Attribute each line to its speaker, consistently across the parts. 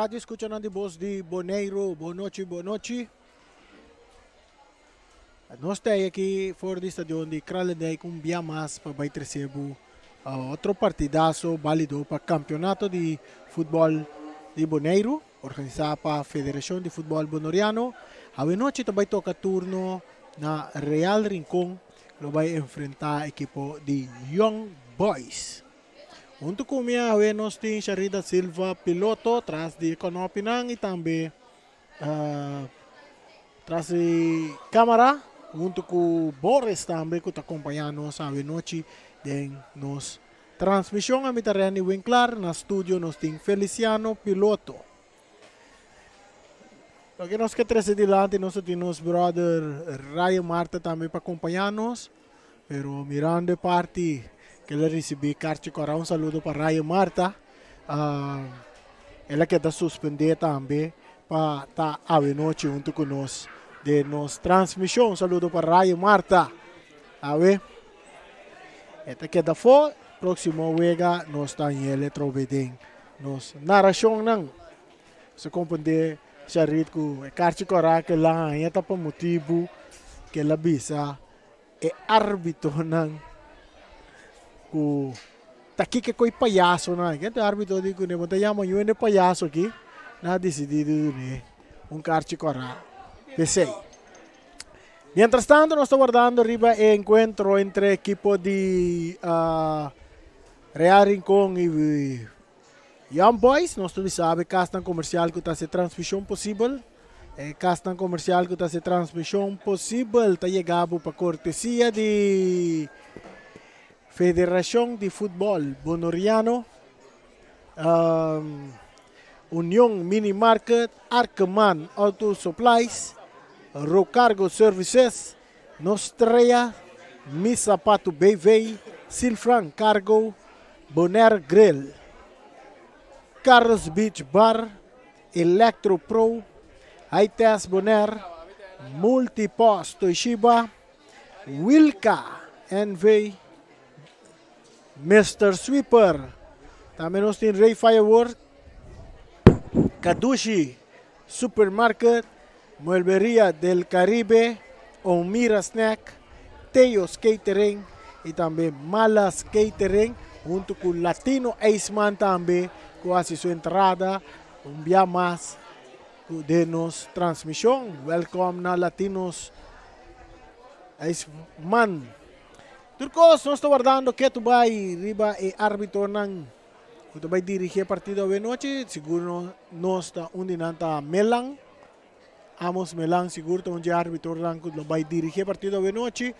Speaker 1: Radio escuchanan di Bos di Boneiru, bon nochi, bon nochi. Nos ta aki for di stadion di Kralendijk un bia mas pa bai trece bo otro partidazo balido pa campeonato di futbol di Boneiru, organisa pa Federacion di Futbol Bonoriano. Awe nochi ta bai toca turno na Real Rincon, lo bai enfrenta ekipo di Young Boys. Huntu ku mi awe nos tin Sharida Silva piloto tras di e konopinan i tambe tras di kamara huntu ku Boris tambe ku ta kompañá nos awe nochi den nos transmishon. Ami ta Renny Winklaar, na studio nos tin Feliciano Piloto. Loke nos ke trese dilanti nos ta tin nos brother Ryan Marta tambe pa kompañá nos. Pero mirando e parti ke el a risibí karchi kòrá, un saludo pa Ryan Marta. El a keda suspendé tambe pa ta awenochi huntu ku nos den nos transmishon. Un saludo pa Ryan Marta. Awe e ta keda afó, próksimo wega nos ta hañ'el atrobe den nos narashonnan. Nos a komprendé Sharit ku e karchi kòrá ke el a haña ta pa motibu ke el a bisa e arbitonan ku ta kiko ku e payasonan. Kende arbito di kuné bo ta yama yu hende payaso aki? Nan a disidí di dun'é un karchi kòrá p'esei. Mientras tanto nos ta wardando riba e enkuentro entre ekipo di Real Rincon i Young Boys. Nos ta bisa e kasnan komersial ku ta hasi e transmishon posibel. E kasnan komersial ku ta hasi e transmishon posibel ta yega bo pa kortesia di Federashon di Futbòl Bonoriano, Union Mini Market, Arkeman Auto Supplies, Rocargo Services, Nostrea, Mi Sapatu BV, Silfran Cargo, Bonaire Grill, Carlos Beach Bar, Electro Pro, Hi-Test Bonaire, Multipost Toshiba, Wilka NV, Mister Sweeper. Tambe nos tin Ray Firework, Kadushi Supermarket, Muebleria del Caribe, Omira Snack, Teo's Catering y tambe Malas Catering hunto cu Latino Iceman tambe cu haci su entrada un bia mas den nos transmision. Welcome na Latinos Iceman. Tur cos nos ta wardando ketu bay riba e arbitronan cu ta bay dirigi e partido awe nochi. Sigur nos ta un di nan ta Melan. Amos Melan sigur ta un dje arbitronan cu lo bay dirigi e partido awe nochi.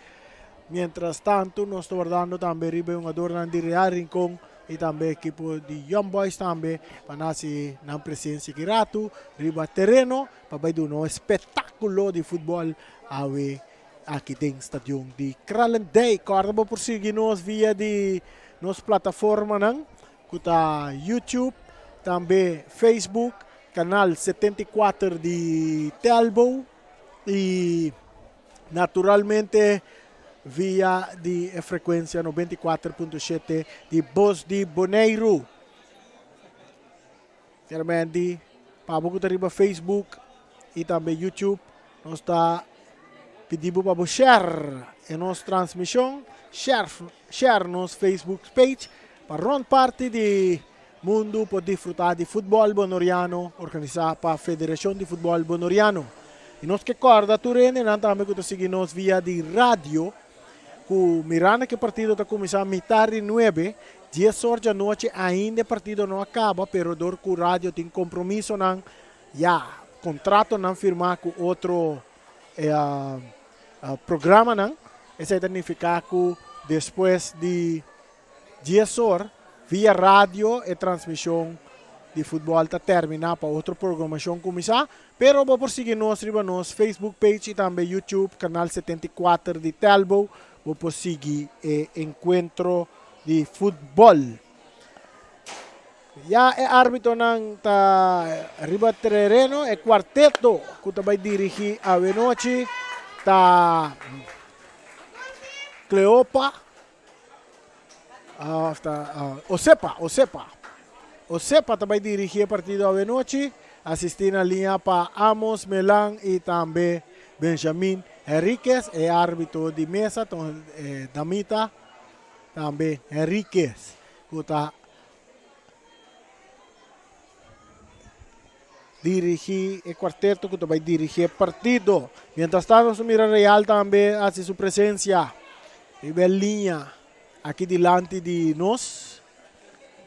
Speaker 1: Mientras tanto nos ta wardando tambe riba e hungadornan di Real Rincon y tambe ekipo di Young Boys tambe pa nan haci nan presencia ki ratu riba tereno pa bay duna un espectaculo di futbol awe aki den stadion di Kralendijk. Kòrda bo por sigui nos via di nos plataformanan ku ta YouTube, tambe Facebook, kanal 74 di Telbo i naturalmente via di e frekuensia 94.7 di Bos di Boneiru. Kermenti, pa bo ku ta riba Facebook i tambe YouTube, nos ta pidi bo pa bo share e nos transmishon, share share nos Facebook page pa rònt parti di mundu por disfrutá di futbòl bonoriano organisá pa Federashon di Futbòl Bonoriano. I nos ke kòrda tur hendenan tambe ku ta sigui nos via di radio ku mirando ku e partido ta kuminsá mitar di nuebe, Dies or djanochi ainda e partido no a caba pero dor cu radio tin compromisonan ya contratonan firma cu otro programanan esey ta nifica cu despues di dies or via radio e transmision di futbol ta termina pa otro programacion cuminsa pero bo por sigui nos riba nos Facebook page y tambe YouTube canal 74 di Telbo bo por sigui e encuentro di futbol. Ya e arbitonan ta riba tereno, e cuarteto cu ta bay dirigi awenochi ta Cleopa, of ta Osepa, Osepa. Osepa ta bai dirigí e partido awenochi, asistí na liña pa Amos Melan i tambe Benjamin Henriquez. E árbitro di mesa ta damita tambe Henriquez ku ta dirigí e kuarteto ku ta bai dirigí e partido. Mientras tanto nos ta mira Real tambe hasi su presensia riba e liña aki dilanti di nos.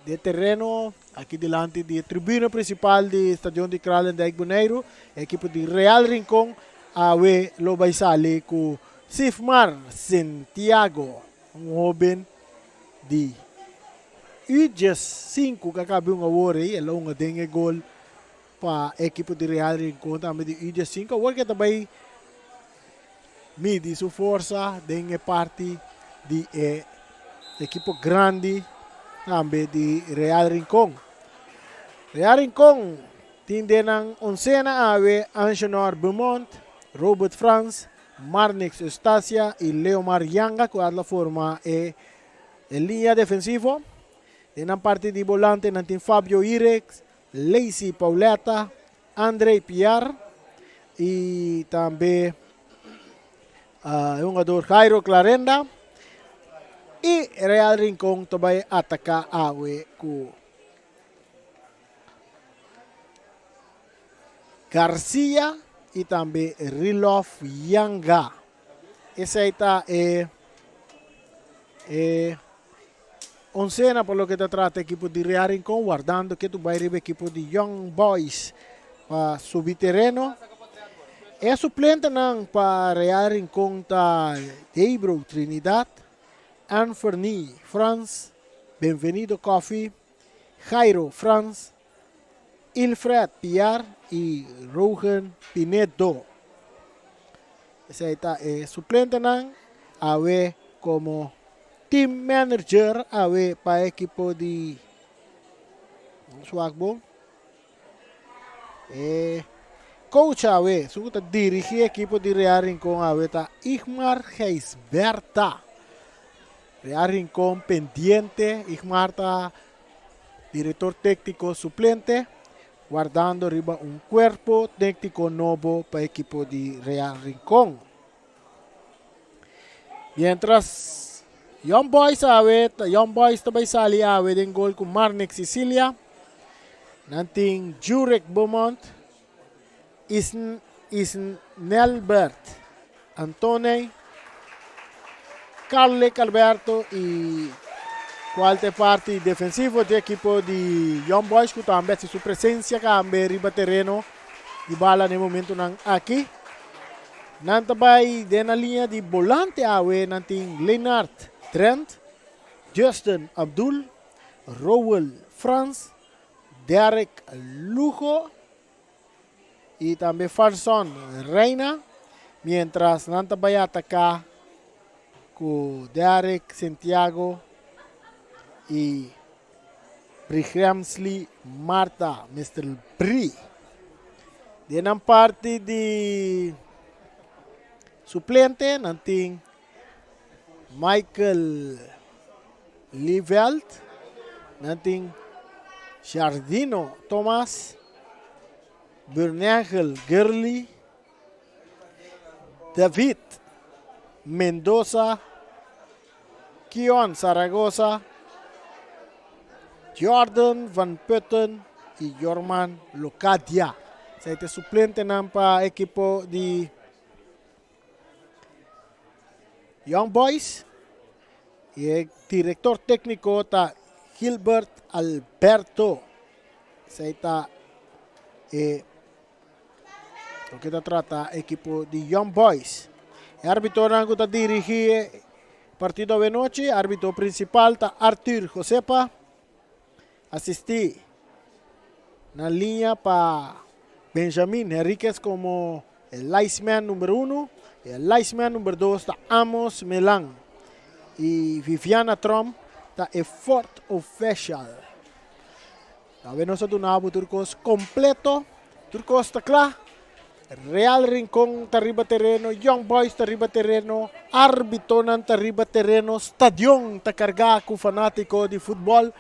Speaker 1: Den tereno aki dilanti di e tribuna principal di Stadion di Kralendijk Boneiru, e ekipo di Real Rincon awe lo bai sali ku Sifmar Santiago, un hoben di U15 ku a kabi un awor ei, el a hunga den e gol pa e ekipo di Real Rincon tambe di U15. Awor ke ta bai midi su forsa den e parti di e ekipo grandi tambe di Real Rincon. Real Rincon tin den nan oncena awe Angenor Beaumont, Robert Frans, Marnix Eustacia y Leomar Yanga cu a forma e liña defensivo. Den nan parti di bolante nan tin Fabio Irex, Lacey Pauletta, André Piar y tambe e hungador Jairo Clarenda y Real Rincon ta bay ataca awe cu Garcia y tambe Rilof Yanga. Esey ta e e oncena pa loke ta trata ekipo di Real Rincon wardando ke tu bai riba ekipo di Young Boys pa subi tereno. E suplentenan pa Real Rincon ta Debro Trinidad, Anferny Frans, Benvenido Coffie, Jairo Frans, Ilfred Piar y Rogen Pinedo. Esei ta e suplentenan awe como team manager awe pa e ekipo di Swakbo. E coach awe, su ku ta dirigi ekipo di Real Rincon awe ta Igmar Gijsberta. Real Rincon pendiente, Igmar ta Director técnico suplente, wardando riba un cuerpo técnico nobo pa equipo di Real Rincon. Mientras Young Boys awe, Young Boys ta bay sali awe den gol cu Marnix Sicilia. Nan tin Jurek Beaumont, Isn, Isnelbert Antone, Carlick Alberto y cual ta e parti defensivo di ekipo di Young Boys cu tambe haci su presencia cambe riba tereno di bala na e momentonan aki. Nan ta bay den na linea di bolante awe, nan tin Lenard Drent, Justin Abdul, Rowell Frans, Derek Lugo y tambe Farson Reina, mientras nan ta bay ataca cu Derek Santiago y Brigramsly Marta, Mister Bri. Den nan parti di suplente nan tin Michael Lieveld, nan tin Jardino Thomas, Burnegel Gurley, David Mendoza, Kion Zaragoza, Jordan van Putten y Jorman Locadia. Esei ta e suplentenan pa ekipo di Young Boys y e director técnico ta Gilbert Alberto. Esey ta e loke ta trata equipo di Young Boys. E arbitonan cu ta dirigi e partido awenochi, arbitro principal ta Arthur Josepa. Asisti na liña pa Benjamin Henriquez como e linesman number uno. E linesman number dos ta Amos Melan. Y Viviana Trump ta e fourth official. Awe nos a duna bo tur cos completo. Tur cos ta cla. Real Rincon ta riba tereno, Young Boys ta riba tereno, arbitonan ta riba tereno, stadion ta carga cu fanatico di futbol.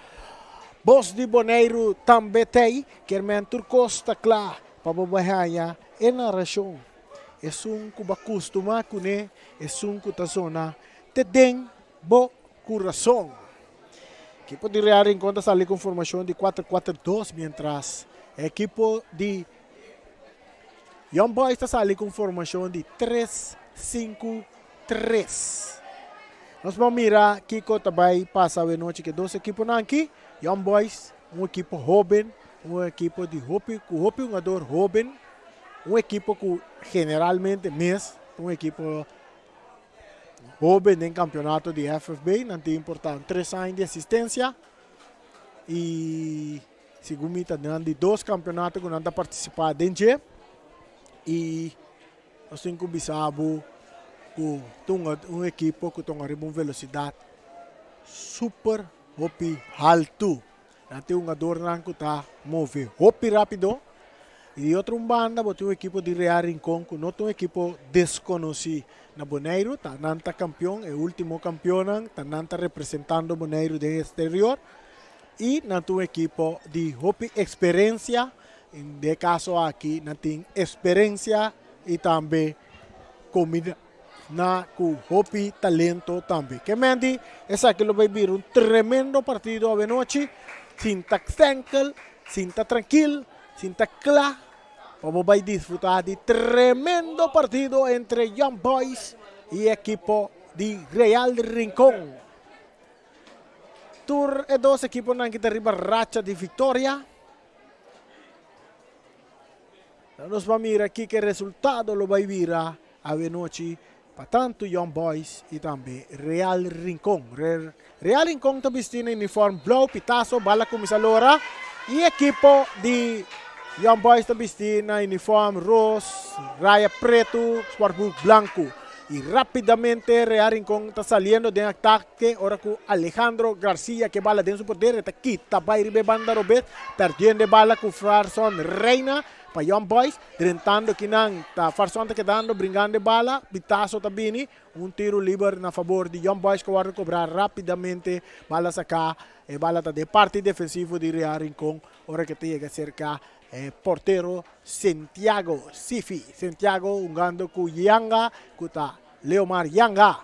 Speaker 1: Bos di Boneiru tambe t'ei, kier men tur kos ta kla pa bo bai haña e narashon. Esun ku bo a kustumá kuné, esun ku ta zona te den bo kurason. Ekipo di Real Rincon ta sali ku un formashon di kuater kuater dos, miéntras e ekipo di Young Boys ta sali ku un formashon di tres sinku tres. Nos por mira kiko ta bai pasa awenochi ku e dos ekiponan aki. Young Boys, un ekipo hoben, un ekipo di hopi ku hopi hungador hoben, un ekipo ku generalmente mes ta un ekipo hoben den kampeonato di FFB. Nan tin por ta un tres aña di asistensia i segun mi ta nan di dos kampeonato ku nan ta partisipá den dje i Nos tin ku bisa bo ku ta un ekipo ku ta riba un velosidat super hopi haltu. Nan tin hungadornan ku ta move hopi rápido. I di otro un banda bo tin un ekipo di Real Rincon ku no ta un ekipo deskonosí na Boneiru. Ta nan ta kampion, e último kampionnan, ta nan ta representando Boneiru den eksterior. I nan ta un ekipo di hopi eksperensia. Den e kaso aki nan tin eksperensia i tambe kombiná ku hopi talento tambe. Ke menti esaki lo bai bira un tremendo partido awenochi. Sinta stenkel, sinta trankil, sinta kla pa bo bai disfrutá di tremendo partido entre Young Boys i ekipo di Real Rincon. Tur e dos ekiponan ki ta riba racha di viktoria. Nos ba mira kiko e resultado lo bai bira awenochi pa tantu Young Boys i tambe Real Rincon. Real Rincon ta bisti na uniform blou, pitaso, bala kuminsá lora i ekipo di Young Boys ta bisti na uniform ros, raya pretu, sportbroek blanku. I rapidamente Real Rincon ta saliendo den atake ora ku Alejandro Garcia ke bala den su poder e ta kita bai riba e banda robes perdiendo e bala ku Farson Reina pa Young Boys drentando kinan ta Farson ta kedando bringando e bala pitaso ta bini un tiro liber na fabor di Young Boys ku a wòrdu kobra rapidamente bala saka e bala ta den parti defensivo di Real Rincon ora ke ta yega serka E portero Santiago Sifi. Santiago hungando ku Yanga ku ta Leomar Yanga.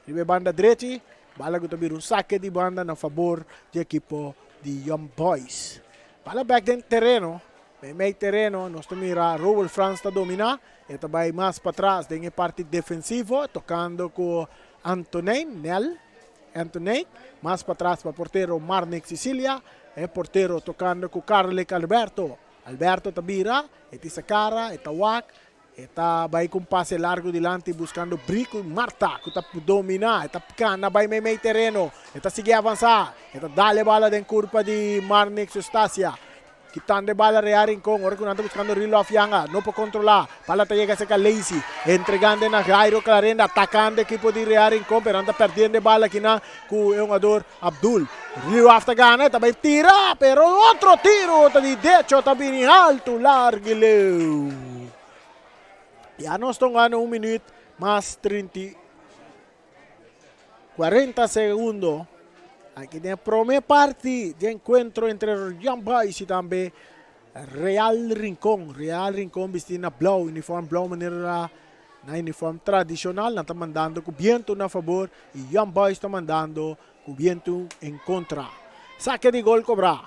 Speaker 1: Riba e banda drechi, bala ku ta bira un sake di banda na fabor di ekipo di Young Boys. Bala bek den tereno, meimei tereno nos ta mira Roel Frans ta domina, e ta bai mas patras den e parti defensivo tokando ku Antonijn Nel. Anthony, mas patras pa portero Marnick Cicilia. E portero tocando cu Carlick Alberto. Alberto ta bira, e tisa cara, e ta wak, e ta bay cu un pase largo dilanti buscando Brico Marta cu ta domina, e ta cana bay meimei tereno, e ta sigui avansa, e ta dal e bala den curpa di Marnix Eustacia. Kitando e bala Rea Rincon ora ku nan ta buskando Rilof Yanga no por kontrolá. Bala ta yega serka Lacy entregando na Jairo Clarenda atakando ekipo di Rea Rincon pero nan ta perdiendo e bala akinan ku e hungador Abdul. Rilof ta gana e ta bai tira pero otro tiro ta di decho ta bini alto largo i leu. Ya nos ta hungando un minuut mas trinta i 40 segundo. Aki den e prome parti di encuentro entre Young Boys y tambe Real Rincon. Real Rincon bisti na blauw, uniform blauw manera na uniform tradicional. Nan ta mandando cu biento na favor y Young Boys ta mandando cu biento en contra. Saque di gol cobra.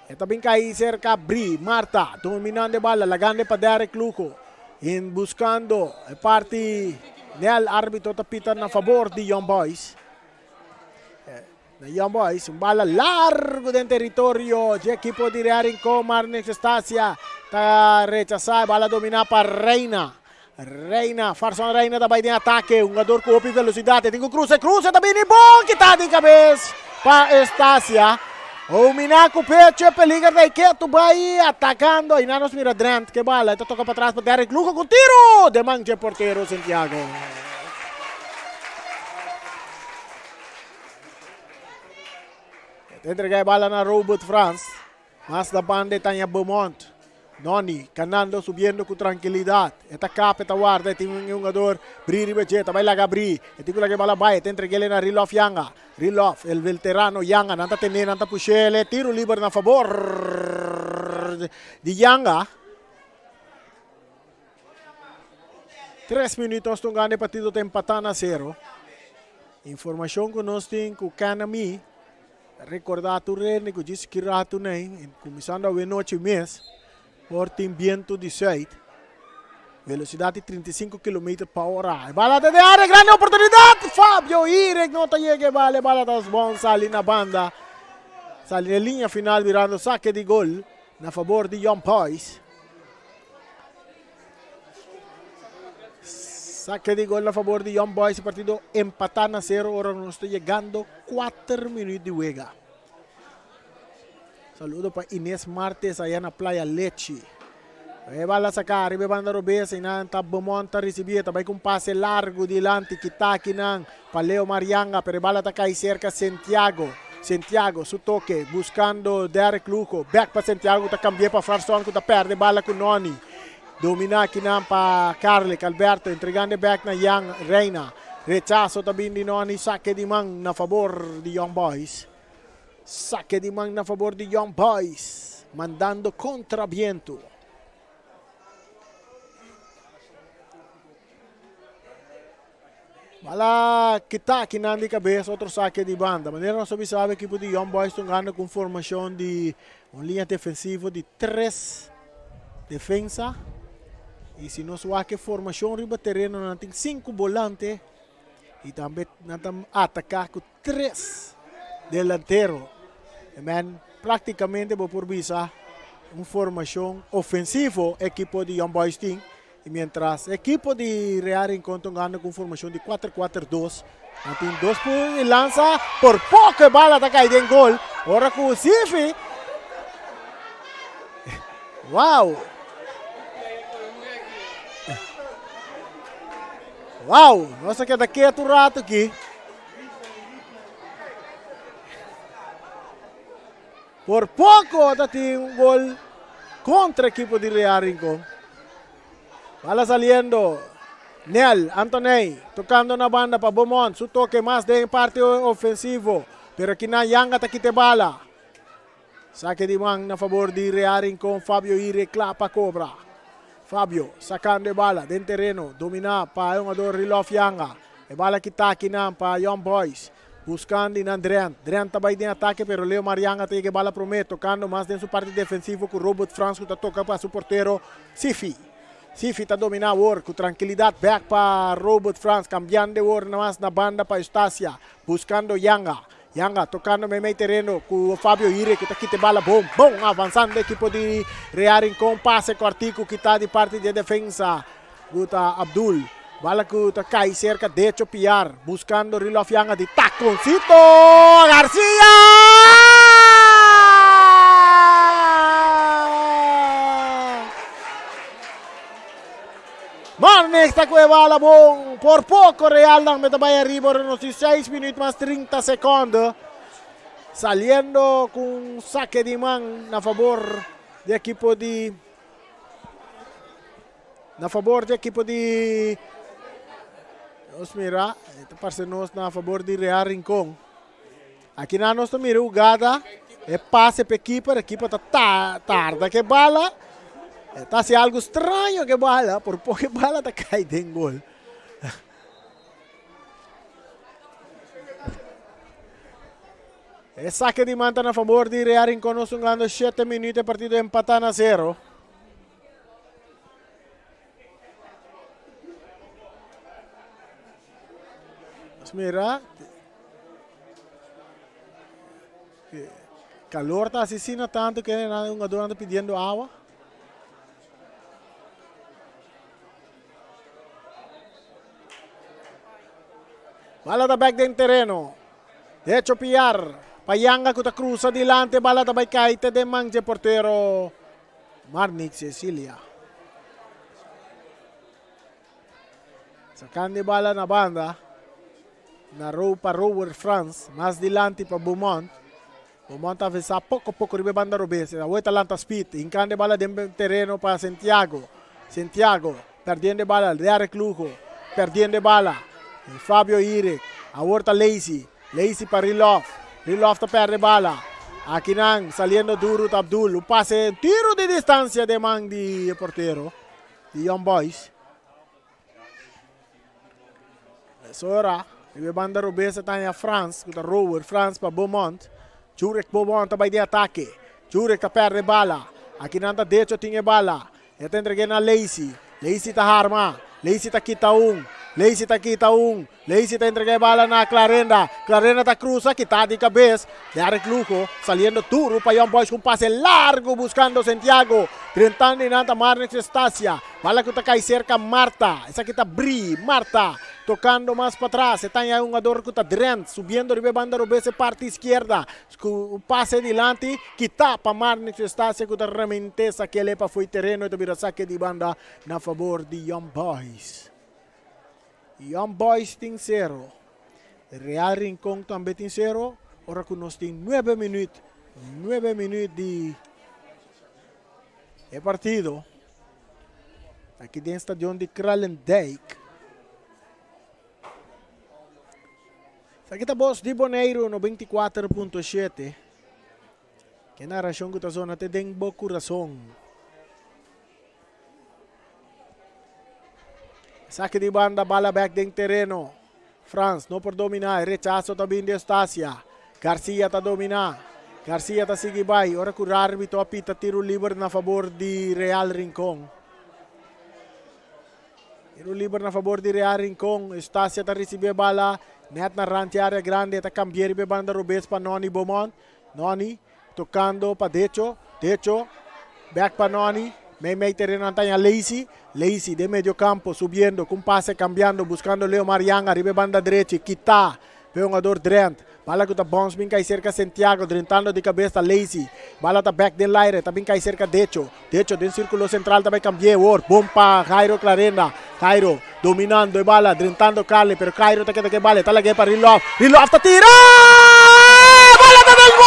Speaker 1: E ta bin cay cerca Bri Marta dominando e bala lagando pa Derrick Lugo. En buscando e parti Nel arbitro ta pita na favor di Young Boys. Na Young Boys un bala largo den territorio di equipo di Real Rincon. Marnix Estacia ta rechasa e bala domina pa Reina. Reina, Farson Reina ta bai den atake. Hungador ku hopi velosidad. E tin ku cruza, cruza ta bini bon kita di kabes pa Estacia. Domina ku pecho e peliger ta ketu bai atakando. Aina nos mira Drent ke bala. E ta toka patras pa Derrick Lugo ku tiro den man dje portero Santiago. E ta entrega e bala na Robert Frans. Mas na banda e taña Beaumont. Noni kanando subiendo ku trankilidat. E ta kap, e ta warda, e tin un hungador bri riba dje, ta bai laga bri. E tin ku laga e bala bai, e ta entreg'el na Rilof Yanga. Rilof, el veterano Yanga, nan ta ten'é, nan ta push'el, e tiro liber na fabor di Yanga. Tres minuut nos ta gana e partido ta empatá na sero. Informashon ku nos tin ku Canami Rekordá tur hende ku djis ki ratu nei, kuminsando awe nochi mes, por tin bientu di sùit, velosidat di 35 kilometer pa ora. E bala ta den área, grandi oportunidat! Fabio Irek no ta yega e bala, e bala ta bon sali na banda, sali na e liña final birando sake di gol na fabor di Young Boys. Saque di gol na favor di Young Boys. Partido empatá na cero ora nos ta yegando 4 minuut di wega. Saludo pa Inés Martes allá na Playa Lechi. E bala saca arriba banda robes y nan ta Beaumont ta recibi ta bai con pase largo dilanti kitaki nan pa Leo Marianga pero e bala ta cai cerca Santiago. Santiago su toque buscando Derek Lugo back pa Santiago ta cambia pa Frarson cu ta perde bala cu Noni. Domina akinan pa Carlick Alberto entregando e bek na Jan Reina. Rechaso ta bin di Noni sake di man na fabor di Young Boys. Sake di man na fabor di Young Boys mandando kontra bientu. Bala kita akinan di kabes otro sake di banda. Manera nos a bisa ekipo di Young Boys ta hungando ku un formashon di un liña defensivo di tres defensa. Y si nos wak e formacion riba tereno nan tin cinco bolante y tambe nan ta ataca cu tres delantero. E men practicamente bo por bisa un formacion ofensivo ekipo di Young Boys tin. Y mientras ekipo di Real Rincon ta hungando cu un formacion di cuater cuater dos. Nan tin dos punto y lansa por poco e bala ta cay den gol. Ora cu Sifi. Wow! Wow! Nos a keda ketu un rato aki. Por poco ta tin un gol contra equipo di Real Rincon. Bala saliendo. Nel Antoney tocando na banda pa Beaumont. Su toque mas den parte ofensivo. Pero aki nan Yanga ta kita e bala. Saque di man na favor di Real Rincon. Fabio Ire cla pa cobra. Fabio sacando e bala den tereno. Domina pa e hungador Rilof Yanga. E bala kita aki nan pa Young Boys. Buscando y nan Drent. Drent ta bay den atake pero Leo Marianga ta yega e bala prome tocando mas den su parti defensivo cu Robert Frans cu ta toca pa su portero Sifi. Sifi ta domina awor cu trankilidad back pa Robert Frans cambiando awor mas na banda pa Eustacia buscando Yanga. Yanga tocando meimei tereno cu Fabio Ire cu ta kita e bala bon bon avanzando ekipo di Real Rincon pase cortico kita di parti di e defensa. Ku ta Abdul. Bala ku ta kai serka Decho Piar. Buskando Rilof Yanga di takoncito. Garcia! Marnix ta ku e bala bon. Por poko Real nan meta bai ariba ora nos tin 6 minuut mas 30 sekonde. Saliendo ku un sake di man na fabor di ekipo di Na fabor di ekipo di nos mira, ta parse nos na fabor di Real Rincon. Aki na nos ta mira hugada, e pase pa e keeper, e keeper ta tarda ke bala. E ta hasi algo straño ke bala, por poco e bala ta kai den gol. E sake di man ta na fabor di Real Rincon, nos hungando 7 minuut e partido empata na 0. Nos mira. Calor ta asesina tanto que un jugador anda pidiendo agua. Bala ta back den tereno. Decho Piar. Payanga ku ta cruza dilante. Bala ta bai kai te den man dje portero. Marnik Cecilia. Sacando e bala na banda. Na row pa Robert Frans. Mas dilanti pa Beaumont. Beaumont ta avansa poko poko riba e banda robes. Awor e ta lanta speed. Hinkando e bala den tereno pa Santiago. Santiago perdiendo e bala. Derrick Lugo perdiendo e bala. Fabio Irek. Awor ta Lacey. Lacey pa Rilof. Rilof ta perde bala. Akinan saliendo duro ta Abdul. Un pase, un tiro di distancia den man di e portero di Young Boys. Mesora, riba e banda robes a taña Frans, ku ta Rower. Frans pa Beaumont. Jurek Beaumont ta bai den atake. Jurek ta perde bala. Akinan ta Decho tin e bala. E ta entreg'é na Lacey. Lacey ta harma. Lacey ta kita un. Lacey ta kita un. Lacey ta entregá e bala na Clarenda. Clarenda ta krusa, kita di kabes. Derrick Lugo saliendo duru pa Young Boys ku un pase largu buskando Santiago. Drentando i nan ta Marnix Estacia. Bala ku ta kai serka Marta. Esaki ta Bri. Marta tokando mas patras. E taña e hungador ku ta Drent subiendo riba e banda robes e parti iskierda. Ku un pase dilanti kita pa Marnix Estacia ku ta remente sakele pa fo'i tereno e ta bira sake di banda na fabor di Young Boys. Young Boys tin sero. Real Rincon tambe tin sero. Ora ku nos tin nuebe minuut, nuebe minuut di e partido. Aki den stadion di Kralendijk. Esaki ta Bos di Boneiru 94.7. Ke narashon ku ta zona te den bo kurason. Sake di banda, bala bek den tereno. Frans no por dominá, e rechaso ta bin di Eustacia. Garcia ta dominá. Garcia ta sigui bai, ora ku árbitro a pita tiro liber na fabor di Real Rincon. Tiro liber na fabor di Real Rincon. Eustacia ta risibí e bala net na rant di área grandi. E ta kambi'é riba e banda robes pa Noni Beaumont. Noni tokando pa Decho. Decho bek pa Noni. Meimei tereno nan taña Lacey. Lacey den medio kampo subiendo ku un pase kambiando buskando Leo Marianga riba e banda drechi. Kita p'e hungador Drent. Bala ku ta bòns bin kai serka Santiago drentando di kabes ta Lacey. Bala ta bek den laire ta bin kai serka Decho. Decho den sirkulo sentral ta bai kambi'é awor. Bon pa Jairo Clarenda. Jairo dominando e bala drentando Carly pero Jairo ta keda ku e bala e ta lag'é pa Rilov. Rilov ta tira! Bala ta den gol!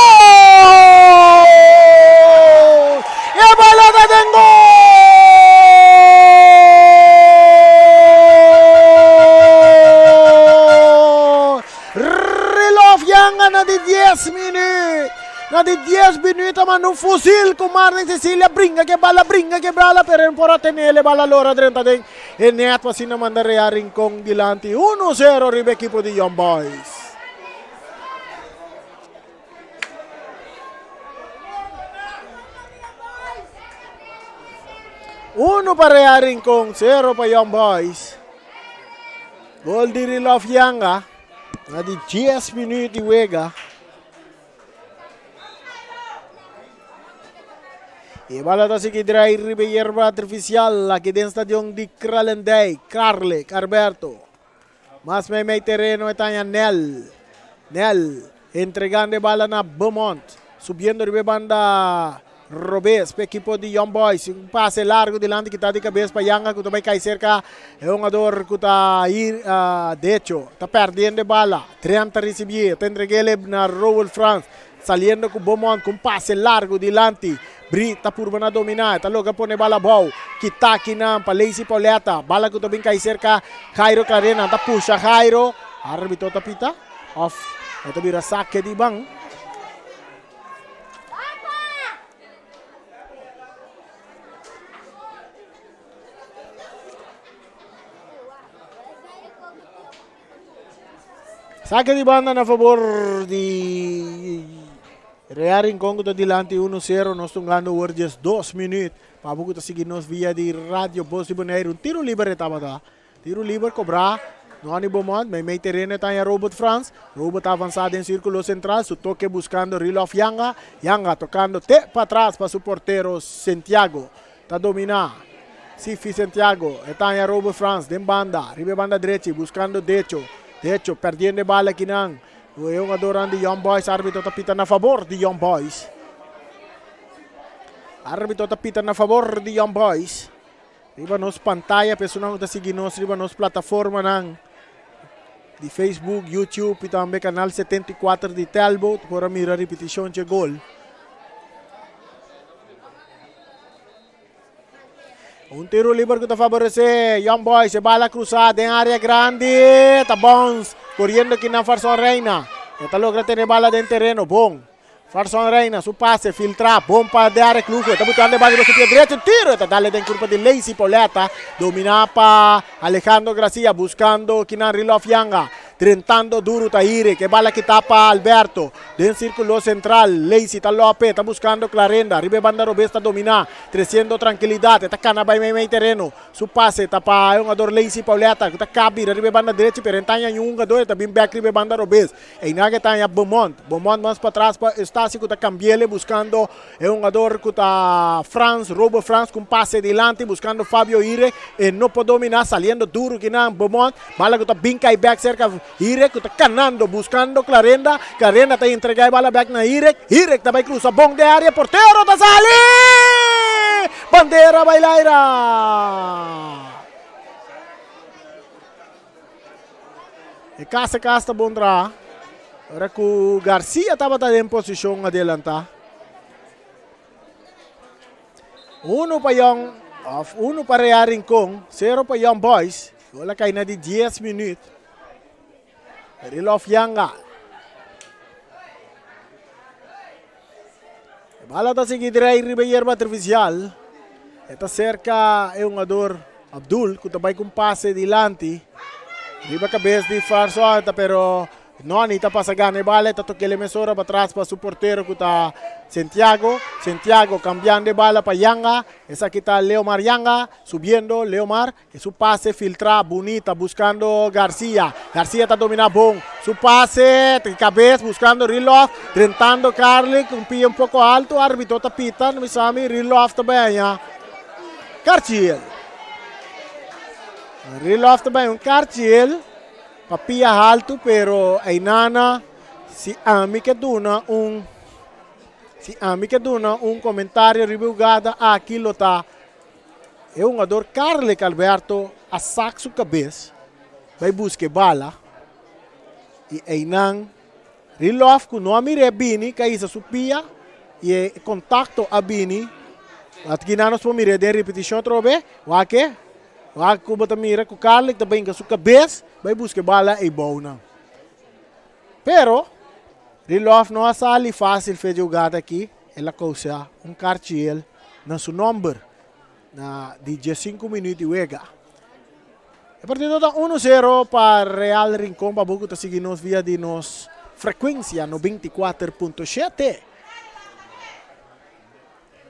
Speaker 1: E bala ta den gol! Rilov yanga na di dies minuut. Na di dies minuut a manda un fusil ku Marlin Cecilia bringa ke bala, bringa ke bala, pero e no por a tene e bala lora drenta den e net pa asina manda Real Rincon dilanti uno zero riba ekipo di Young Boys. Uno pa Real Rincon, zero pa Young Boys. Gol di Rilov Yanga na di 10 minuut di wega. E bala ta sigui draai riba yerba artificial aki den stadion di Kralendijk. Carlick Alberto. Mas meimei tereno e taña Nel. Nel entregando e bala na Beaumont. Subiendo riba e banda robes pa ekipo di Young Boys. Un pase largo dilanti kita di kabes pa Yanga ku ta bai kai serka e hungador ku ta ir decho. Ta perdiendo e bala. Trent ta risibié. Ta entreg'é na Roel Frans. Saliendo ku Beaumont ku un pase largo dilanti. Bri ta purba na dominá. E ta logra pone bala abou. Kita kinan pa Lacey Pauletta. Bala ku ta bin kai serka Jairo Clarena. Ta pusha Jairo. Arbitro ta pita. Of e ta bira sake di ban. Sake di banda na favor di Real Rincon ku ta dilanti 1-0. Nos tungando awor 12 minuut. Pa bo ku ta sigui nos via di Radio Bos di Boneiru. Un tiro liber e tabata. Tiro liber kobrá Nonny Beaumont. Meimei tereno e taña Robert Frans. Robert ta avansá den sírkulo sentral. Su toke buskando Rilof Yanga. Yanga tokando te patras pa su portero Santiago. Ta dominá Sifi Santiago. E taña Robert Frans den banda. Riba e banda drechi buskando Decho. Decho perdiendo e bala akinan. E hungadornan di Young Boys. Arbitro ta pita na fabor di Young Boys. Arbitro ta pita na fabor di Young Boys. Riba nos pantaya pa esunnan ku ta sigui nos riba nos plataformanan. di Facebook, YouTube y tambe Canal 74 di Telbo por a mira repeticion dje gol. Un tiro liber ku ta favorece Young Boys. E bala cruzá den área grandi. Ta bounce corriendo aquí na Farson Reina. E ta logra tener bala den terreno. Bon. Farson Reina, su pase filtra. Bon pa Derek Lugo. E ta butando e bala riba su pie derecho. Tiro. E ta dale den curpa di Lacey Pauletta. Domina pa Alejandro Gracia. Buscando kinan Rilof Yanga. Drentando duru ta Irick. E bala kita pa Alberto. Den circulo central, Lacey ta lope, ta buscando Clarenda. Riba e banda robes ta domina, treciendo tranquilidad. E ta cana bay mei mei tereno. Su pase ta pa e hungador Lacey Pauletta cu ta cabi riba e banda drechi pero e ta haña un hungador e ta bin bek riba e banda robes. Einan e ta haña Beaumont. Beaumont mas patras pa Eustasio cu ta cambiele buscando e hungador cu ta Frans, Robo Frans cu un pase dilanti buscando Fabio Ire. E no por domina saliendo duro kinan Beaumont. Bala cu ta bin cay bek cerca Hirek cu ta canando buscando Clarenda. Clarenda ta entrega e bala bek na Hirek. Hirek ta bay cruza bon den area. Portero ta sali! Bandera bay laira! E casa casa ta bon traha. Ora cu Garcia tabata den posicion adelanta. Uno pa Young, of uno pa Real Rincon, cero pa Young Boys. Gol a kai na di 10 minuut. Rilof Yanga. E bala ta sigui drei riba yerba artificial. E ta cerca e hungador Abdul ku ta bai ku un pase dilanti. Riba kabes di Farso pero Noni ta pasa gana e bala, e ta tok'el e mesora pa tras pa su portero ku ta Santiago. Santiago kambiando e bala pa Yanga. Esaki ta Leomar Yanga subiendo. Leomar e su pase filtra bunita buskando Garcia. Garcia ta domina bon. Su pase di kabes buskando Rilof. Drentando Carlick un pia un poko alto. Arbitro ta pita. Mi sa mi Rilof ta baña karchiel. Rilof ta baña un karchiel. Pa pia haltu pero eynana si ami ke duna un si ami ke duna un komentario riba e hugada aki lo ta e hungador Carlick Alberto a sak su kabes bai buska e bala i eynan Rilof ku no a mir'é bini ka hisa su pia i e kontakto a bini atkinan nos por mir'é den ripitishon atrobe wak e Wak ku bo ta mira ku Carlick ta brinka su kabes bai buska e bala ei bounan. Pero Rilof no a sali fásil fe dje hugada aki, el a kousa un karchiel na su nòmber na di diesinku minüt di wega. E partido ta uno sero pa Real Rincon pa bo ku ta sigui nos via di nos frekuensia 94.7.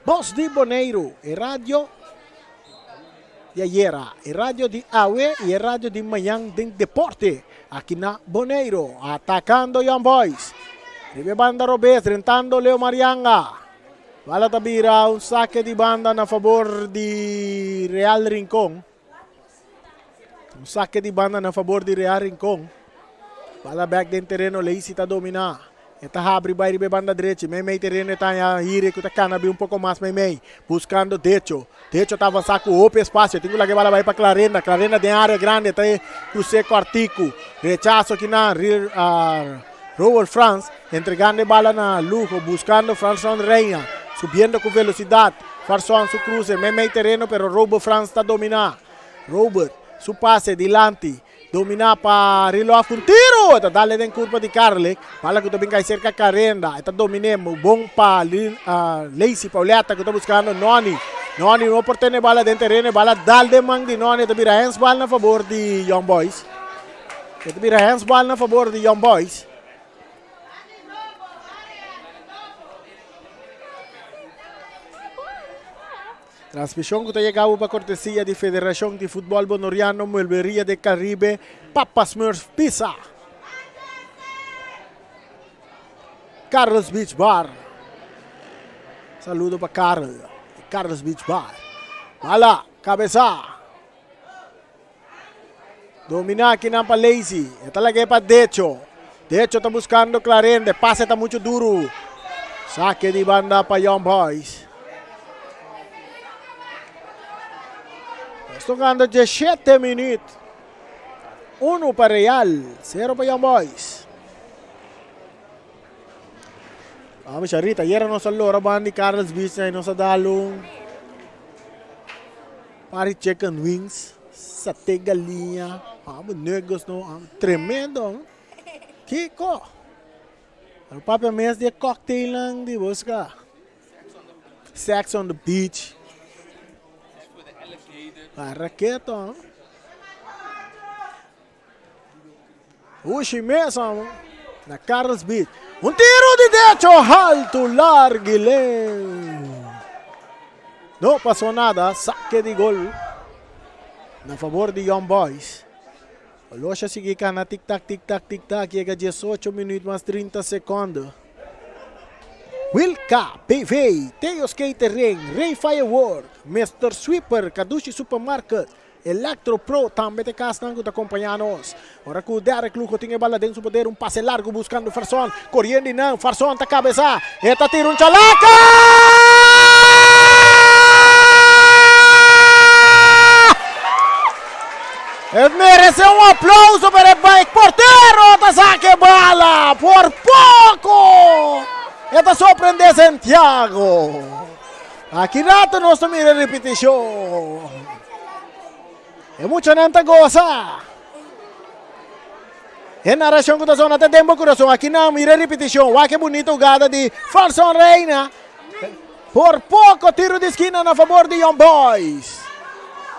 Speaker 1: Bos di Boneiru, e radio di ayera, e radio di awe i e radio di mañan den deporte aki na Boneiru. Atakando Young Boys. Riba e banda robes, drentando Leo Marianga. Bala ta bira un sake di banda na fabor di Real Rincon. Un sake di banda na fabor di Real Rincon. Bala bek den tereno, Lacey ta domina. E ta habri bai riba e banda drechi. Meimei tereno e ta haña Hire ku ta kana bin un poko mas meimei. Buskando Decho. Decho ta avansá ku hopi espasio. Tin ku laga e bala bai pa Clarenda. Clarenda den área grandi e ta krus'é ku Artiku. Rechaso kinan Roel Frans entregando e bala na Lugo. Buskando Franson Reina. Subiendo ku velosidat. Farson su kruse meimei tereno pero Robert Frans ta dominá. Robert su pase dilanti. Dominá pa Rilof ku un tiru! E ta dale den kurpa di Carlick. Bala ku ta bin kai serka Carenda. E ta dominé bon pa Lacey Pauletta ku ta buskando Noni. Noni no por tene bala den tereno. E bala dal den man di Noni. E ta bira handsbal na fabor di Young Boys. E ta bira handsbal na fabor di Young Boys. Transmishon ku ta yega bo pa kortesia di Federashon di Futbòl Bonoriano Muebleria del Caribe Papa Smurf Pizza. Carlos Beach Bar. Saludo pa Carl di Carlos Beach Bar. Bala, kabesa. Domina akinan pa Lazy. E ta lag'é pa Decho. Decho ta buskando Clarende. Pase ta muchu duru. Sake di banda pa Young Boys. Nos tokando 17 minuut. Uno pa Real, sero pa Young Boys. Vamos Charita, ayer nos a lora ban di Carlos Beach y nos a dal un par di chicken wings, saté galiña, vamos nuggets no, tremendo. Kiko? Pero papia mes di e cocktailnan di busca. Sex on the beach. Raketo. Ushi mes amo. Na Carlos Beach. Un tiro di decho alto largo y leu. No pasó nada. Saque di gol. Na favor di Young Boys. Olosha sigui kana tik tak tik tak tik tak yega 18 minuut mas 30 seconde. Wilka BV, Teo's Catering, Ray Firework, Mister Sweeper, Kadushi Supermarket, Electro Pro tambe ta e kasnan ku ta kompañá nos. Ora ku Derek Lugo tin e bala den su poder, un pase largu buskando Farson, koriendo i nan, Farson ta kabesá, e ta tira un chalaka! E merece un aplauso pero e bai portero ta saca e bala por poco e ta sorprende Santiago. Aki rato nos ta mira repeticion. E muchanan ta goza. E narracion cu ta zona ta den bo corazon. Aki nan mira repeticion. Wak e bunita hugada di Farson Reina. Por poco tiro di esquina na favor di Young Boys.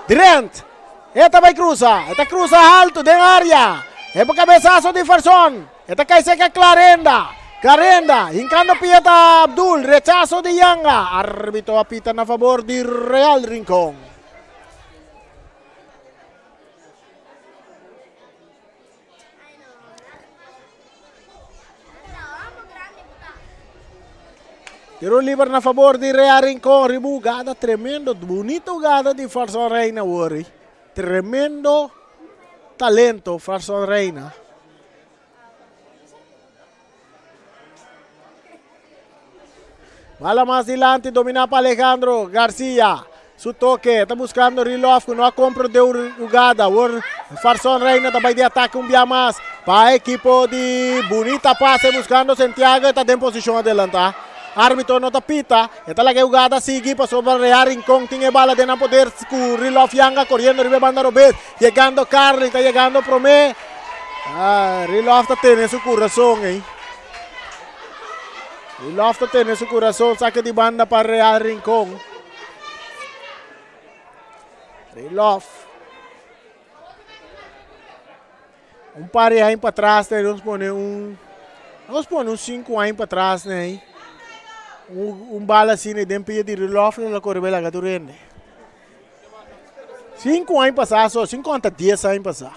Speaker 1: Drent. E ta bai cruza. E ta cruza alto den area. E por cabezazo di Farson. E ta cai seca Clarenda. Clarenda hincando pia ta Abdul. Rechazo di Yanga. Arbitro a pita na favor di Real Rincon. Tiro liber na favor di Real Rincon. Riba hugada tremendo. Bonito hugada di Farson Reina wori. Tremendo talento Farson Reina. Bala mas dilanti domina pa Alejandro Garcia. Su toque ta buscando Rilov que no a compra de jugada. Awor Farson Reina ta bay di ataque un bia mas pa equipo di Bunita pase buscando Santiago ta den posicion adelanta. Arbitro no ta pita. E ta laga e jugada sigui pasobra Real Rincon tin e bala den nan poder cu Rilov Yanga corriendo riba e banda robes. Yegando Carly ta yegando prome. Ah, Rilov ta tene su corazon ey. Rilov ta tene su corazon saque di banda pa Real Rincon. Rilov. Un par di aña pa tras nos pone un nos pone un 5 aña pa tras nei. Un, un bala asina den pia di Rilov lo la corre bai laga tur hende. 5 aña pasá so, 5 anta 10 aña pasá.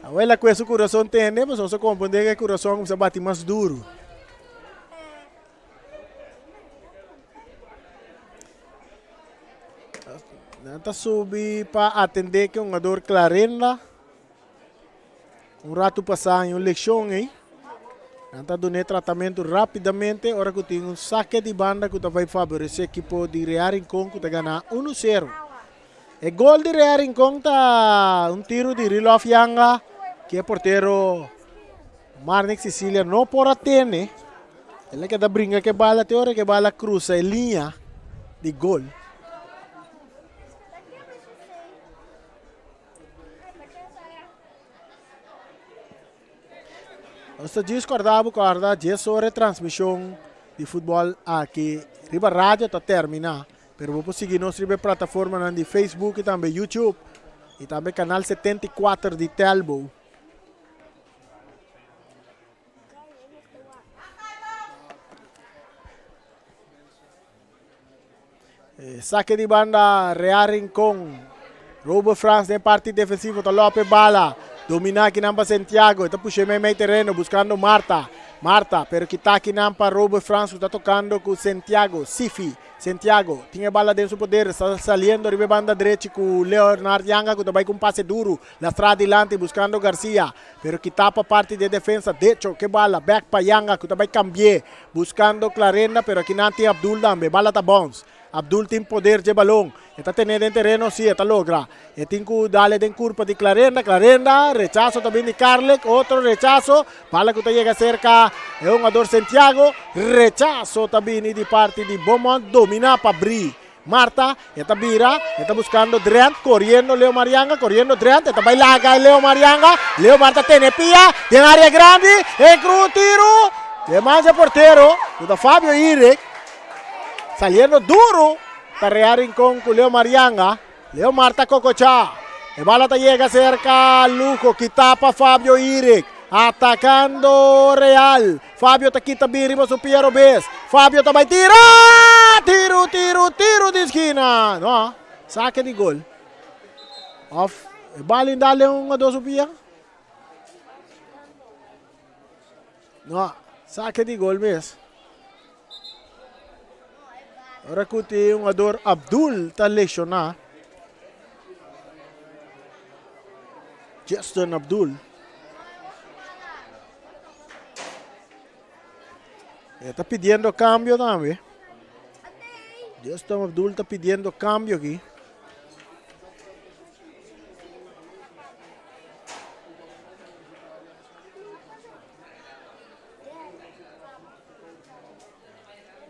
Speaker 1: Abuela ku su corazón tende, pues nos a comprende que corazón comienza a bati mas duro. Nan ta subi pa atende ku hungador Clarenda. Un ratu pasá en un lekshon ei. Nan ta dun'é tratamentu rápidamente ora ku tin un sake di banda ku ta bai faboresé ekipo di Real Rincon ku ta gana unu sero. E gol di Real Rincon ta un tiru di Rilof Yanga ku e portero Marnix Cecilia no por a tene. El a keda bringa ku e bala te ora ku e bala krusa e liña di gol. Nos ta djis kòrda bo kòrda djes ora e transmishon di futbòl aki riba radio ta terminá, pero bo por sigui nos riba e plataformanan di Facebook i tambe YouTube i tambe kanal 74 di Telbo. Sake di banda Real Rincon. Robert Frans den parti defensivo ta lope bala. Domina kinan pa Santiago. Ta pushe mei mei terreno buscando Marta. Marta, pero kita kinan pa Robert Frans ku ta tocando ku Santiago. Sifi. Santiago tin e bala den su poder. Sta saliendo riba e banda drechi ku Leonard Yanga ku ta bai ku un pase duru. Lastra dilanti buscando Garcia. Pero kita pa parti di e defensa. Decho ke bala back pa Yanga ku ta bai cambie. Buscando Clarenda pero akinan tin Abdul tambe. Bala ta bounce. Abdul tin poder dje balon. E ta tene den tereno, si e ta logra. E tin ku dale den kurpa di Clarenda. Clarenda, rechaso ta bin di Carlick. Otro rechaso. Bala ku ta yega serka e hungador Santiago. Rechaso ta bini di parti di Beaumont. Domina pa Bri. Marta, e ta bira, e ta buskando Drent, koriendo Leo Marianga, koriendo Drent, e ta bai laga Leo Marianga. Leo Marta tene pia den área grandi. E kru tiru. E mancha portero, ku ta Fabio Irik. Saliendo duro ta Real Rincon ku Leo Marianga. Leo Marta kokochá. E bala ta yega serka Lujo, kitá pa Fabio Irik. Atakando Real. Fabio ta kita bin riba su pia robes. Fabio ta bai tira! Tiru, tiru, tiru di skina. No, sake di gol. Of e bala inda le un a su pia? No, sake di gol mes. Ora ku tin hungador Abdul ta lesioná. Justin Abdul. E ta pidiendo cambio tambe. Justin Abdul ta pidiendo cambio aki.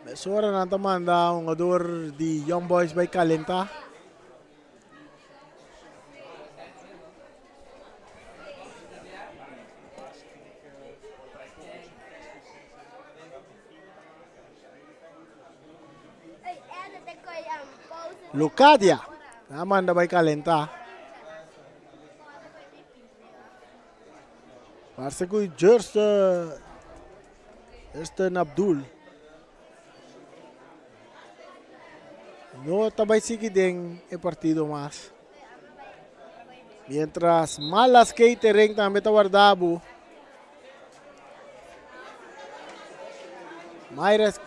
Speaker 1: Mesora nan ta manda hungador di Young Boys bai calenta. Lucadia nan a manda bai calenta. Parse ku Justin Abdul no ta bai sigui den e partido mas. Mientras Malas Catering tambe ta warda bo. Mayra's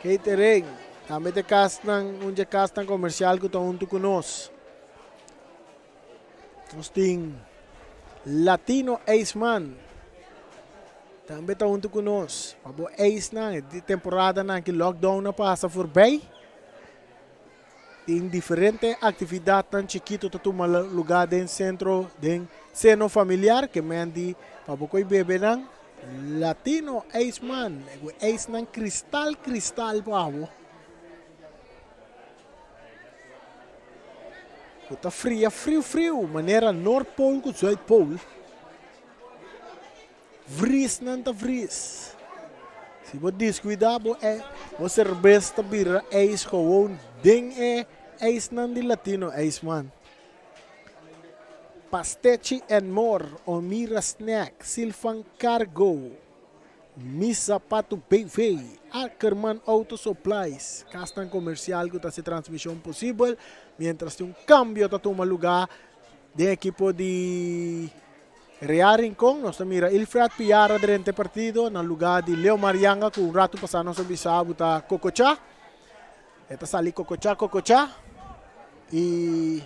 Speaker 1: Catering tambe ta e kasnan, un dje kasnan komersial ku ta huntu ku nos. Nos tin Latino Ijsman. Tambe ta huntu ku nos. Pa bo ijsnan, di temporadanan ki lockdown a pasa voorbij. Tin diferente aktividatnan chikitu ta tuma lugá den sentro, den seno familiar. Ke men di pa bo koe bebenan Latino Ijsman. Ku ijsnan kristal kristal pa bo. Ku ta fria friu friu manera Noordpool ku Zuidpool. Vrisnan ta vris. Si bo deskuidá bo e bo serbes ta bira ijs gewoon den e ijsnan di Latino IJsman. Pastechi and More, Omira Snack, Silvan Cargo. Mi Zapatu BV, Ackerman Auto Supplies, kasnan komersial ku ta hasi transmishon posibel, miéntras tin un kambio ta tuma lugá den ekipo di Real Rincon. Nos ta mira Ilfred Piara drenta e partido na lugá di Leo Marianga ku un ratu pasá nos a bisa bo ta kokochá. E ta sali kokochá kokochá i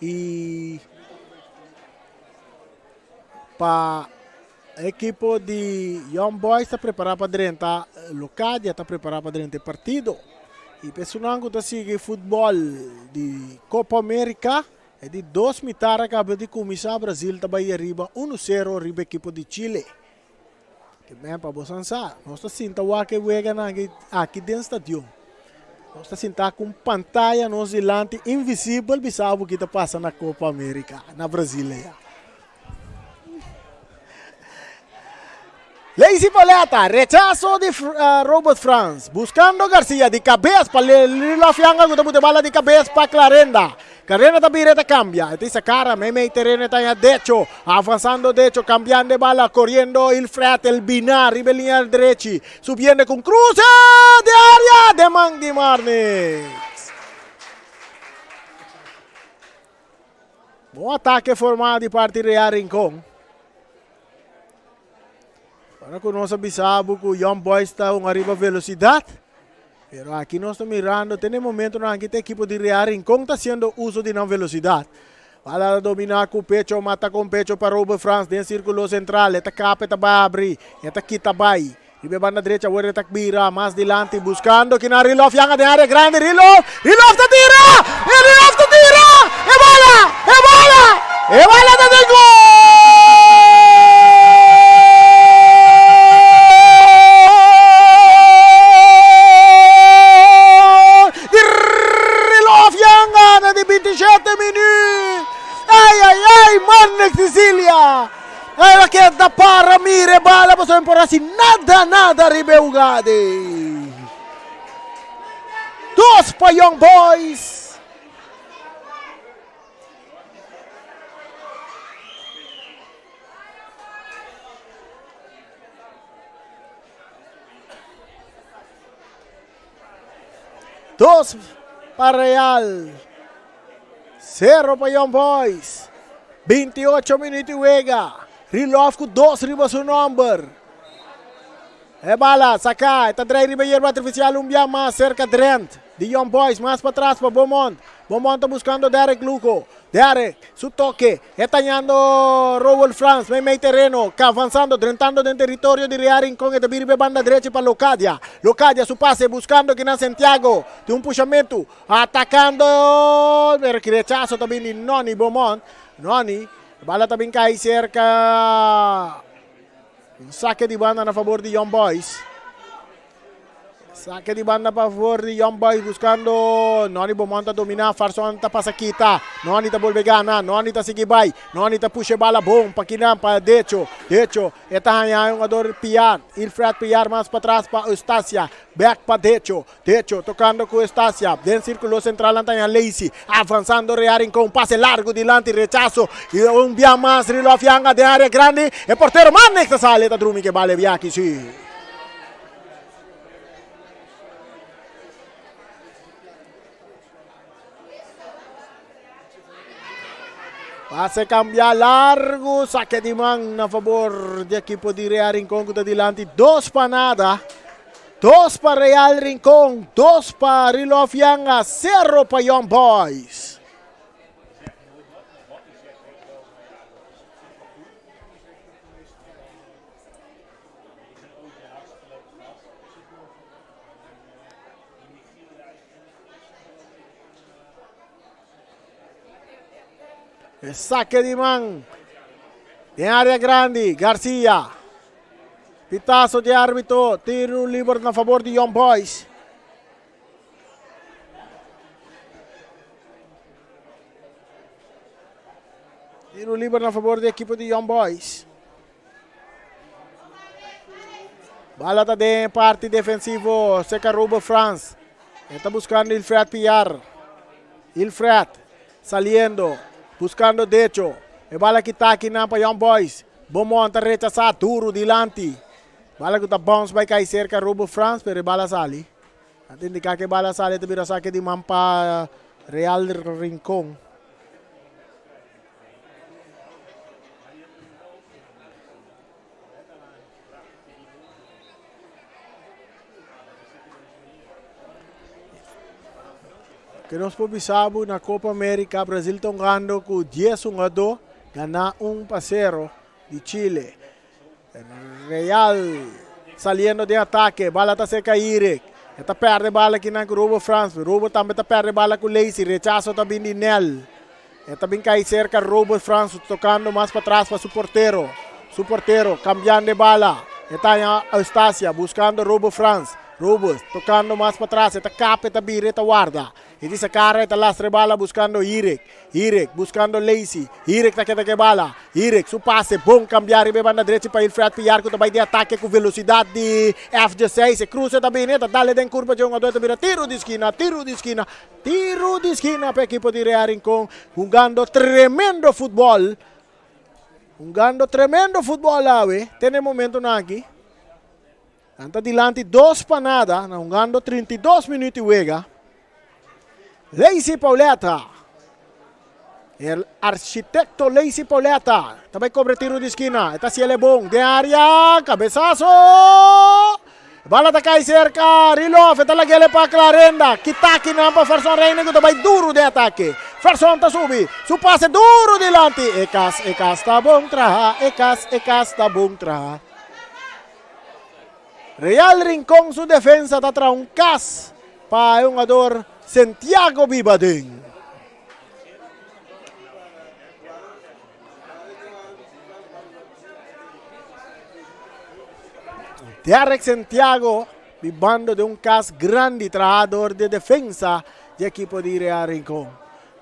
Speaker 1: i Pa ekipo di Young Boys ta prepara pa drenta Locadia ta prepara pa drenta e partido. Y pa esunnan cu ta sigui futbol di Copa America e di dos mitar a caba di cuminsa Brazil ta bay ariba uno cero riba ekipo di Chile. Ke men pa bosan sa, nos ta sinta wak e weganan aki, aki den stadion. Nos ta sinta ku un pantaya nos dilanti invisibel bisa bo ki ta pasa na Copa America, na Brazil aya. Leisy Paleta, rechaso di Robert Frans, buscando Garcia di cabes pa Lilo Fianga ku ta bute bala di cabes pa Clarenda. Carena ta bira e ta cambia, e ta isa cara meimei tereno e ta haña Decho, avanzando Decho, cambiando e bala, coriendo Ilfred, el bina riba e linea drechi, subiendo cu un cruce di area den man di Marnix. Bon atake forma di parti Real Rincon. Ora cu nos a bisa bo cu Young Boys ta un ariba velocidad, pero aki nos ta mirando te na e momentonan aki te ekipo di Real Rincon ta haciendo uso di nan velocidad. Bala ta domina cu pecho, mata con pecho pa Robert Frans den circulo central, e ta capa, e ta bay abri, e ta kita bay. Riba e banda drecha awor e ta bira mas dilanti buscando kina Rilof yanga den area grandi Rilof Rilof ta tira e Rilof ta tira e bala e bala e bala ta den gol di Rilof yanga na di 27 minuut ay ay ay Marnix Cecilia El a keda para mira e bala pasobra e por hasi nada nada riba e hugada ei. Dos pa Young Boys. Dos pa Real. Cero pa Young Boys. 28 minuut di wega. Rilov ku dos riba su nomber. E bala saca, e ta draai riba yerba artificial un bia mas cerca Drent di Young Boys, mas patras pa Beaumont. Beaumont ta buscando Derek Lugo. Derek, su toque, e tañando Rowell Frans, meimei tereno, ka avanzando, drentando den territorio di Real Rincon, e ta bira riba e banda drechi pa Locadia. Locadia su pase buscando kinan Santiago, tin un pushamento, atacando, pero ki rechazo ta bin di Noni Beaumont. Noni, bala ta bin kai cerca un saque di banda na favor di Young Boys. Saque di banda pa favor di Young Boys buscando Noni Beaumont ta domina, Farson ta pasa kita, Noni ta bolbe gana, Noni ta sigui bai, Noni ta pusha e bala bon pa kinan pa Decho, Decho e ta haña e hungador Piar, Ilfred Piar mas patras pa Eustacia, back pa Decho, Decho tocando cu Eustacia, den circulo central nan ta haña Lacey, avanzando Rea Rincon, pase largo dilanti, rechazo y un bia mas Rilof Yanga den area grandi, e portero Marnix ta sali ta drumi ke bala e bia aki si. Pase cambia largo, saque di man na favor di equipo di Real Rincón que ta dilanti 2 pa nada. 2 pa Real Rincón, 2 pa Rilof Yanga, 0 pa Young Boys. E saque di man den área grandi, Garcia. Pitazo di árbitro, tiro liber na favor di Young Boys. Tiro liber na favor di equipo di Young Boys. Bala ta den parti defensivo cerca Ruben Frans. E ta buscando Ilfred Piar. Ilfred saliendo, buscando Decho. E bala kita aki nan pa Young Boys. Beaumont ta rechasa duro dilanti. Bala ku ta bounce bai kai cerca Ruben Frans, pero e bala sali. A ta indica ke bala sali ta bira sake di man pa Real Rincon. Ke nos por bisa bo na Copa America Brasil ta hungando ku dies hungadó gana un pa sero di Chile. Real saliendo den atake bala ta serka Irik e ta perde bala kinan ku Robo Frans Robo tambe ta perde bala ku Lacey rechaso ta bin di Nel e ta bin kai serka Robo Frans tokando mas patras pa su portero su portero kambiando e bala e ta haña Eustacia buskando Robo Frans Robo tokando mas patras e ta kap e ta bira e ta warda E di sa kara e ta lastra e bala buskando Hirek. Hirek buskando Lacey. Hirek ta keda ku e bala. Hirek su pase bon kambia riba e banda drechi pa Hilfred Piar ku ta bai den atake ku velosidat di FG6. E kruse ta bini e ta dale den kurpa dje hungador e ta bira tiru di skina, tiru di skina, tiru di skina pa ekipo di Real Rincon hungando tremendo futbòl. Hungando tremendo futbòl awe te na e momentunan aki. Nan ta dilanti dos pa nada na hungando 32 minuut di wega. Lacey Pauletta. El architecto Lacey Pauletta. Ta bai cobra tiro di esquina. E ta haciele bon. Den area. Cabezazo. Bala ta cai cerca. Rilov. E ta lagele pa Clarenda. Kitaki nan pa Farson Reina cu ta bai duro den atake. Farson ta subi. Su pase duro dilanti. E cas, e cas ta bon traha. E cas, e cas ta bon traha. Real Rincon su defensa ta traha un kas pa e hungador Santiago biba den. Derek Santiago bibando den un kas grandi traha dor di defensa di ekipo di Real Rincon.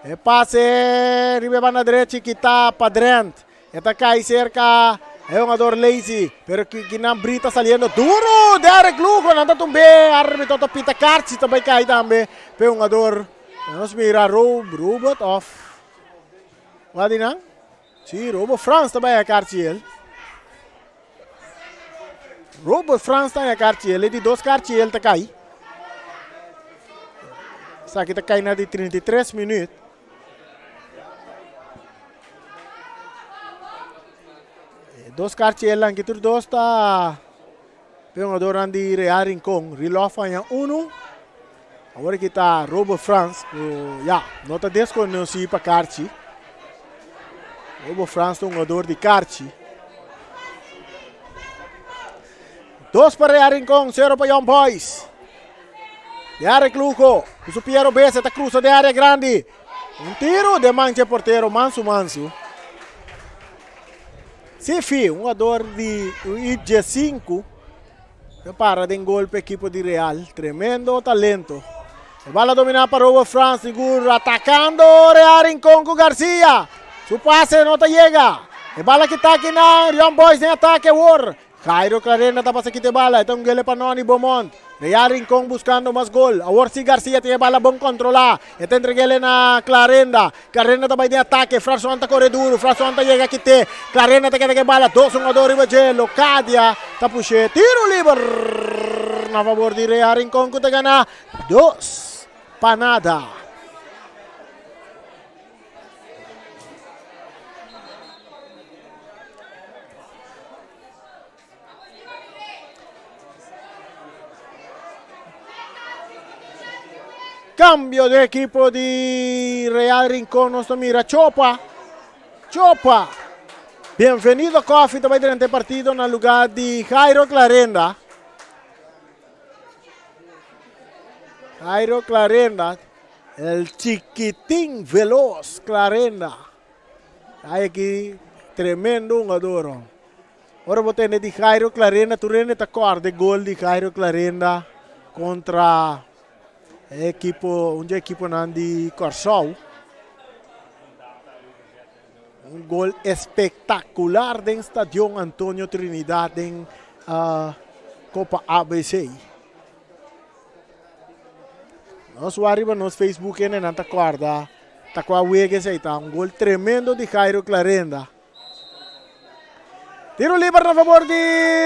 Speaker 1: E pase riba e banda drechi kita pa Drent. E ta kai serka e hungador Lazy, pero kinan Brita saliendo duro. Derek Lugo nan ta tumbe. Arbitro ta pita karchi ta bai kai tambe pe hungador. Nos mira Robert of wat di nan? Si, Robert Frans ta bai a karchi el. Robert Frans ta a karchi el. E di dos karchi el ta kai. Esaki ta kai na di 33 minuut. Dos karchielnan ki tur dos ta pe hungadornan di Real Rincon. Rilof haña uno. Awor aki ta Robert Frans ku ya no ta deskonosí pa karchi. Robert Frans ta un hungador di karchi. Dos pa Real Rincon, sero pa Young Boys. Derek Lugo ku su pia robes e ta krusa den área grandi. Un tiro den man dje portero Mansu Mansu. Sifi, un jugador di IG5, ta para den gol pa ekipo di Real. Tremendo talento. E bala domina pa Robert Frans, sigur atakando Real Rincon ku Garcia. Su pase no ta yega. E bala kita akinan, Young Boys den atake awor. Jairo Clarenda ta pasa kita e bala, e ta un gele pa Noni Beaumont. Real Rincon buscando mas gol. Awor si Garcia tin e bala bon controla. E ta entregele na Clarenda. Clarenda ta bay den atake. Frasson ta core duro. Frasson ta yega kite. Clarenda ta keda ku e bala. Dos hungador riba dje. Locadia ta pushe. Tiro liber na favor di Real Rincon ku ta gana 2-0. Cambio de equipo di Real Rincón. Nos ta mira Chopa. Chopa. Bienvenido Coffee ta bai durante e partido na lugar di Jairo Clarenda. Jairo Clarenda. El chiquitín veloz Clarenda. Ay aki tremendo hungador. Ora bo tende di Jairo Clarenda, tur hende ta kòrda e gol di Jairo Clarenda kontra e ekipo, un di e ekiponan di Kòrsou. Un gol espektakular den Stadion Antonio Trinidad den Kopa ABC. Nos wak riba nos Facebook hendenan ta kòrda ta kua wega esei ta. Un gol tremendo di Jairo Clarenda. Tiro liber na favor di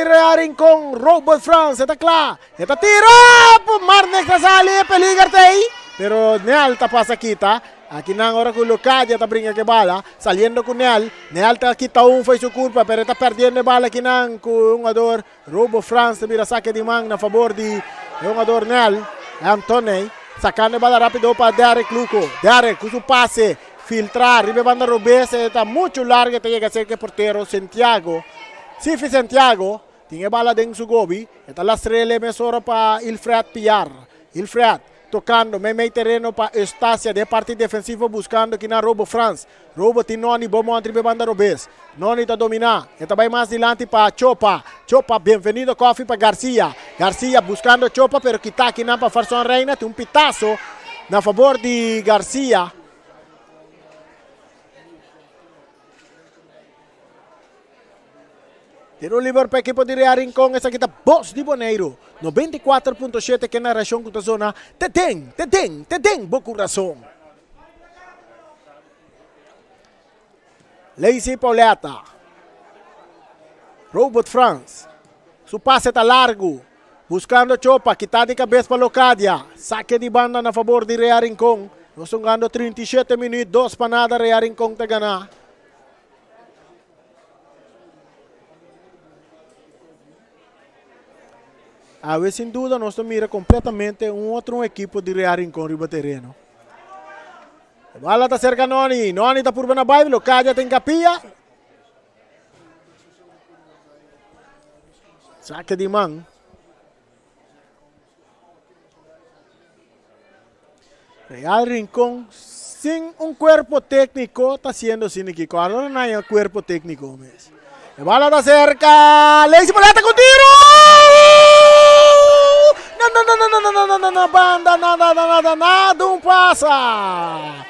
Speaker 1: Real Rincon. Robert Frans, e ta kla. E ta tira! Marnex ta sali, e peliger ta ei. Pero Nel ta pasa kita. Aki nan ora ku Locadia ta bringa ku e bala. Saliendo ku Nel. Nel ta kita un fo'i su kurpa, pero e ta perdiendo e bala aki nan ku e hungador Robo Frans ta bira sake di man na favor di e hungador Nel. Anthony sakando e bala rapido pa Derek Luco. Derek ku su pase. Filtra riba e banda robes e ta muchu largo e ta yega serka e portero Santiago. Sifi Santiago tin e bala den su gobi e ta lastrele mesora pa Ilfred Piar. Ilfred tocando meimei tereno pa Eustacia den e parti defensivo buscando kina Robo Frans. Robo tin Noni Beaumont riba e banda robes. Noni ta domina e ta bay mas dilanti pa Chopa. Chopa bienvenido Koffie pa Garcia. Garcia buscando Chopa pero kita kinan pa Farson Reina tin un pitazo na favor di Garcia. Tiro liber pa ekipo di Real Rincon. Esaki ta Bos di Boneiru. 94.7 ke narashon ku ta zona te den, te den, te den bo kurason. Lacey Pauletta. Robert Frans. Su pase ta largu. Buscando Chopa, kita di cabes pa Locadia. Saque di banda na fabor di Real Rincon. Nos ta hungando 37 minuut, 2-0 Real Rincon ta gana. Awe sin duda nos ta mira completamente un otro equipo di Real Rincon riba tereno. E bala ta cerca Noni. Noni ta purba na bai, Locadia ta encapia. Saque di man. Real Rincon sin un cuerpo tecnico ta haciendo asina aki. Cuando nan haya cuerpo tecnico mes. E bala ta cerca. Lacey Paleta con tiro! No, no, no, no, no, no, no, no, no, banda, nada, nada, nada, un pasa.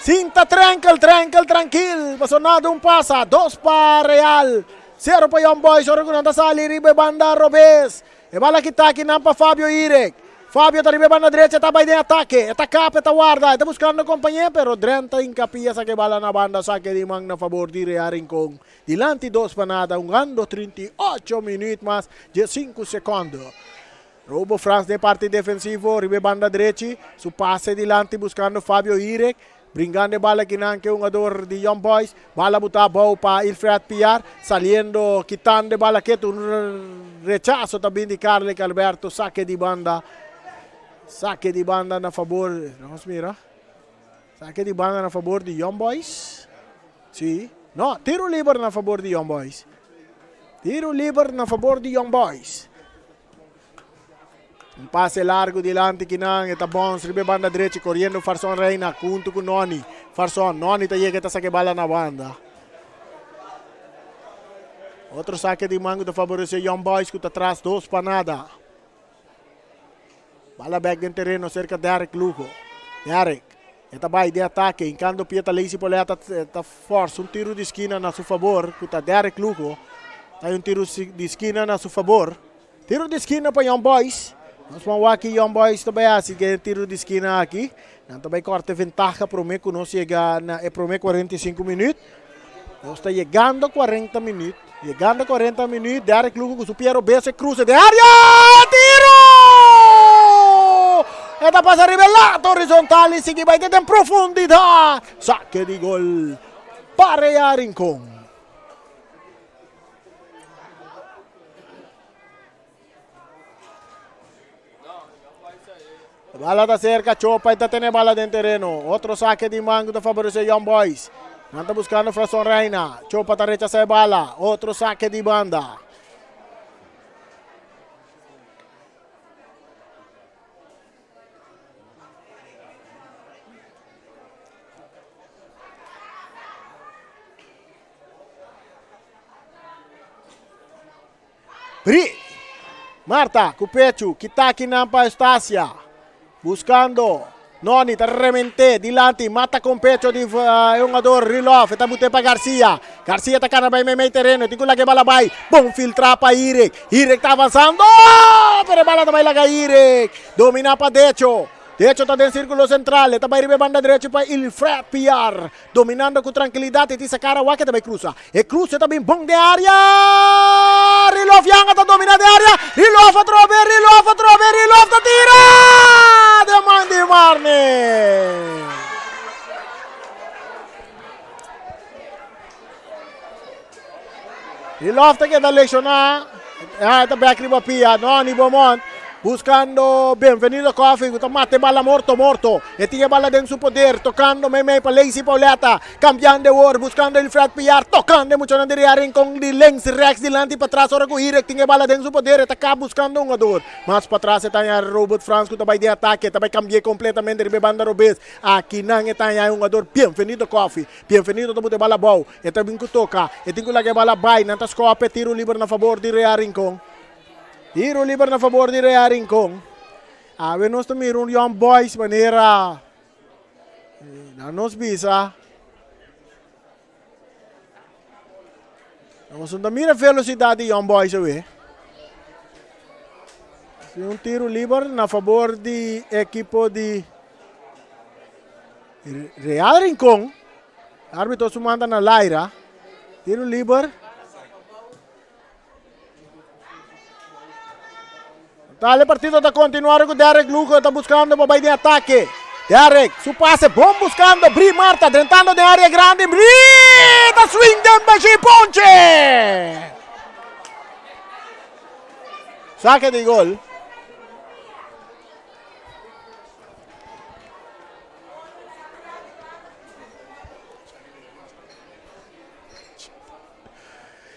Speaker 1: Sinta tranquil, tranquil, tranquil. Paso nada un pasa. Dos pa Real. Cero pa Young Boys. Ora cu nan ta sali riba e banda robes. E bala kita aki nan pa Fabio Irek. Fabio ta riba e banda drecha ta bai den atake. E ta kap, e ta warda, e ta buskando kompañé, pero Drent ta hinkapia saka e bala na banda sake di man na fabor di Real Rincon. Dilanti dos pa nada, hungando 38 minuut mas 15 sekondo. Robo Frans den parti defensivo riba e banda drechi, su pase dilanti buskando Fabio Irek. Bringando e bala kinan ke hungador di Young Boys. Bala buta abou pa Ilfred Piar. Saliendo kitando e bala ketu. Un rechaso ta bin di Carlick Alberto. Sake di banda. Sake di banda na fabor. Nos mira. Sake di banda na fabor di Young Boys. Si. No, tiro liber na fabor di Young Boys. Tiro liber na fabor di Young Boys. Un pase largo dilanti kinan e ta bons riba e banda drechi coriendo Farson Reina junto cu Noni. Farson, Noni ta yega ta saca e bala na banda. Otro saque di man cu ta favorece Young Boys cu ta tras dos pa nada. Bala back den terreno cerca Derek Lugo. Derek, e ta bay den atake, hincando pie ta Lacey Polea ta, ta forza un tiro di skina na su favor cu ta Derek Lugo. Ta un tiro di skina na su favor. Tiro di skina pa Young Boys. Nos ban wak ki Young Boys ta bai hasi den e tiro di skina aki. Nan ta bai korta e ventaha prome ku nos yega na e prome 45 minuut. Nos ta yegando 40 minuut. Yegando 40 minuut. Derrick Lugo ku su pie robes e cruce den area. Tiro! E ta pasa riba e lata horizontal i sigui bai den profundidat. Sake di gol pa Real Rincon. Bala ta cerca, Chopa ta tene bala den terreno. Otro saque di man ta favorece Young Boys. Nan ta buscando Frason Reina. Chopa ta rechaza e bala. Otro saque di banda. Bri. Marta ku pechu kita kinan pa Eustacia. Buscando. Noni ta remente dilanti. Mata con pecho di uh, jugador Rilov. Ta bute pa Garcia. Garcia ta cana bay meimei terreno. Tin ku laga e bala bay. Bon filtra pa Irek. Irek ta avanzando. Oh, pero e bala ta bay laga Irek. Domina pa Decho. Decho ta den círculo central. E ta bay riba e banda derecho pa Ilfred Piar. Dominando ku trankilidat e tin sa kara wak e ta bai krusa. E kruse ta bin bon den area. Rilof Yanga ta domina den area. Rilof atrobe, Rilof atrobe, Rilof ta tira! Den man di Marne. Rilof ta keda lesioná. Ah, ta bek riba pia. Noni Beaumont buscando Bienvenido Coffee ku ta mata e bala morto morto. E tin e bala den su poder, tocando meimei pa Lacey Pauletta. Cambiando e wor, buscando Wilfred Piar, tocando e muchanan di Real Rincon di links, rechts, dilanti patras ora ku Hirek tin e bala den su poder e ta kap buscando un hungador. Mas patras e ta haña Robert Frans ku ta bai den atake, ta bai cambi'é completamente riba e banda robes. Akinan e ta haña e hungador Bienvenido Coffee. Bienvenido ta buta e bala abou. E ta bin ku toka. E tin ku laga e bala bai. Nan ta skòp e tiru liber na fabor di Real Rincon. Tiru liber na fabor di Real Rincon. Awe nos ta mira un Young Boys manera nan nos bisa. Nos no ta mira velosidat di Young Boys awe. Un tiru liber na fabor di ekipo di Real Rincon. Arbitro su manda na laira. Tiro liber. Tal e partido ta continuar cu Derek Lugo ta buscando pa bay den ataque. Derek, su pase bon buscando Bri Marta drentando den area grande. Bri ta swing den Bashir Ponche. Saque di gol.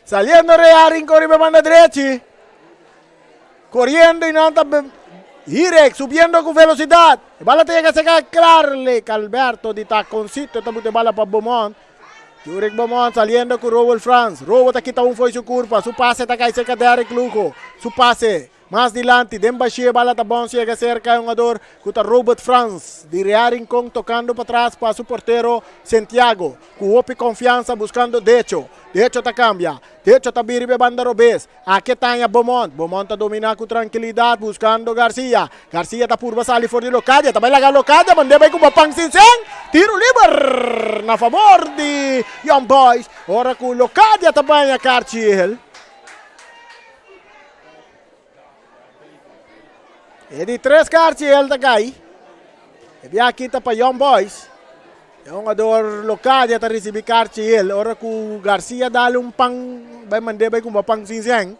Speaker 1: Saliendo Real Rincon riba banda drechi. Corriendo y nan ta... Hirek subiendo ku velosidat. E bala ta yega serka Clarlick Alberto di Taconcito ta buta e bala pa Beaumont. Jurick Beaumont saliendo ku Rowell Frans. Rowell ta kita un fo'i su kurpa. Su pase ta kai serka Derrick Lugo. Su pase mas dilanti den bashí e bala ta bons yega serka e hungador ku ta Robert Frans di Real Rincon tokando patras pa su portero Santiago ku hopi konfiansa buskando Decho. Decho ta kambia. Decho ta biri riba e banda robes. Aki ta haña Beaumont. Beaumont ta dominá ku trankilidat buskando Garcia. Garcia ta purba sali for di Locadia. Ta bai laga Locadia mand'é bai ku Bapang sin sen. Tiru liber na fabor di Young Boys. Ora ku Locadia ta baña karchi. E di tres karchi el ta kai. E bia aki ta pa Young Boys. E hungador Locadia ta risibi karchi el ora ku Garcia dale un pan bai mand'é bai kumpra pan sin sen.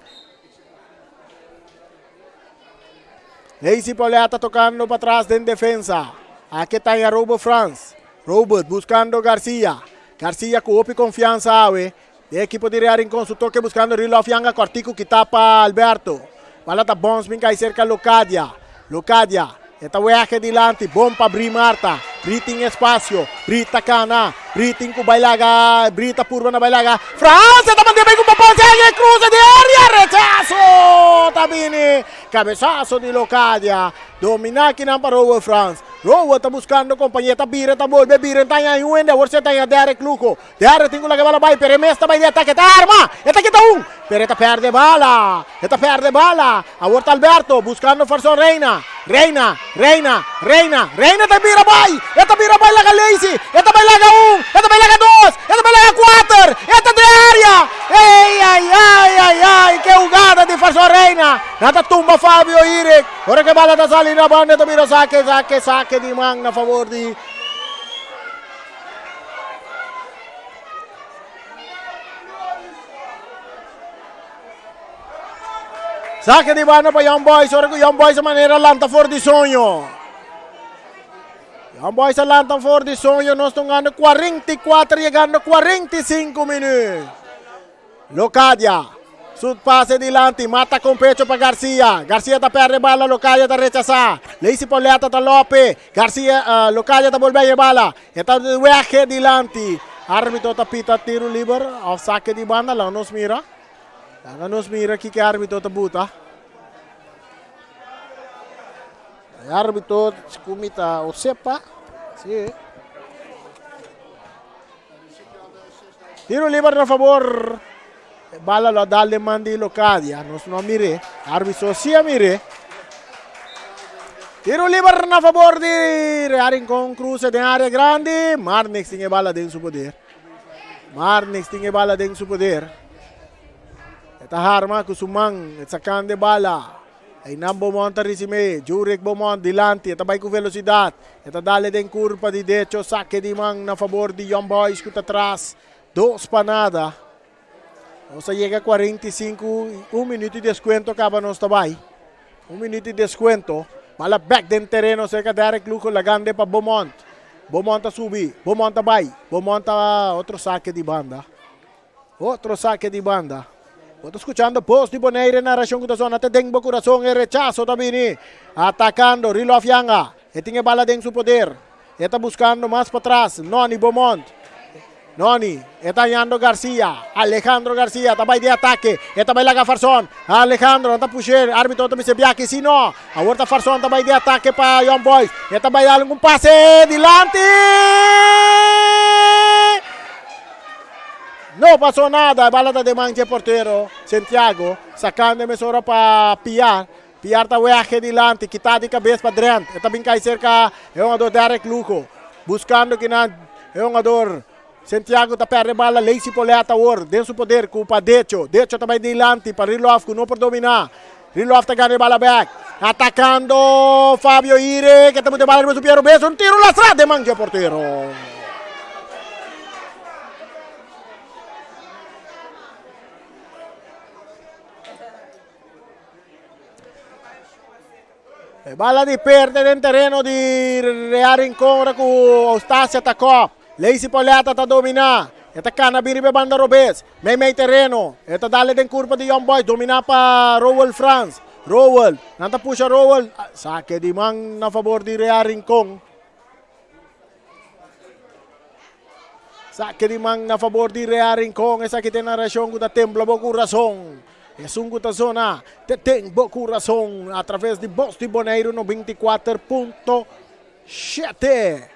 Speaker 1: Lacey Pauletta tokando patras den defensa. Aki ta haña Robert Frans. Robert buskando Garcia. Garcia ku hopi konfiansa awe. E ekipo di Real Rincon su toke buskando Rilof Yanga kòrtiku kitá pa Alberto. Bala ta bòns bin kai serka Locadia. Locadia e ta wège dilanti bon pa Bri Marta. Bri tin espasio. Bri ta kana. Bri tin ku bai laga. Bri ta purba na bai laga. Frans e ta manda bai ku Paponse e krusa di área. Rechaso ta bini. Kabesaso di Locadia. Dominá kinan pa Roel Frans. Roel ta buskando kompañia ta bira ta bolbe bira e ta haña un hende awor si e ta haña Derrick Lugo. Derde tin ku laga e bala bai, pero e mes ta bai di atake. Ta arma! E ta kita un, pero e ta pèrdè bala. E ta pèrdè bala. Awor ta Alberto buskando Farson Reina. Reina, Reina, Reina, Reina ta bira bai! E ta bira bai laga Leisi. E ta bai laga un, e ta bai laga dos, e ta bai laga kuater. E ta den área! Ei, ai, ai, ai, ai, ke hugada di Farson Reina! Nan ta tumba Fabio Irik. Ora ku e bala ta sali na banda e ta bira sake, sake, sake di man na favor di. Saque di banda pa Young Boys. Ora ku Young Boys a manera lanta for di soño. Young Boys a lanta for di soño. Nos ta hungando 44 llegando 45 minuut. Locadia. Su pase dilanti. Mata con pecho pa Garcia. Garcia ta perde bala. Locadia ta rechasa. Lacey Pauletta ta lope. Garcia, Locadia ta bolbe a bala. E ta wege dilanti. Arbitro ta pita tiro liber of saque di banda. Laga nos mira. Laga nos mira kiko e arbitro ta buta. E arbitro kumita Osepa. Si. Tiro liber na favor. Bala lo a dal den man di Locadia. Nos no a mir'é. Arbitro sí a mir'é. Tiro liber na favor di Real Rincon. Cruce den área grandi. Marnix tin e bala den su poder. Marnix tin e bala den su poder. E ta harma ku su man. E sakando e bala. Einan Beaumont ta risibe. Jurick Beaumont dilanti. E ta bai ku velosidat. E ta dale den kurpa di decho. Sake di man na fabor di Young Boys ku ta tras. 2-0. Nos a yega 45 i un minuut di deskuento kaba nos ta bai. Un minuut di deskuento. Bala bek den tereno serka Derrick Lugo lagande pa Beaumont. Beaumont ta subi. Beaumont ta bai. Beaumont ta otro sake di banda. Otro sake di banda. Bo ta skuchando Bos di Bonaire narashon ku ta sona te den bo kurason. E rechaso ta bini. Atakando Rilof Yanga. E tin e bala den su poder. E ta buskando mas patras. Noni Beaumont. Noni. E ta hañando Garcia. Alejandro Garcia ta bai di atake. E ta bai laga Farson. Alejandro nan ta push'é. Arbitro ta bisa biaki si no. Awor ta Farson ta bai di atake pa Young Boys. E ta bai dal un pase dilanti. No pasó nada. E bala ta den man dje portero Santiago. Sakando e mesora pa Piar. Piar ta wège dilanti. Kita di kabes pa Drent. E ta bin kai serka e hungador Derrick Lugo. Buskando kinan e hungador Santiago ta pèrdè bala. Lacey Polet awor den su poder ku pa Decho. Decho ta bai dilanti pa Rilof ku no por dominá. Rilof ta gana e bala bèk. Atakando Fabio Ire ke ta mete bala riba su pia robes. Un tiro lastrá den man dje portero. E bala di perde den tereno di Real Rincon ora ku Eustacia ta kòp. Lacey Pauletta ta dominá. E ta kana bin riba e banda robes. Mei mei tereno. E ta dale den kurpa di Young Boys. Dominá pa Rowell Frans. Rowell, nan ta pusha Rowell, sake di man na fabor di Real Rincon. Sake di man na fabor di Real Rincon, esaki ta e narashon ku ta tembla bo kurason. Esun ku ta zona te den bo kurason a traves di Bos di Boneiru 94.7.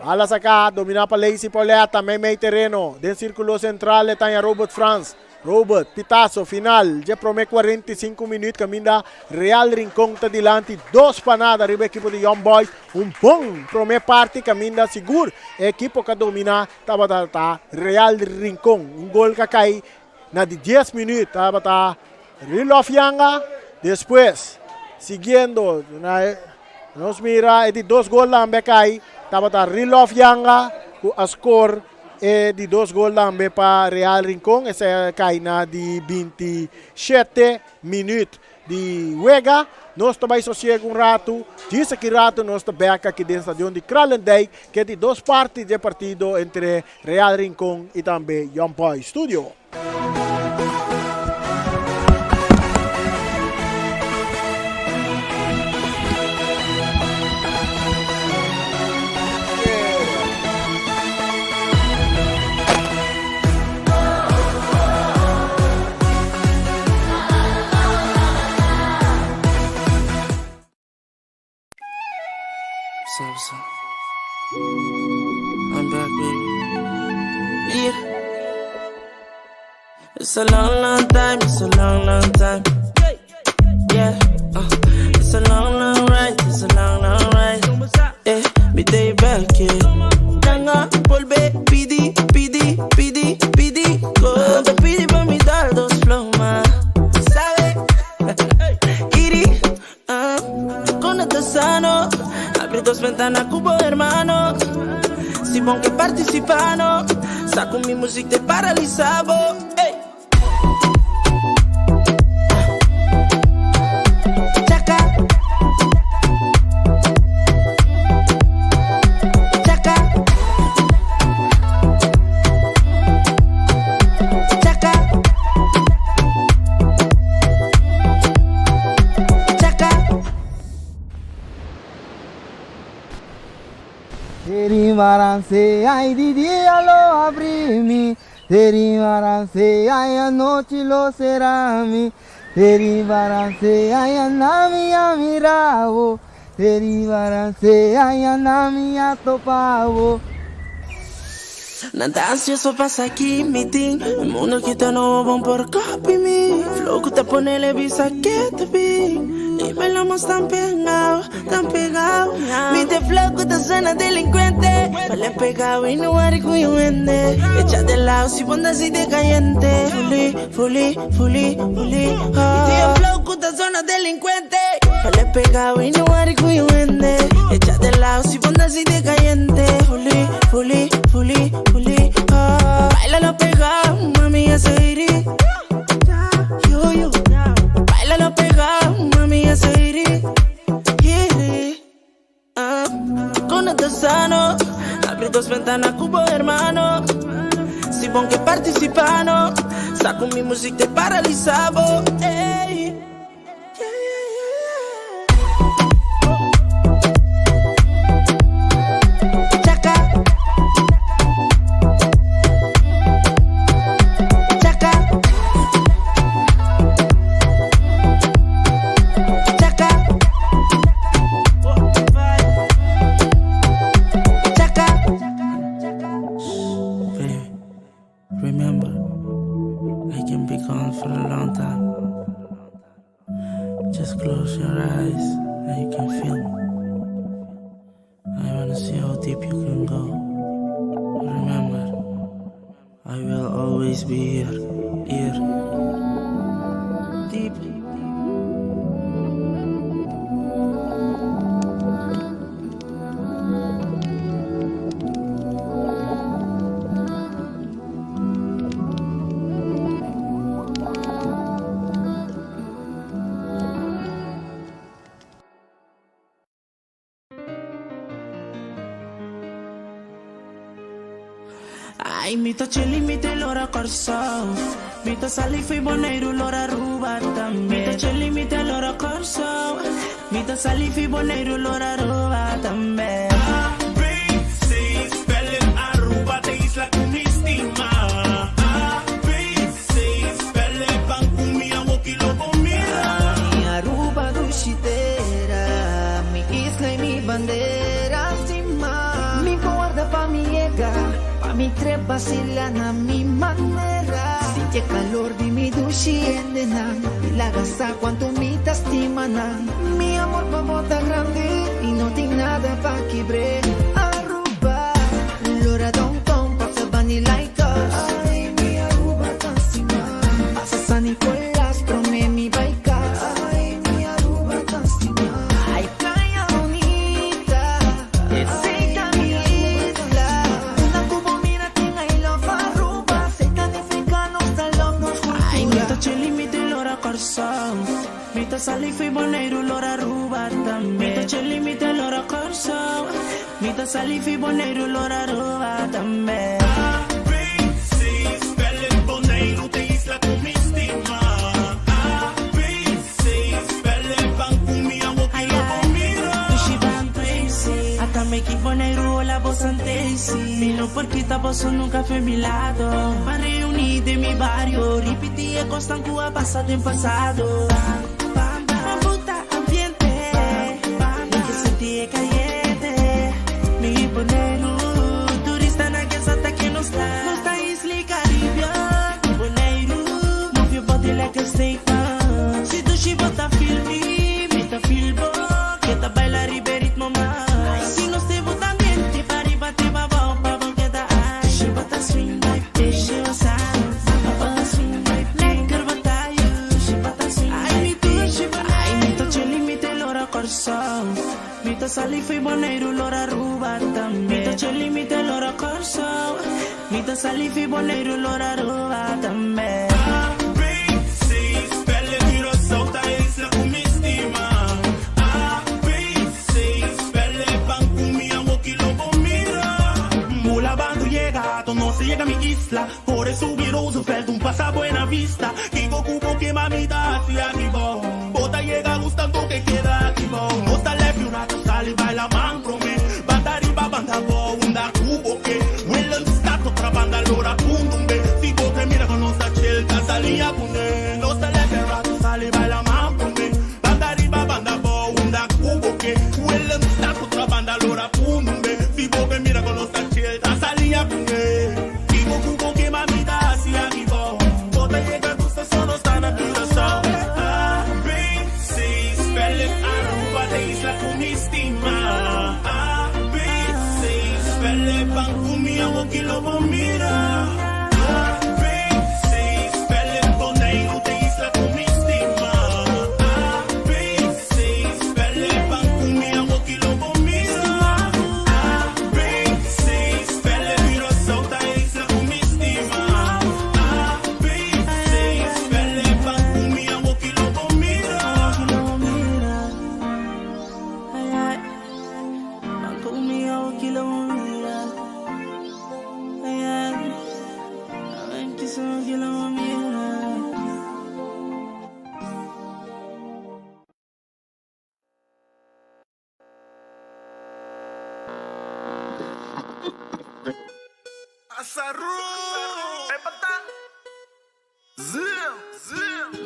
Speaker 1: Bala saka, dominá pa Lacey Pauletta, meimei tereno, den sirkulo sentral e taña Robert Frans. Robert, pitazo final dje prome 45 minuut kaminda Real Rincon ta dilanti dos pa nada riba ekipo di Young Boys. Un bon prome parti kaminda sigur e ekipo ka domina tabata ta Real Rincon. Un gol ka kai na di dies minuut tabata Rilof Yanga. Despues siguiendo na nos mira e di dos gol tambe a kai tabata Rilof Yanga ku a score E di dos gol tambe pa Real Rincon, esei a kai na di 27 minuut di wega. Nos ta bai sosiega un ratu, djis aki ratu nos ta bek aki den stadion di Kralendijk, ke di dos parti dje partido entre Real Rincon i tambe Young Boys. Studio.
Speaker 2: What's up, what's up? I'm back, baby. Yeah. It's a long, long time, it's a long, long time. Yeah. It's a long, long ride, it's a long, long ride. Yeah, mi day back, yeah. Nanga, volve, pidi, pidi, pidi, pidi. Go, te pidi pa mi dar dos flow, ma. Sabe? Iri, ah, con este sano. Abrí dos ventanas, cubo hermano. Si bon que participano. Saco mi música te paralizabo. Ey. Chaka. Chaka. Chaka. Chaka.
Speaker 3: Te ai di dia lo abrimi, Te ai anochi lo serami, Te ai anami a miravo, Te ai anami a topavo.
Speaker 2: Nada ansioso pasa aquí, mi team. El mundo quita no bon por copy me. Flow que te pone le visa que te vi. Y bailamos tan pegado, tan pegado. Mi te flow que te suena delincuente. Vale pegado y no haré cuyo vende. Echa de lado si ponte así de caliente. Fully, fully, fully, fully. Oh. Mi te flow que te suena delincuente. Vale pegado y no haré cuyo vende. Echa de lado si ponte así de caliente. Fully, fully, fully, fully. Oh. Bailalo pegado, mami, ese iri. Yo, yo. Bailalo pegado, mami, ese iri. Iri. Ah. Con este sano, abrí dos ventanas, cubo hermano. Si bon que participano, saco mi música te paralizabo. Ey. Yeah, yeah, yeah. Chaka. Chaka. Chaka. Chaka. Baby, remember, I can be gone for a long time. Just close your eyes and you can feel me. I wanna see how deep you can go. Remember, I will always be here, here. Deep. Ai, mi ta chilli, mi te lora Kòrsou. Mi ta sali fi Boneiru, lora Aruba tambe. Mi ta chilling, mi ta lora Kòrsou. Mi ta sali fi Boneiru, lora Aruba tambe.
Speaker 4: A, B, C, spel it Aruba, de isla ku mi stima. A, B, C, spel it ban ku mi awoki lo bo mira.
Speaker 5: Mi Aruba dushi tera, mi isla i mi bandera stima. Mi por warda pa mi yega, pa mi krê basila na mi manera. Sinti e kalor di mi dushi hendenan, i laga sa kuantu mi ta stima nan. Mi amor pa bo ta grandi i no tin nada pa kibr'é. Aruba, lora downtown, pasa bani Lighthouse. Ay, mi Aruba tan stima. Pasa San Nicolas, promé mi bai kas. Ay, mi Aruba tan stima. Ay, Playa Bonita, esei ta mi isla. Unda ku bo mira tin I love Aruba. Esei ta nifiká nos ta love nos kultura.
Speaker 2: Ay, mi ta chilling, mi ta lora Kòrsou. Mi ta sali fi Boneiru, lora Aruba tambe. Mi ta chilling, mi ta lora Kòrsou. Mi ta sali fi Boneiru, lora Aruba tambe.
Speaker 4: A, B, C, spel it Boneiru, de isla ku mi stima. A, B, C, spel it ban ku mi awoki lo bo mira.
Speaker 2: Dushi ban Tracy. Ata mi ki Boneiru, hola boso Daisy. Mi no por kita boso nunka for mi lado. Pa reuní den mi bario, ripití e kosnan ku a pasa den pasado. Puta ambiente, mi ke sinti e kayente. Mi Boneiru, turistanan ke sa ta ken nos ta. Nos ta Isla Caribbean, Boneiru, move your body like a snake man. Si dushi bo ta feel mi, mi ta feel bo. Keda baila riba e ritmo man. Si nos te bota ambiente, pa riba te pa bou, pa bo keda ai. Dushi bo ta swing like dushi bo sa. Bo ta swing like lekker bataya. Dushi bo ta swing ai mi dushi bo. Ai mi ta chilling, mi ta lora Kòrsou. Mi ta sali fi Boneiru, lora Aruba tambe. Mi ta chilling, mi ta lora Kòrsou. Mi ta sali fi Boneiru, lora Aruba tambe.
Speaker 4: A, B, C, spel it Curaçao ta isla ku mi stima. A, B, C, spel it ban ku mi awoki lo bo mira. Mula bando yega, to no se yega mi isla. Kore subi Roosevelt, un pasa Buena Vista. Kiko kubo ke mamita hasi aki bou. Bo ta yega gusta anto ke keda aki bou. Nos ta lef un rato sali baila man promé. Banda riba banda bou, unda kubo ke. Willemstad otra banda lora pundumbe. Si bo ke mira kon nos ta chill, ta salia kuné. Nos ta lef un rato sali baila man promé. Banda riba banda bou, unda kubo ke. Willemstad otra banda lora pundumbe. Si bo ke mira kon nos ta chill, ta salia kuné. Kiko kubo ke mamita hasi aki bou. Bo ta yega gusta so nos ta na Curaçao. A, B, C, spel it Aruba de isla ku mi stima. A, B, C, spel it ban ku mi awoki lo bo mira. A, B, C, spel it Boneiru de isla ku mi stima. A, B, C, spel it ban ku mi awoki lo bo mira. A, B, C, spel it Curaçao ta isla ku mi stima. A, B, C, spel it ban ku mi awoki lo bo mira.
Speaker 2: Ay, ay. Ban ku mi awoki lo bo mira. Ay, ay. Ay, kiso lo bo mira.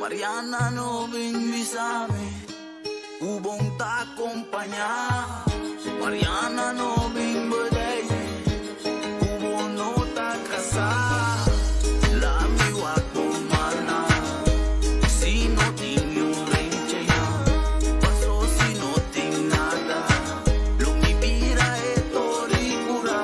Speaker 6: Mariana no bin bisami Ku bo n' ta kompañá. Mariana no bin bedei Ku bo no ta kasá. Lami wak bo mana Si no tin un renche ya. Paso si no tin nada Lo mi bira e tori kura.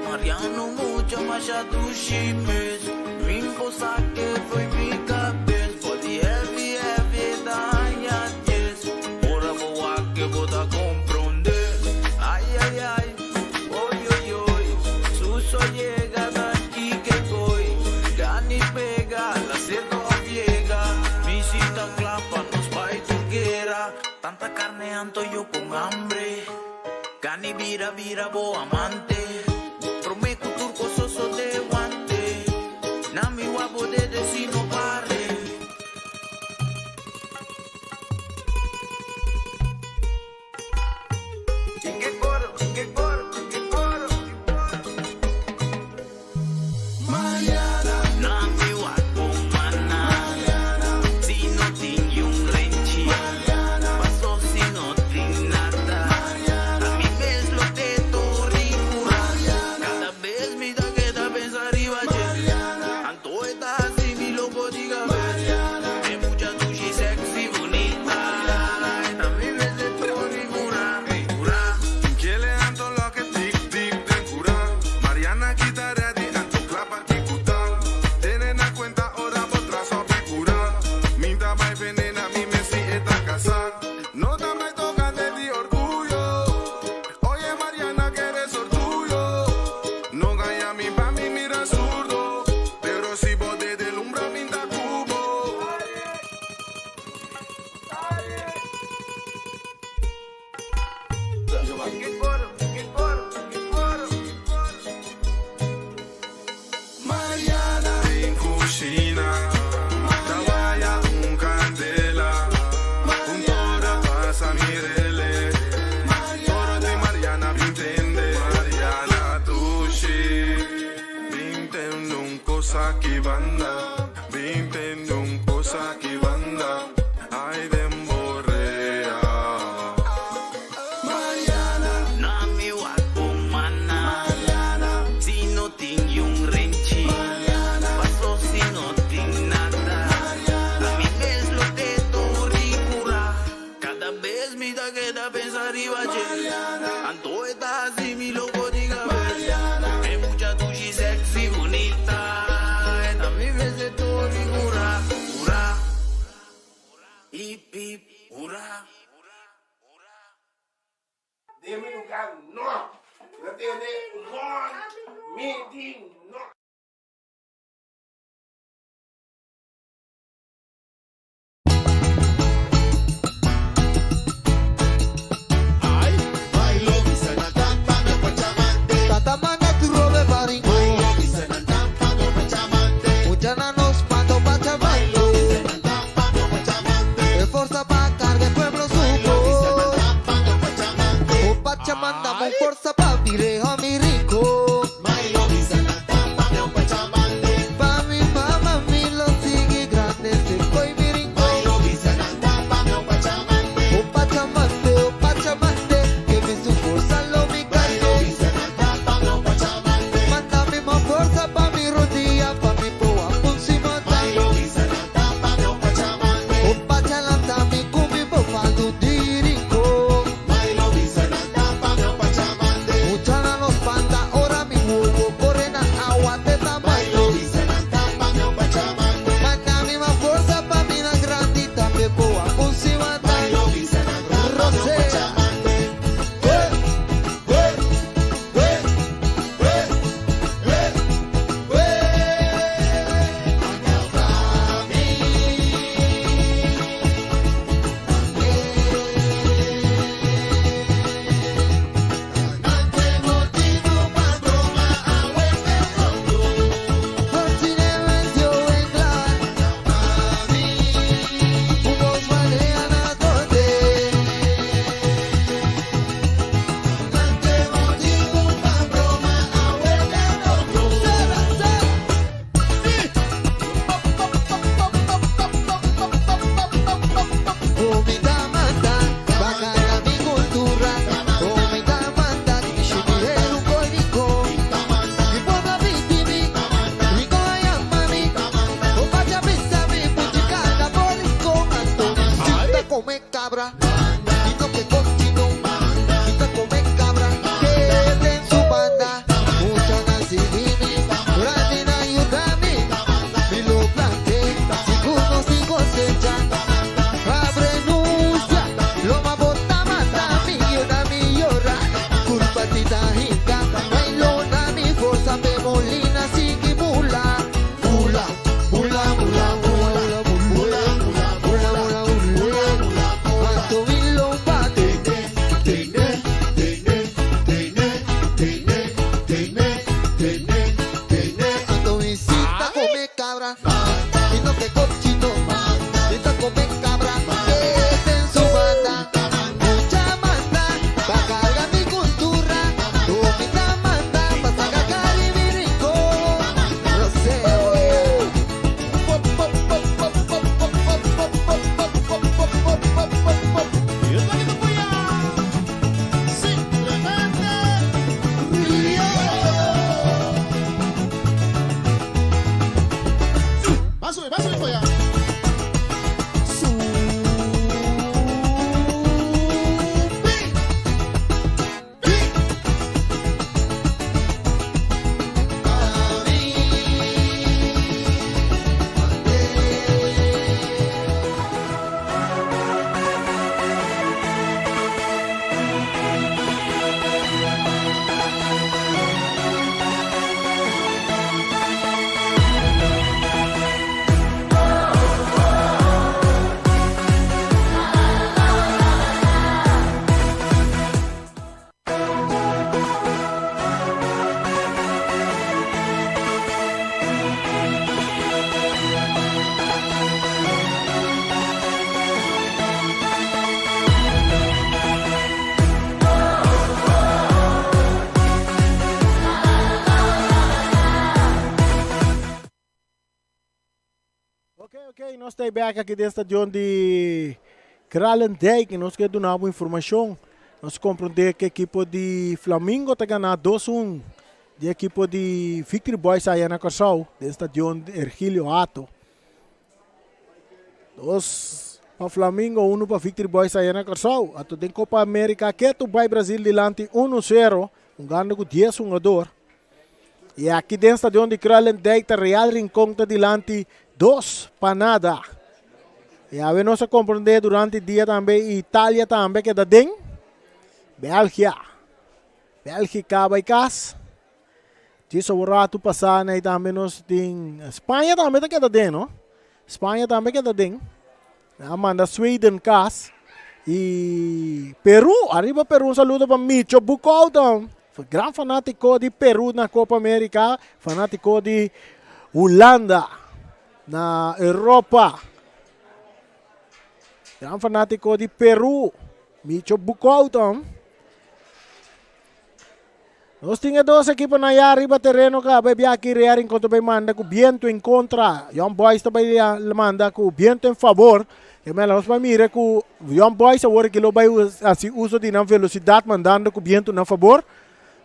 Speaker 6: Mariano mucha masha dushi mes. Min cosa que foi mi cabez. Body heavy heavy daña 10. Ora bo wak e bo ta komprondé. Ay ay ay, oy oy oy. Suso llega da ki koi. Gani pega, la seco llega. Mi cita clapa, nos bai together. Tanta carne anto yo con hambre. Gani bira bira bo amante. Prome ku turco soso de guante. Nami guapo de si no pare. ta keda pensa riba dje. Anto e ta hasi mi loko di kabes. E mucha dushi sexy bunita. E ta mi mester tur di hura, hura. Hip hip hura.
Speaker 7: Den mi lugar no. No tene one meeting no.
Speaker 5: Tata manda tu robe pa rincon. Mucha na nos mando pa chamando. E forza pa carga e pueblo su voz. O Pachamanda mon forza pa vireja mi rincon. Pa mi mama mi lo sigue grande se coi mi rincón. O Pachamante, o Pachamante, que mi su fuerza lo mi cargue. Manda mi más fuerza pa mi rodilla, pa mi poa pun si mata. O Pachalanta mi cumi bofa du dirico. Mucha na nos panda, ora mi huevo, corre na agua te tamando. Manda mi más fuerza pa mi na grande también poa pun si mata. Rosea. Eh, eh, eh, eh, eh, eh. Pa mi. Comida manda, bacana mi cultura. Comida manda, kishimiheru koiriko. Mi pueblo vitimi, rico ayamami. Opacha pisami, puchicana borico. Anto, chita come cabra, y no que cochino. Chita come cabra, que en su banda. Mucha nacibini, ranina ayúdame. Mi lo planté, si uno si cosecha. Abrenuncia, loma bota mata, mi llora, mi llora, culpa tita hinca, bailona, mi fuerza me molina, sigue mula, mula, mula, mula, mula, mula, mula, mula, mula, cuanto mi lomba te, te, te, te, te, te, te, te, te, ando visita come cabra, y no que cochino, visita come cabra, que en su banda, mucha manda, pa' cargar mi cultura, comida manda, pa' sacar caribe rincón, no sé.
Speaker 7: Va a subir, va a subir para allá.
Speaker 1: Ok, nos ta back aki den stadion di Kralendijk i nos ke duna bo informashon. Nos komprondé ku ekipo di Flamingo ta gana 2-1 di ekipo di Victory Boys aya na Kòrsou den stadion Ergilio Hato. Dos. pa Flamingo, unu pa Victory Boys aya na Kòrsou. Ato den Copa America ketu bai Brazil dilanti unu sero, hungando ku dies hungador. I aki den stadion di Kralendijk ta Real Rincon ta dilanti dos pa nada. I awe nos a komprondé durante dia tambe Italia tambe keda den Belgia. Belgika bai kas. Djis un ratu pasá nei tambe nos tin Spaña tambe ta keda den no. Spaña tambe keda den. A manda Sweden kas. I Peru, ariba Peru un saludo pa Micho Boekhouten. Gran fanátiko di Peru na Copa America, fanátiko di Hulanda na Europa. Gran fanátiko di Peru, Micho Boekhouten. Nos tin e dos ekiponan ya riba tereno kaba e biaha aki Real Rincon ta bay manda ku biento en kontra. Young Boys ta bay manda ku biento en fabor. E mela nos bay mira ku Young Boys awor aki lo bay hasi uso di nan velosidat mandando ku biento na fabor.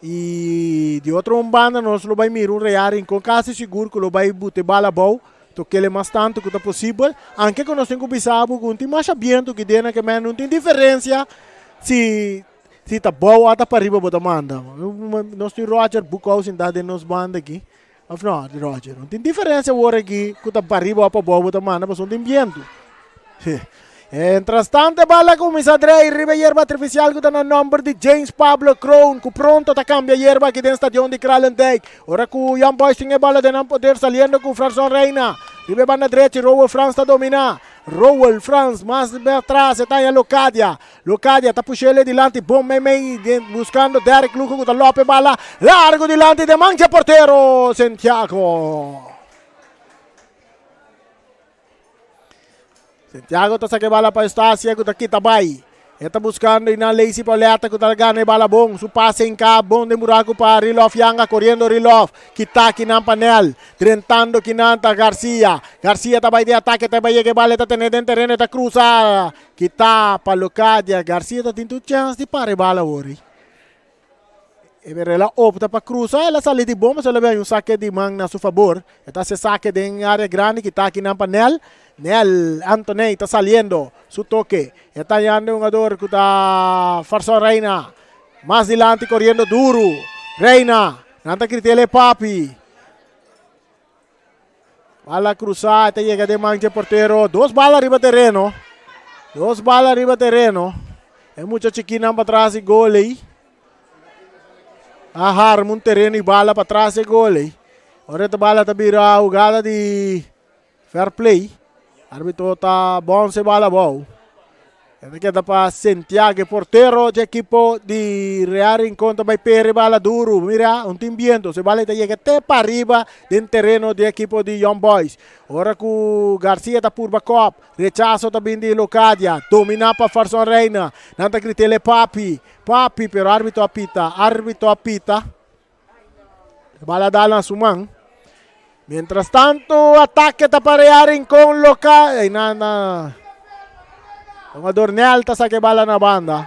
Speaker 1: I di otro un banda nos lo bay mira un Real Rincon kasi sigur ku lo bay bute bala abou tokele mas tantu ku ta posibel. Anke ku nos tin ku bisa bo ku no tin masha biento aki den ke menen no tin diferensia si Si ta bou ata pariba bo ta manda. Nos tin Roger Boekhouw sintá den nos banda aki. Of no, Roger? No tin diferensia awor aki ku ta pariba o pa bou bo ta manda pasobra no tin bientu. Mientras tanto e bala a kuminsá drei riba e yerba artifisial ku ta na nòmber di James Pablo Kroon ku pronto ta kambia yerba aki den stadion di Kralendijk. Ora ku Young Boys tin e bala den nan poder saliendo ku Franson Reina riba e banda drechi Roel Frans ta dominá. Roel Frans mas atras e ta haña Locadia. Locadia ta push'el dilanti bon meimei buscando Derrick Lugo cu ta lope bala largo dilanti den man dje portero Santiago. Santiago ta saca e bala pa Eustacia cu ta kita bay. E ta buscando y nan Lacey Pauletta cu ta gana e bala bon. Su pase hinca bon den buraco pa Rilof Yanga coriendo Rilof. Kita kinan pa Nel. Drentando kinan ta Garcia. Garcia ta bay den atake ta bay yega e bala e ta tene den tereno e ta cruza. Kita pa Locadia. Garcia ta tin tur chèns di para e bala awor ei. E pero el a opta pa krusa, el a sali di bon, pasobra el a bira un sake di man na su fabor. E ta hasi sake den área grandi, kita akinan pa Nel. Nel Antoney ta saliendo su toke. E ta hañando e hungador ku ta Farson Reina. Mas dilanti koriendo duru. Reina, nan ta grit'el e papi. Bala cruzá, ta yega den man dje portero. Dos bala riba tereno. Dos bala riba tereno. E mucha chikinan patras di gol ei. A harma un tereno y bala patras di gol ei. Ora e bala ta bira hugada di fair play. Arbitro ta bonse bala abou. E ta keda pa Santiago, e portero dje ekipo di Real Rincon ta bai pere bala duru. Mira, un tin biento. Se bala ta yega te pa riba den tereno di ekipo di Young Boys. Ora ku Garcia ta purba kop, rechaso ta bin di Locadia. Domina pa Farson Reina. Nan ta gritele papi, papi, pero arbitro a pita, arbitro a pita. Bala dal na su man. Mientras tanto, ataque ta pa Real Rincon local. Ay, na, na. Jugador Nel ta saque bala na banda.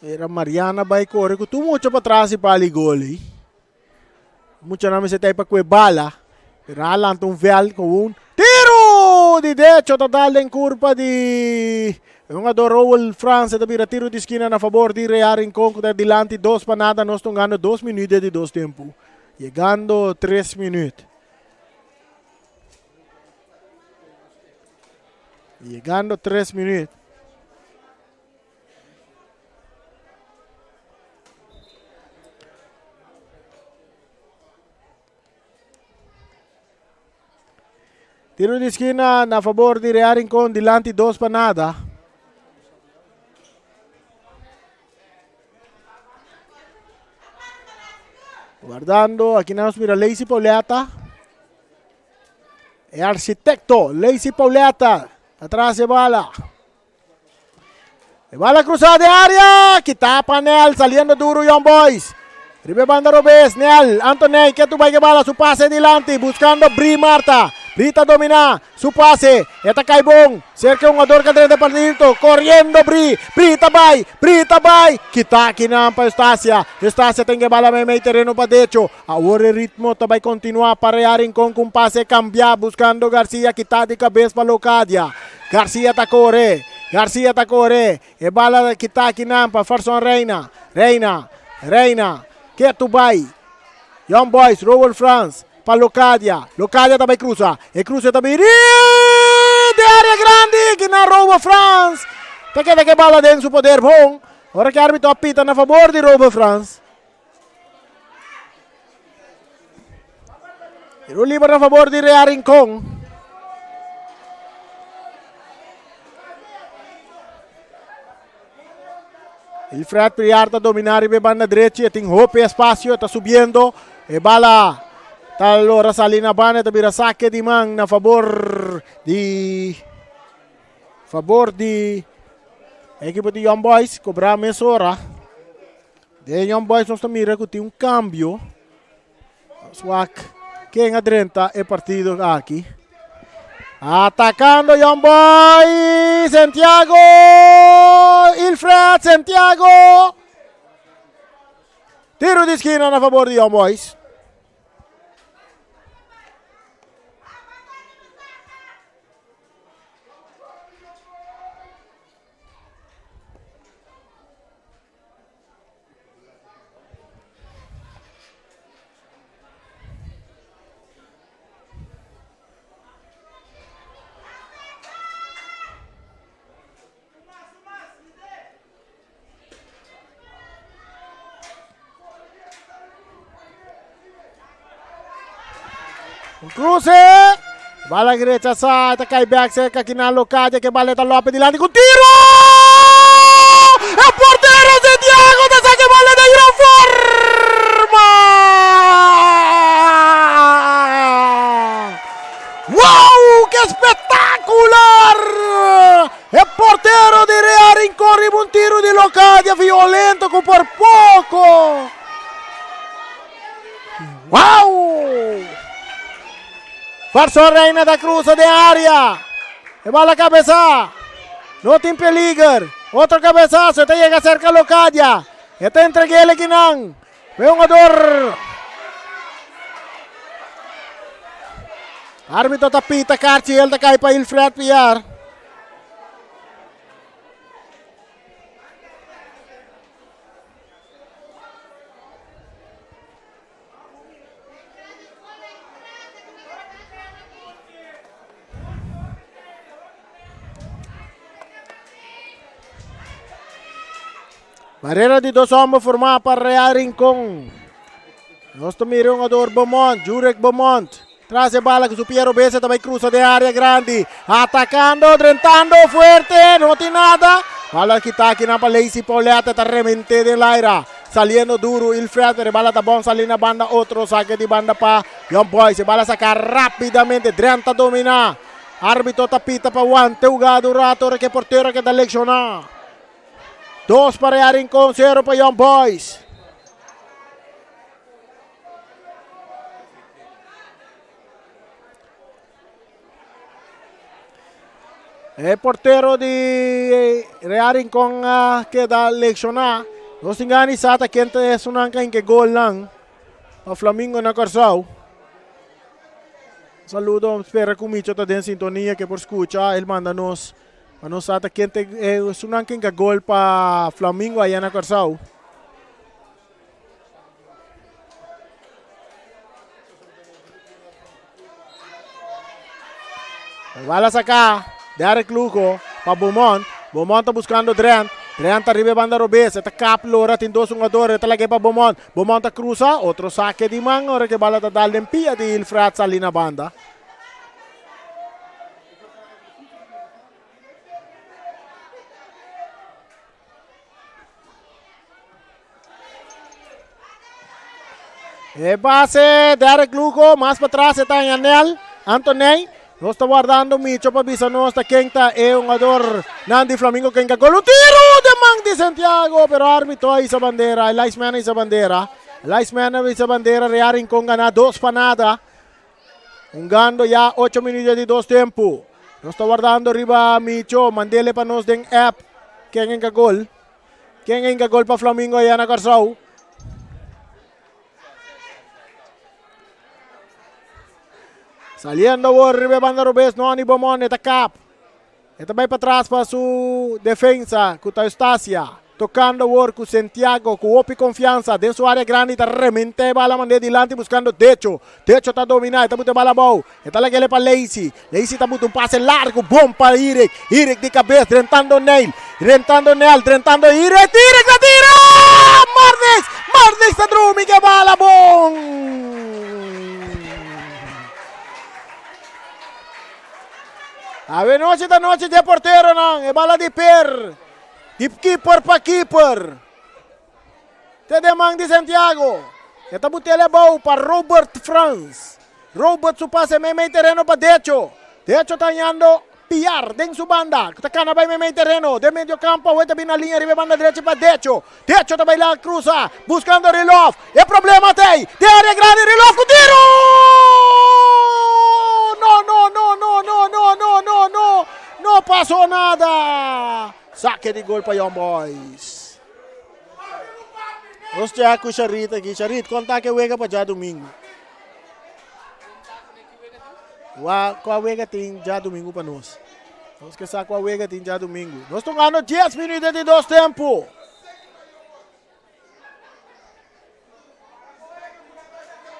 Speaker 1: Era Mariana bai kore ku tur mucha patras di pali gol ei. Muchanan mester ta ei pa kue bala. Pero a lanta un vèlt ku un tiru di decho ta dal den kurpa di e hungador Rowel Frans. E ta bira tiru di skina na fabor di Real Rincon ku ta dilanti dos pa nada. Nos ta hungando dos minüt den di dos tempu. Yegando tres minüt. Yegando tres minüt. Tiro di esquina na favor di Real Rincón, dilanti dos pa nada. Guardando, aquí nos mira Lacey Pauleta. E arquitecto Lacey Pauleta, atrás de bala. E bala cruzada de área. Kita pa Nel, saliendo duro Young Boys. Ribe banda robes, Nel, Antoney, que tu que bala, su pase dilanti, buscando Bri Marta. Bri ta dominá su pase. E ta kai bon. Serka e hungador ka drenta e partido. Koriendo Bri. Bri ta bai. Bri ta bai. Kita akinan pa Eustacia. Eustacia ten ke bala meimei tereno pa decho. Awor e ritmo ta bai kontinuá pa Real Rincon ku un pase kambiá buskando Garcia kita di kabes pa Locadia. Garcia ta kore. Garcia ta kore. E bala kita akinan pa Farson Reina. Reina. Reina. Ketu bai. Young Boys, Rowel Frans pa Locadia. Locadia ta bai cruza. E cruze ta bini de area grandi. Kina Rowel Frans. Ta keda ke bala den su poder bon. Ora ke arbitro a pita na favor di Rowel Frans. Tiro liber na favor di Real Rincon. Wilfred Priar ta domina riba e banda drechi, e tin hopi espacio, e ta subiendo, e bala ta lora sali na banda, e ta bira saque di man na favor di favor di equipo di Young Boys, cobra mesora. Den Young Boys nos ta mira cu tin un cambio. Swak ken a drenta e partido aki. Atacando Young Boy Santiago. Ilfred Santiago. Tiro di esquina na favor di Young Boys. Un cruce. Bala rechazá. Ta cai back cerca Kinan Locadia. Que bala ta Lopez dilanti con tiro! E portero Santiago ta saca bala de gran forma! Wow! Que espectacular! E portero di Real Rincón riba un tiro di Locadia violento cu por poco. Wow! Farson Reina ta cruza den area. E bala cabeza. No tin peliger. Otro cabezazo. E ta yega cerca Locadia. E ta entreguele kinan. E hungador. Arbitro ta pita karchi. El ta kai pa Ilfred Piar. Barrera di dos homber formá pa Real Rincon. Nos ta mira un jugador Beaumont, Jurek Beaumont. Tras e bala ku su pie robes e ta bai cruza den área grandi. Atacando, drentando fuerte, no tin nada. Bala kita aki nan pa Lacey Paulette, ta remente den laira. Saliendo duro Ilfred, pero e bala ta bon sali na banda otro saque di banda pa Young Boys. E bala saca rapidamente, Drent ta domina. Arbitro ta pita pa wante hugado un rato ora ke portero a keda lecciona. Dos pa Real Rincon, cero pa Young Boys. E portero di Real Rincon a keda leccioná. Nos tin gana di sa ta ken ta esunnan ka hinka e golnan pa Flamingo na Kòrsou. Saludo, spera ku Micho ta den sintonia ke por skucha. El manda nos pa nos sa ta ken ta esunnan ka hinka gol pa Flamingo aya na Kòrsou. Bala saca Derek Lugo pa Beaumont. Beaumont ta buscando Drent. Drent ta riba e banda robes. E ta kap lora tin dos hungador. E ta lag'é pa Beaumont. Beaumont ta cruza. Otro saque di man ora ke bala ta dal den pia di Ilfred sali na banda. E base Derek Lugo, mas pa tras e ta Yanel Antoney. Nos ta wardando Micho pa bisa nos ta ken ta e hungador nan di Flamingo ken ka gol. Un tiro de man di Santiago, pero arbitro a hisa bandera. E linesman a hisa bandera. E linesman a hisa bandera. Real Rincon gana 2 pa nada. Hungando ya ocho minuut di dos tempu. Nos ta wardando riba Micho, mandele pa nos den app. Ken enka gol? Ken enka gol pa Flamingo allá na Kòrsou? Saliendo awor riba e banda robes, Noni Bomon e ta kap. E ta bai patras pa su defensa ku ta Eustacia. Tokando awor ku Santiago ku hopi konfiansa den su área grandi ta rementá e bala mand'é dilanti buskando Decho. Decho ta dominá, e ta buta e bala abou. E ta lag'é pa Leisi. Leisi ta buta un pase largu bon pa Irek. Irek di kabes drentando Neil. Drentando Nel, drentando Irek. Irek ta tira! Marnix! Marnix ta drumi ku e bala bon! Awe nochi ta nochi dje porteronan. E bala di per. Di keeper pa keeper. Te den man di Santiago. E ta but'el abou pa Robert Frans. Robert su pase meimei tereno pa Decho. Decho ta hañando Piar den su banda. Ku ta kana bai meimei tereno. Den medio kampo awe ta bin na liña riba e banda drechi pa Decho. Decho ta bai la krusa buskando Rilov. E problema t'ei. Den área grandi Rilov ku tiru! No, no, no, no, no, no, no, no, no. No pasó nada. Sake di gol pa Young Boys. Nos check ku Sharit aki. Sharit, konta ke wega pa djadumingu. Wa, kua wega tin djadumingu pa nos? Nos ke sa kua wega tin djadumingu. Nos tokando 10 minuut di dos tempu.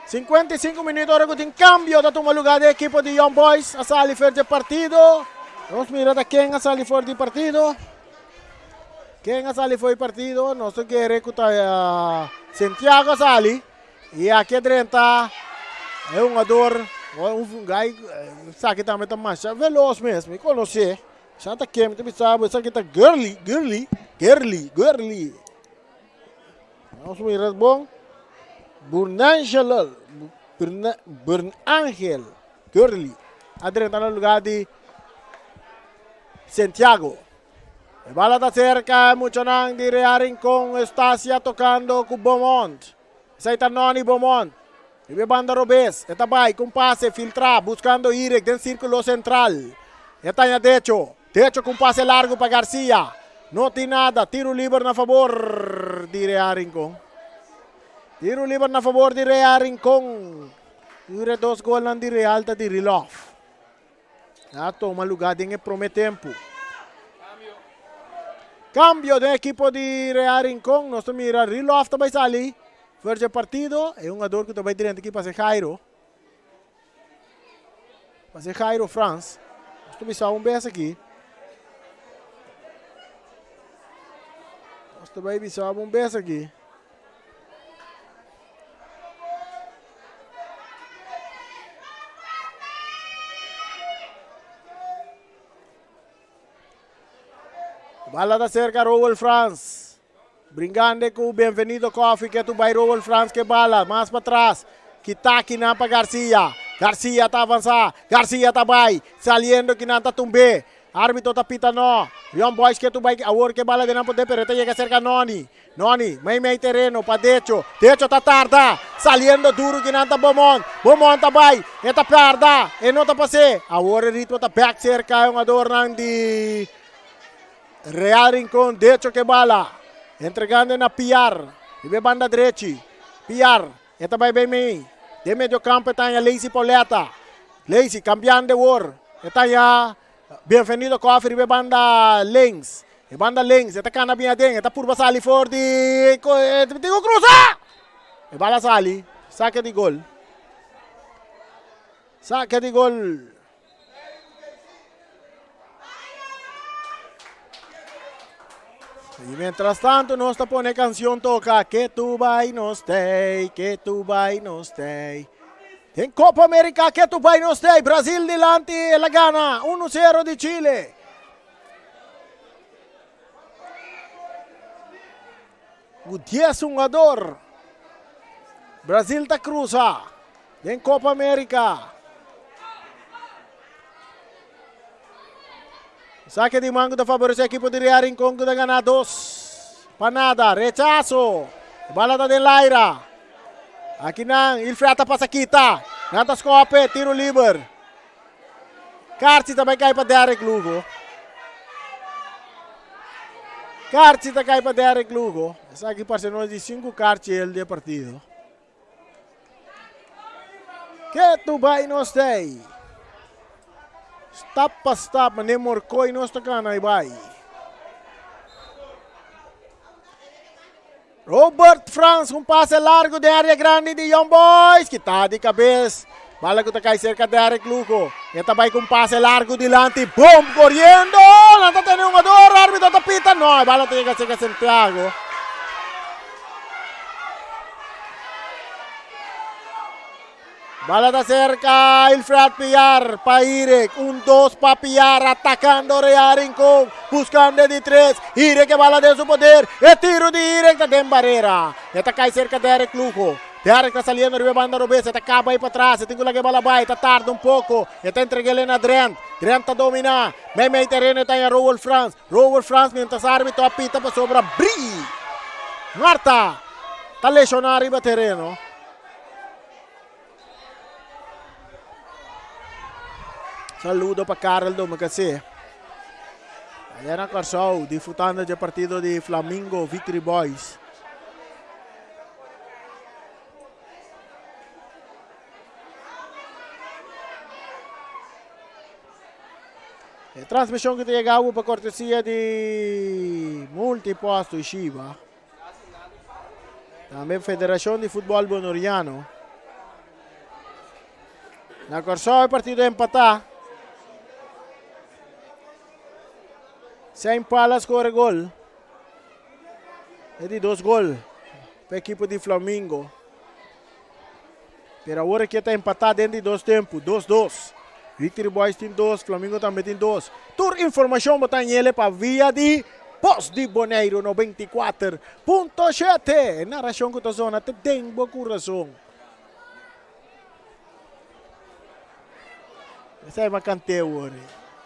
Speaker 1: 55 minuut ora ku tin kambio ta tuma lugá di ekipo di Young Boys a sali for di partido. Nos mira ta ken a sali for di partido. Ken a sali for di partido? Nos ta kere ku ta eh, Santiago a sali. I aki a drenta e hungador, un guy, eh, esaki tambe ta masha veloz mes, mi konosé. Sa ta ken, mi ta bisa bo, esaki ta girly, girly, girly, girly. Nos mira bon. Burnangel, Burnangel Gurley a drenta na lugar di Santiago. E bala ta cerca e muchanan di Real Rincon. Eustacia tocando cu Beaumont. Esai ta Noni Beaumont. Riba e banda robes. E ta bai cu un pase filtra buscando Irek den circulo central. E ta haña Decho. Decho cu un pase largo pa Garcia. No tin nada. Tiro liber na fabor di Real Rincon. Tiro liber na fabor di Real Rincon. Tur e dos golnan di Real ta di Rilov. A toma lugar den e prome tempo. Cambio den ekipo di Real Rincon. Nos ta mira Rilov ta bai sali for dje partido. E hungador cu ta bai drenta aki pase Jairo. Pase Jairo Frans. Nos ta bisa un bes aki. Nos ta bai bisa un bes aki. Bala ta cerca Rowell Frans. Bringando ku Bienvenido Coffee ke tu bai Rowell Frans ke bala mas pa tras. Kita kinan pa Garcia. Garcia ta avansa. Garcia ta bai. Saliendo kinan ta tumbe. Arbitro ta pita no. Young Boys ke tu bai awor ke bala den nan poder pero ta yega cerca Noni. Noni, mei mei tereno pa Decho. Decho ta tarda. Saliendo duro kinan ta Beaumont. Beaumont ta bai. E ta tarda. E no ta pas'é. Awor e ritmo ta bek cerca e hungadornan di Real Rincon. Decho ke bala. Entregando na Piar. Riba e banda drechi. Piar. E ta bai bei mei. Den medio campo e ta haña Leisi Pauletta. Leisi cambiando awor. E ta haña Bienvenido Coffee riba e banda links. E banda links, e ta cana bien aden, e ta purba sali for di e tin cu cruza! E bala sali, saque di gol. Saque di gol. Y mientras tanto nos ta pone canción toca que tu bai nos tei, que tu bai nos tei. Den Copa America que tu bai nos tei, Brasil dilanti el a gana 1-0 di Chile. Ku 10 hungador Brasil ta cruza den Copa America. Saque di man ku ta favorece ekipo di Real Rincon ku ta gana 2 pa nada. Rechazo. Bala ta den laira. Aki nan Ilfred ta pasa kita. Nan ta skope, tiro liber. Karchi ta bai kai pa Derek Lugo. Karchi ta kai pa Derek Lugo. Esaki parse nos di sinku karchi el di e partido. Ketu bai nos tei. Stap pa stap, mane morkoi nos ta kana i bai. Robert Frans, un pase largo den área grandi di Young Boys, kita di kabes. Bala ku ta kai serka Derek Lugo. E ta bai ku un pase largo dilanti, bom koriendo! Nan ta tene un jugador, árbitro ta pita, no, e bala ta yega serka Santiago. Bala ta cerca Ilfred Piar pa Irek. Un dos pa Piar atacando Real Rincón. Buscando di tres. Irek e bala den su poder. E tiro di Irek ta den barrera. E ta cai cerca Derek Lugo. Derek ta saliendo riba e banda robes. E ta caba ahí pa tras. E tin cu laga e bala bai. Ta tarda un poco. E ta entreg'el na Drent. Drent ta domina. Mei mei terreno e ta haña Roel Frans. Roel Frans mientras arbitro a pita pasobra Bri Marta ta lesiona riba terreno. Saludo pa Karel Domecasé. Allá na Kòrsou, disfrutando dje partido di Flamingo Victory Boys. E transmishon ku ta yega awo pa kortesia di Multiposto i Shiba. Tambe Federacion di Futbol Bonoriano. Na Kòrsou e partido empatá. Saint Paul a score gol. E di dos gol pa ekipo di Flamingo. Pero awor aki ta empatá den di dos tempu, 2-2. Victory Boys tin dos, Flamingo tambe tin dos. Tur informashon bo ta ñele pa via di Post di Boneiru 94.7. E narashon ku ta zona te den bo kurason. Esei ma kant'é awor.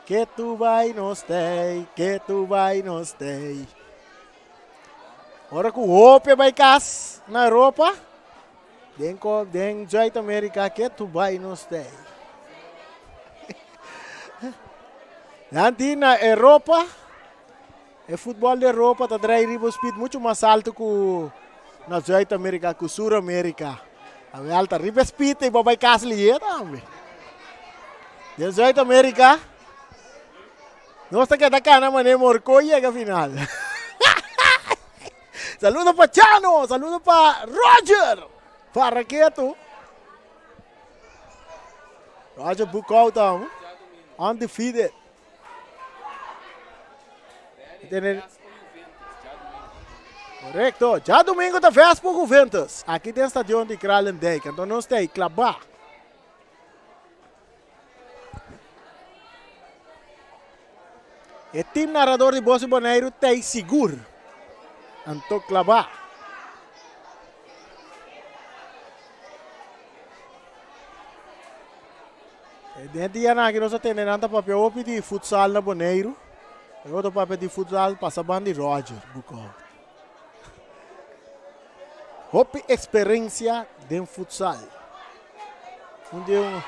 Speaker 1: Ke tu bai nos tei, ke tu bai nos tei. Ora ku hopi a bai kas na Europa, Den ko den Zuid Amerika ke tu bai nos tei. Nan tin na Europa, e futbol di Europa ta drai riba speed mucho mas alto ku na Zuid Amerika, ku Sur Amerika. Awel ta riba speed i bo bai kas lihe tambe. Den Zuid Amerika, nos ta keda kana manera morko yega final. Saludo pa Chano, saludo pa Roger Farraketo. Roger Boekhoudt dan, undefeated. Tiene... Correcto. Djadomingo ta Vespo Juventus. Aki den stadion di Kralendijk. Anto nos ta ahí klabá. E team narador di Bosi Boneiru tei sigur. Anto klabá. E den dianan aki nos a tende nan ta papia hopi di futsal na Boneiru. E otro papia di futsal pasa ban di Roger Boekhout. Hopi eksperensia den futsal. Un di un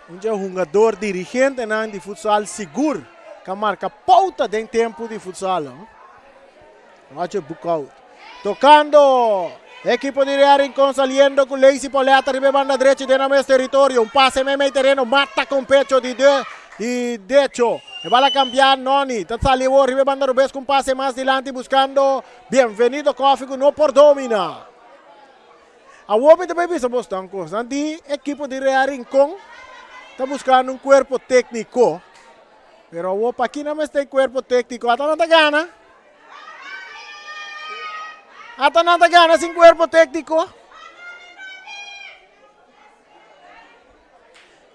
Speaker 1: un di e hungador dirigentenan di futsal sigur ka marka pouta den tempu di futsal. Roger Boekhout tokando ekipo di Real Rincon saliendo ku Lacey Pauletta riba e banda drechi den nan mes teritorio. Un pase meimei tereno mata kon pecho di de di decho. E bala kambia Noni ta sali awor riba e banda robes ku un pase mas dilanti buskando Bienvenido Koffie ku no por domina. Awor mi ta bay bisa bos tan cos. Nan di ekipo di Real Rincon ta buscando un cuerpo tecnico. Pero awor pa ki nan mester cuerpo tecnico? Ata nan ta gana. Ata nan ta gana sin cuerpo tecnico.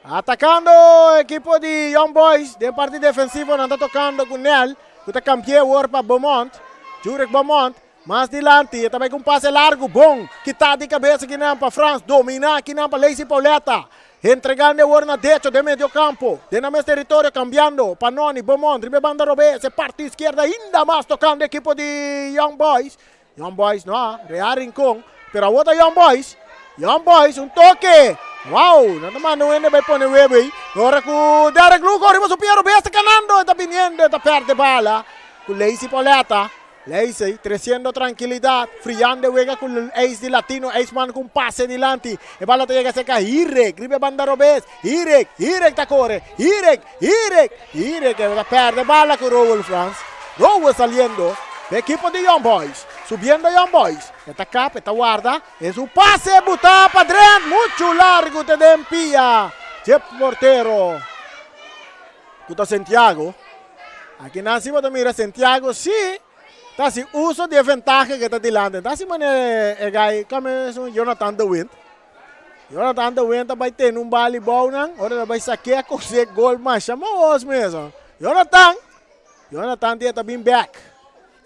Speaker 1: Atacando ekipo di Young Boys den parti defensivo nan ta tocando cu Nel cu ta cambia awor pa Beaumont. Jurek Beaumont mas dilanti e ta bay cu un pase largo bon kita di cabeza kinan pa Frans domina kinan pa Lacey Pauletta entregando awor na decho den medio campo den nan mes territorio cambiando pa Noni Beaumont riba e banda robes e parti izquierda ainda mas tocando ekipo di Young Boys. Young Boys no a Real Rincon, pero awor ta Young Boys. Young Boys un toke. Wow, nan ta manda un hende bai pone web ei. Ora ku Derek Lugo riba su pia robes ta kanando, e ta biniendo, e ta perde bala ku Lacey Pauletta. Lacey tresiendo trankilidat, friando e wega ku Ace di Latino. Ace manda ku un pase dilanti. E bala ta yega serka Hirek riba e banda robes. Hirek, Hirek ta kore. Hirek, Hirek, Hirek e ta perde bala ku Rowell Frans. Rowell saliendo pa e ekipo di Young Boys. Subiendo Young Boys. E ta kap, e ta warda. E su pase buta pa Drent muchu largu te den pia dje portero ku ta Santiago. Aki nan si bo ta mira Santiago si ta hasi uso di e ventaha ke ta dilanti. Ta hasi manera e gai kome esun Jonathan de Wind. Jonathan de Wind ta bai tene un bali bou nan ora ta bai sak'é a kose gol masha mahos mes. Jonathan, Jonathan di e ta bin bek.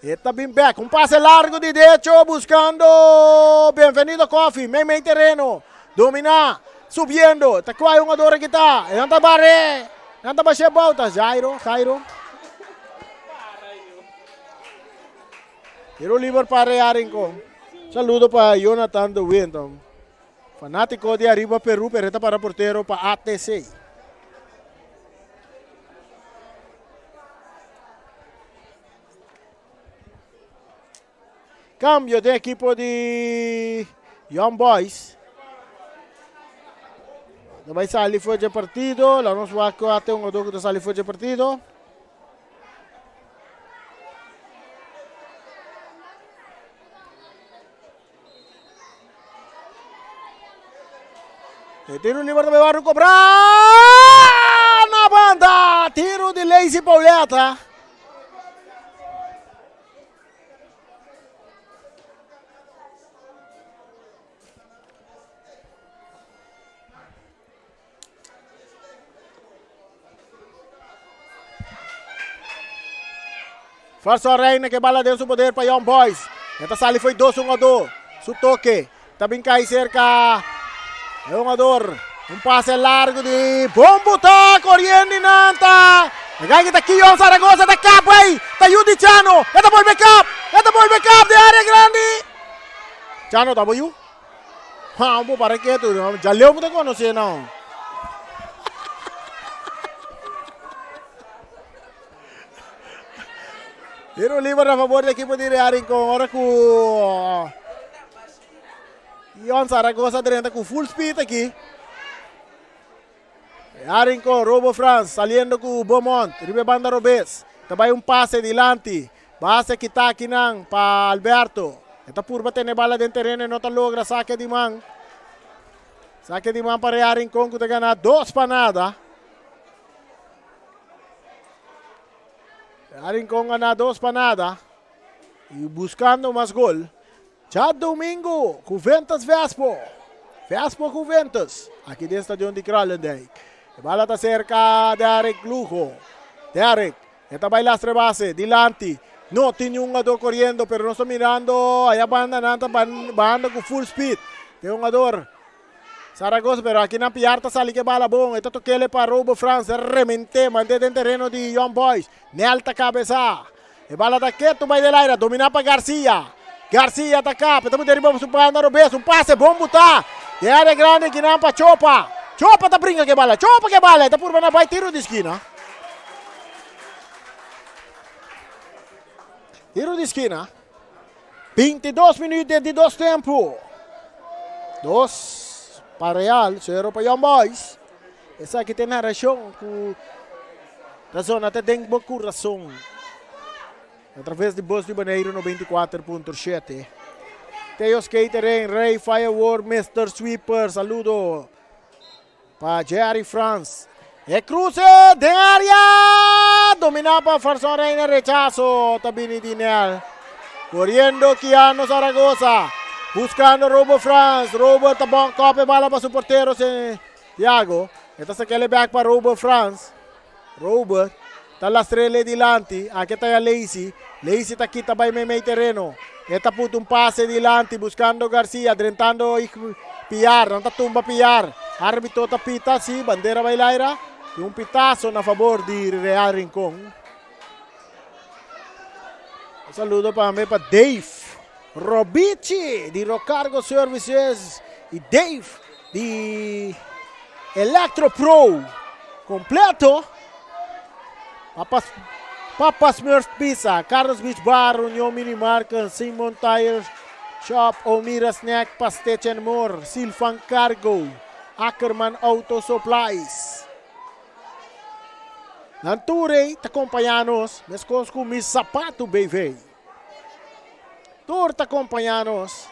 Speaker 1: E ta bin bek. Un pase largo di decho buscando Bienvenido Coffee. Mei mei tereno. Domina. Subiendo. Ta cuai hungador aki ta. E nan ta bare. Nan ta bashe bouta. Jairo. Jairo. Tiro liber pa Real Rincon. Saludo pa Jonathan de Wind. Fanatico di Arriba Peru, pero e ta para portero pa ATC. Cambio den equipo di Young Boys. No bai sali for dje partido. La nos wak ate un jugador ku ta sali for dje partido. E tiro liber tambe wòrdu kobrá na banda. Tiro di Lacey Pauletta. Farson Reina ke bala den su poder pa Young Boys. E ta sali foi dos hungador. Su toke ta bin kai serka e hungador. Un pase largo di Bombo ta corriendo nan ta. E gai ta Kion Zaragoza ta kap ei. Ta yu di Chano. E ta bolbe kap. E ta bolbe kap di area grandi. Chano ta bo yu. Ha, bo para ketu. Jaleo mo ta conoce nou. Tiro libre a favor di equipo di Real Rincon. Ora ku Ion Zaragoza drenta ku full speed aki. Real Rincon, Robo Frans saliendo ku Beaumont. Riba banda robes. Ta bai un pase dilanti. Base kita akinan pa Alberto. E ta purba tene bala den tereno e no ta logra sake di man. Sake di man pa Real Rincon ku ta gana 2 pa nada. Real Rincon gana 2 pa nada. Y buscando mas gol. Djadomingo, Juventus Vespo. Vespo Juventus. Aki den stadion di Kralendijk. E bala ta serka Derek Lugo. Derek, e ta bai lastra e base, dilanti. No tin niun hungador koriendo, pero nos ta mirando aya banda nan ta bahando ku full speed. E hungador Zaragoza, pero aki nan Piar ta sali ku e bala bon. E ta tokele pa Robo Frans, e remente, mande den tereno di Young Boys. Nel ta kabesa. E bala ta ketu bai del aire, domina pa Garcia. Garcia ta kap, e ta pone riba su banda robes, un pase bon buta. Den area grandi kinan pa Chopa. Chopa ta bringa ke bala, Chopa ke bala, e ta purba na bai tiro di skina. Tiro di skina. 22 minuut den di dos tempo. Dos pa Real, 0 pa Young Boys. Esaki ta e narashon ku ta zona te den bo kurason atraves di Bos di Boneiru 94.7. Teos Catering, Rey Firework, Mister Sweeper, saludo pa Jerry Frans. E cruce den area, domina pa Farson Reina, rechazo ta bini di Nel. Corriendo Kiano Zaragoza, buscando Robo Frans, Robo ta bon kope bala pa su portero Thiago, e ta sakele bek pa Robert Frans. Robert ta lastrele dilanti, aki ta ya Lacey. Lacey ta kita bai meimei tereno. E ta puta un pase dilanti buscando Garcia, drentando Piar. Nan ta tumba Piar. Arbitro ta pita, si, bandera bai laira. Y un pitazo na favor di Real Rincon. Un saludo pa me pa Dave Robici di Rocargo Services. Y Dave di Electro Pro completo. Papa, Papa Smurf Pizza, Carlos Beach Bar, Union Mini Market, Simon Tire Shop, Omira Snack, Pastech and More, Silvan Cargo, Ackerman Auto Supplies. Nan tur ei ta kompañá nos, meskos ku Mi Sapatu BV. Tur ta kompañá nos.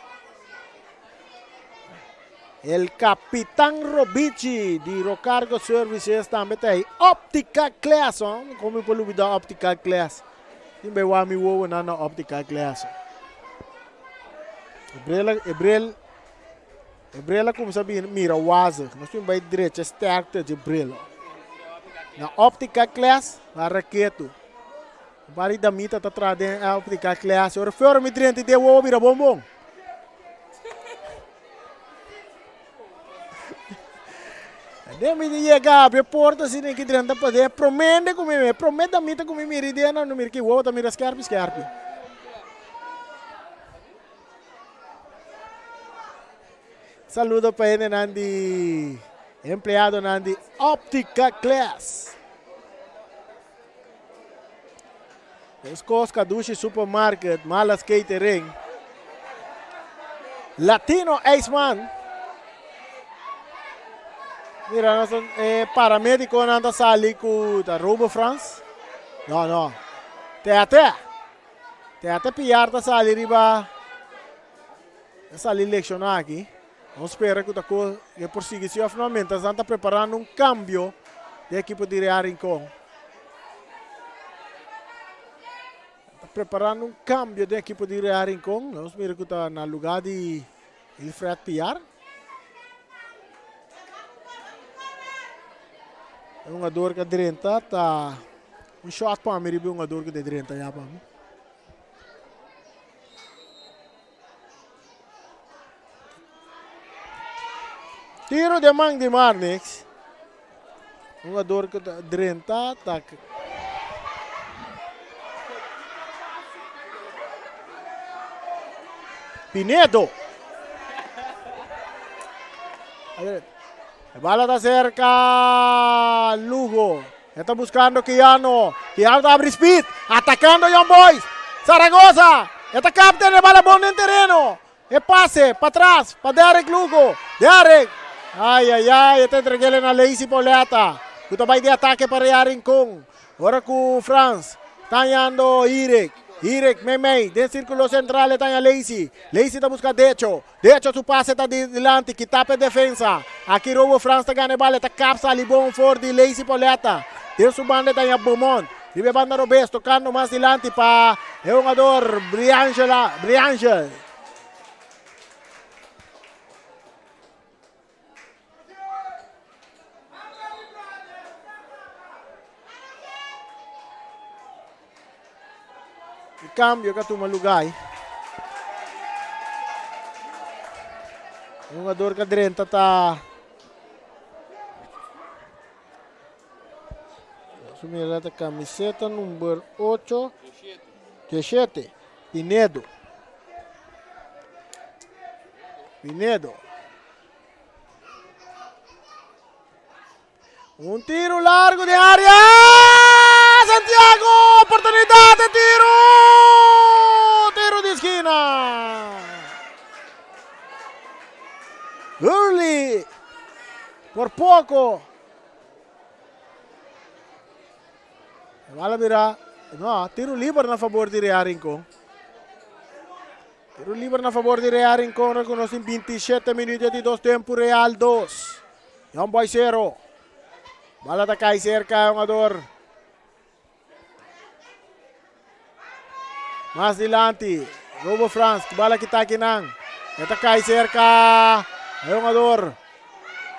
Speaker 1: El Capitan Robichi di Rocargo Services tambe ta ei. Optica Class, oh, kon mi por lubida Optica Class? Tin bai wak mi wowonan na Optica Class. E bril, e bril, E bril a kumsa bin mira wazig. Nos tin bai drecha sterkte dje bril. Na optica kles, na raketu. Un par di damita ta traha den e optica kles. Ora feur mi drenta den wowo bira bon bon. Den mi di yega abri e porta asina ki drenta paden. Prome hende ku mi mira, prome damita ku mi mira den nan, mi mira ki wowo ta mira skerpi skerpi. Saludo pa hendenan di empleadonan di Optica Class. Meskos Kadushi Supermarket, Malas Catering, Latino Iceman. Mira, nos eh, paramediconan ta sali ku ta Robo Frans. No, no. Te a te. Te ata Piar ta sali riba ta sali lekshoná aki. Nos spera ku ta ko e por sigui si òf no. Mientras nan ta preparando un kambio di ekipo di Real Rincon. Ta preparando un kambio den ekipo di Real Rincon. Nos mira ku ta na lugá di Wilfred Piar. E hungador ku a drenta ta Un shot pa mi riba e hungador ku ta drenta ya pa mi. Tiro den man di Marnix. Hungador ku ta drenta ta Pinedo. E bala ta serka Lugo. E ta buscando Keanu. Keanu ta abri speed. Atacando Young Boys. Zaragoza. E ta capta e bala bon den tereno. E pase patras pa Derek Lugo. Derek. Ay ay ay. E ta entregele na Lacey Pauletta. Cu ta bay di atake pa Real Rincon. Ora cu Frans ta hañando Irek. Irek meimei den circulo central e ta haña Lacey. Lacey ta busca Decho. Decho su pase ta dilanti, kita p'e defensa. Aki Robo Frans ta gana e bala, e ta kap sali bon for di Lacey Pauletta. Den su banda e ta haña Beaumont. Riba e banda robes, tokando mas dilanti pa e hungador Briangela, Briangel. E cambio que a tuma lugar. E jugador que drenta ta Asumir ta camiseta number 8, 17, Pinedo. Pinedo. Un tiro largo den área. Santiago, oportunidad de tiro. Tiro de esquina. Hurley, por poco. Bala bira, no, tiro liber na favor di Real Rincon. Tiro liber na favor di Real Rincon, reconocen 27 minutos di dos tempo, Real 2. Young Boy 0. Bala ta kai cerca jugador. Mas dilanti, Robo Frans, bala kita kinan. Eta kai cerca jugador.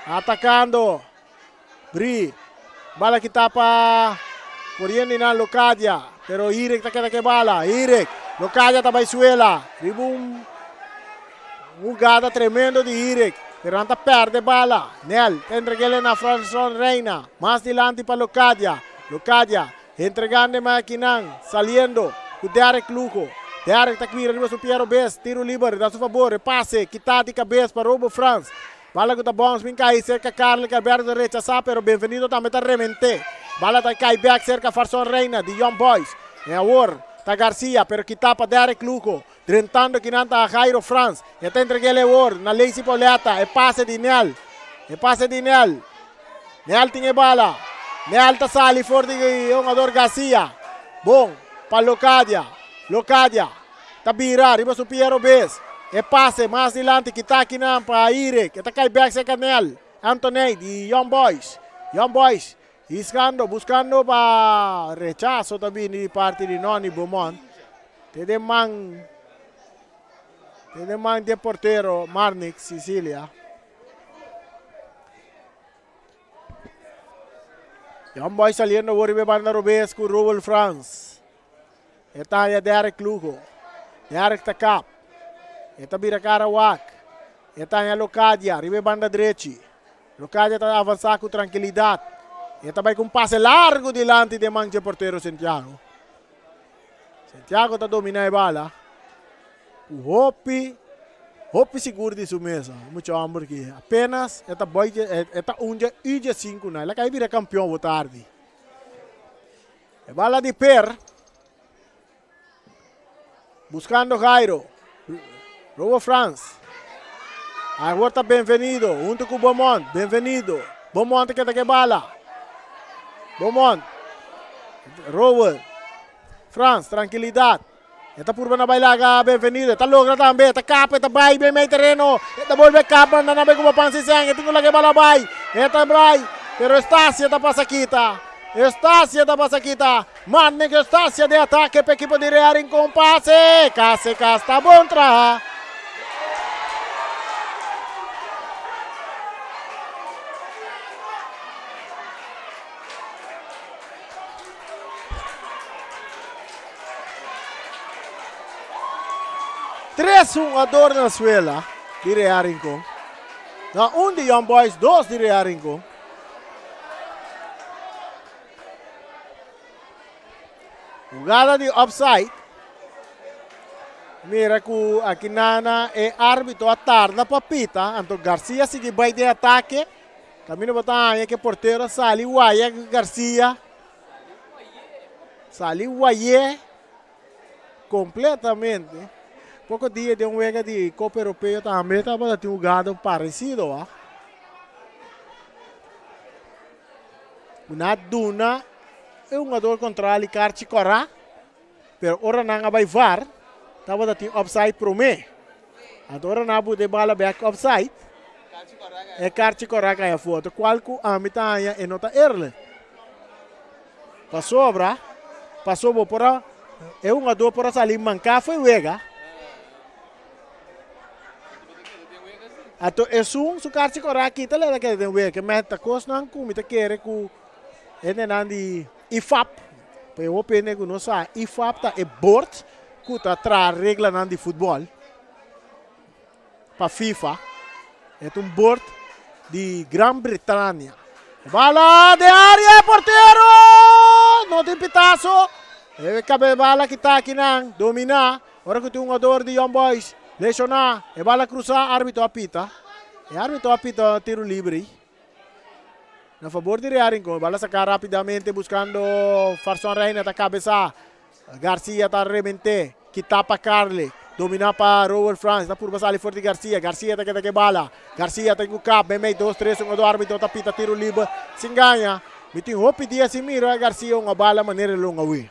Speaker 1: Atacando. Bri, bala kita pa corriendo na Locadia. Pero Irek ta keda ke bala. Irek, Locadia ta bai suela. Riba un jugada tremendo di Irek. Pero nan ta perde bala. Nel ta entregele na Franson Reina. Mas dilanti pa Locadia. Locadia entregando makinan. Saliendo ku Derek Lugo. Derek ta kmira riba su pia robes. Tiro liber na su fabor. E pase kita di kabes pa Robo Frans. Bala ku ta bòns bin kai serka Carlick Alberto ta rechasá pero Benvenido tambe ta rement'é. Bala ta kai bèk serka Farson Reina di Young Boys. E awor ta Garcia pero kitá pa Derek Lugo. Drentando kinan ta Jairo Frans. E ta entreg'é el awor na Lacey Pauletta. E pase di Nel. E pase di Nel. Nel tin e bala. Nel ta sali for di e hungador Garcia. Bon pa Locadia. Locadia ta bira riba su pia robes. E pase mas dilanti kita akinan pa Irek. E ta kai bek serka Nel. Anthony di Young Boys. Young Boys hiskando, buskando pa rechaso ta bini di parti di Nonny Beaumont. Te den man, te den man di e portero Marnix Cicilia. Young Boys saliendo awor riba e banda robes ku Roel Frans. E ta haya Derek Lugo. Derek ta kap. E ta bira kara wak. E ta haya Locadia riba e banda drechi. Locadia ta avansa ku trankilidat. E ta bai ku un pase largu dilanti den man dje portero Santiago. Santiago ta domina e bala ku hopi hopi sigur di su mes. Mucha homber ki apenas e ta boy e ta un dje u dje sinku na. El a kai bira kampion bo tardi. E bala di Per. Buscando Jairo. Robo Frans. Awor ta Benvenido hunto cu Beaumont. Benvenido. Beaumont ke ta ke bala. Beaumont. Rower. Frans, tranquilidad. E ta purba na bai laga Benvenido. E ta logra tambe. E ta kapa, e ta bai ben mei tereno. E ta bolbe kapa, na nabe kuma pan siseng. E tin ku laga e bala bai. E ta bai. Pero Estacia ta pasa kita. Estacia ta pasa kita. Marnik Estacia den atake pa ekipo di Real Rincon. Pase. Kase kas ta bon traha. Tres hungador na suela di Real Rincon. Na un di Young Boys, dos di Real Rincon. Jugada di offside. Mira ku aki nana e arbitro a tarda pa pita. Anto Garcia sigui bai den atake. Camino bota haña ke portero a sali waya Garcia. Sali waye completamente. Poco dia den un wega di Copa Europeo tambe tabata tin jugada parecido. Ah. Una duna e hungador contrali karchi kora, pero ora nan a bai VAR tabata tin offside prome. Anto ora nan a buta e bala bek offside, e karchi kora kai afó. Anto kual ku ami ta haña e no ta eerlijk. Pasobra, paso bo por a, e hungador por a sali manká for e wega. Anto esun su karchi kora kita lera keda den wega. Ke meh ta kosnan ku mi ta kere ku hendenan di IFAB, pa e hopi hende ku no sa, IFAB ta e bord ku ta traha reglanan di futbòl pa FIFA. E ta un bord di Gran Bretania. Bala den área e portero! No tin pitaso. E kabe bala kita akinan, dominá. Ora ku tin un hungador di Young Boys lesioná, e bala krusá, árbitro a pita. E árbitro a pita tiro libre na fabor di Real Rincon. E bala saká rápidamente buskando Farson Reina ta kabesá. Garcia ta rement'é, kitá pa Carly, dominá pa Roel Frans, ta purba sali for di Garcia. Garcia ta keda ku e bala. Garcia ta ku kap, meimei dos, tres hungador, árbitro ta pita tiro libre sin gaña. Mi tin hopi dia sin mira Garcia hunga bala manera el hunga awe.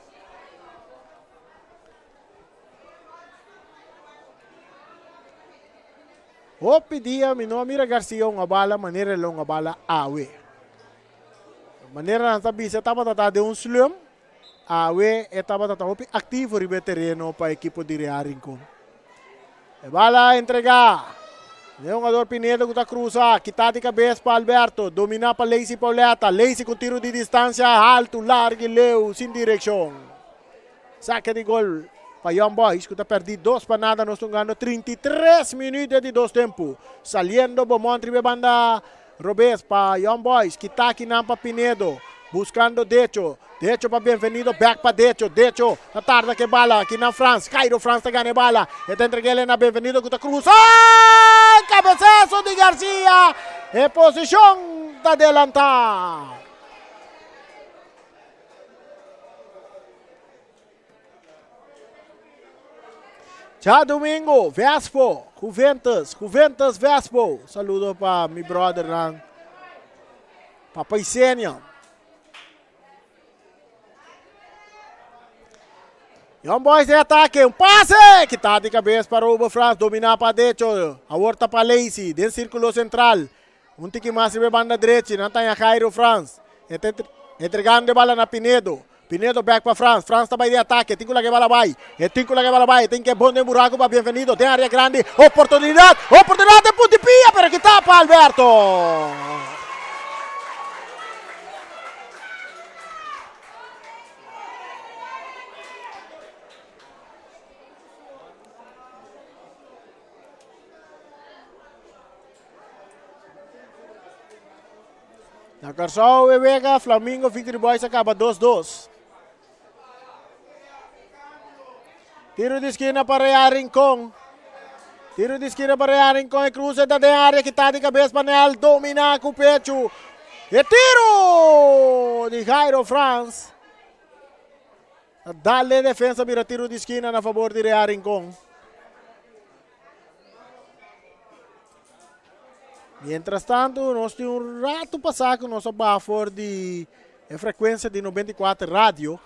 Speaker 1: Hopi dia mi no a mira Garcia hunga bala manera el a hunga bala awe. Manera nan ta bisa tabata ta den un slum, awe e tabata ta hopi aktivo riba e tereno pa ekipo di Real Rincon. E bala entrega den hungador Pinedo ku ta krusa, kita di kabes pa Alberto, domina pa Lacey Pauletta, Lacey ku tiro di distansia haltu, largu i leu, sin direkshon. Sake di gol pa Young Boys ku ta pèrdí dos pa nada. Nos ta hungando 33 minüt den di dos tempu. Saliendo Beaumont riba e banda robes pa Young Boys. Kita akinan pa Pinedo. Buscando Decho. Decho pa Bienvenido, back pa Decho. Decho ta tarda ke bala aki na Frans. Cairo Frans ta gana e bala. E ta entreg'el na Bienvenido ku ta cruza. Cabezazo di Garcia. E posicion ta delanta. Djadomingo, Vespo, Juventus, Juventus Vespo. Saludo pa mi brothernan, Papa Isenia. Young Boys de ataque, un pase, kita di cabeza pa Robo Frans, domina pa derecho, awor ta pa Lacey, den círculo central. Un tiki mas riba e banda drechi, nan ta haña Jairo Frans. E ta entregando e bala na Pinedo. Pinedo bek pa Frans. Frans ta bai den atake. Tin ku laga e bala bai. E tin ku laga e bala bai. E tin ke bon den buraku pa Bienvenido. Den area grandi. Oportunidat! Oportunidat den punti pia, pero kita pa Alberto. Na Kòrsou e wega Flamingo Victory Boys a kaba 2-2. Tiro di skina pa Real Rincon. Tiro di skina pa Real Rincon. E cruce ta den área kita di kabes pa Nel. Domina ku pechu. E tiro di Jairo Frans. Dal den defensa bira tiro di skina na favor di Real Rincon. Mientras tanto, nos tin un rato pasá ku nos a baha for di e frekuensia di 94 radio.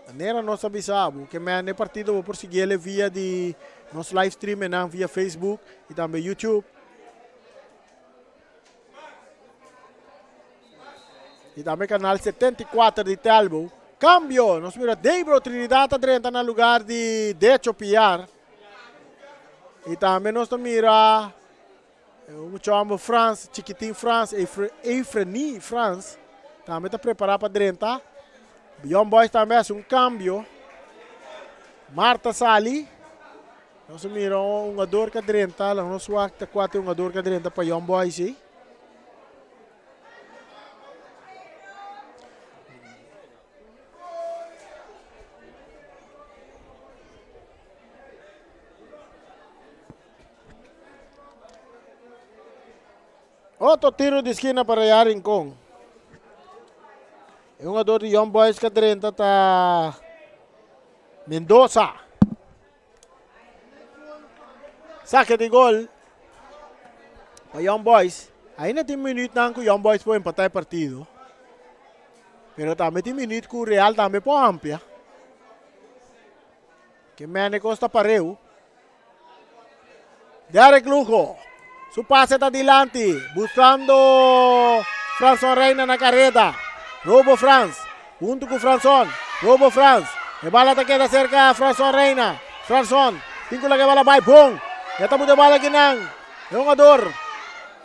Speaker 1: Manera nos a bisa bo ke men e partido bo por sigui ele via di nos live streamingnan via Facebook i tambe YouTube. I tambe kanal 74 di Telbo. Kambio, nos mira Debro Trinidad ta drenta na lugar di Decho Piar. I tambe nos ta mira un muchacho Frans, Chiquitin Frans, Efreni Frans, tambe ta prepara pa drenta. Young Boys tambe hasi un kambio. Marta sali. Nos a mira un hungador ka drenta, laga nos wak ta kua ta e hungador ka drenta pa Young Boys ei. Otro tiro di skina pa Real Rincon. E hungador di Young Boys ka drenta ta Mendoza. Sake di gol pa Young Boys. Ainda tin minuutnan ku Young Boys por empatá e partido. Pero tambe tin minuut ku Real tambe por amplia. Ke mene kos ta pareu. Derek Lugo. Su pase ta dilanti. Buscando Franson Reina na careda. Robo Frans. Hunto cu Franson. Robo Frans. E bala ta keda cerca Franson Reina. Franson. Tin cu laga e bala bai. Bon. E ta buta e bala kinan. E hungador.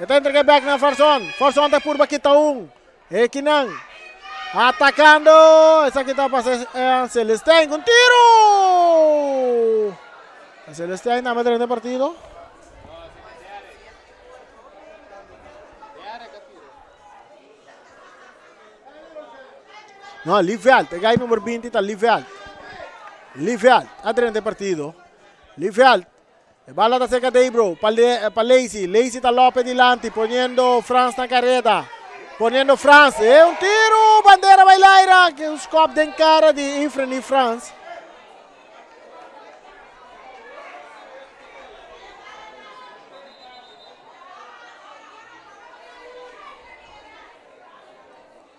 Speaker 1: E ta entrega back na Franson. Franson ta purba kita un. E kinan. Atacando. Esaki ta pasa Celestijn con tiro. Celestijn tambe drenta e partido. No, Lieveld. E gai number 20 ta Lieveld. Lieveld a drenta e partido. Lieveld. E bala ta cerca Debro pa, Le, pa Lacey. Lacey ta lope dilanti poniendo Frans na careda. Poniendo Frans. E un tiro! Bandera bai laira. Un skop den cara di Ifreni Frans.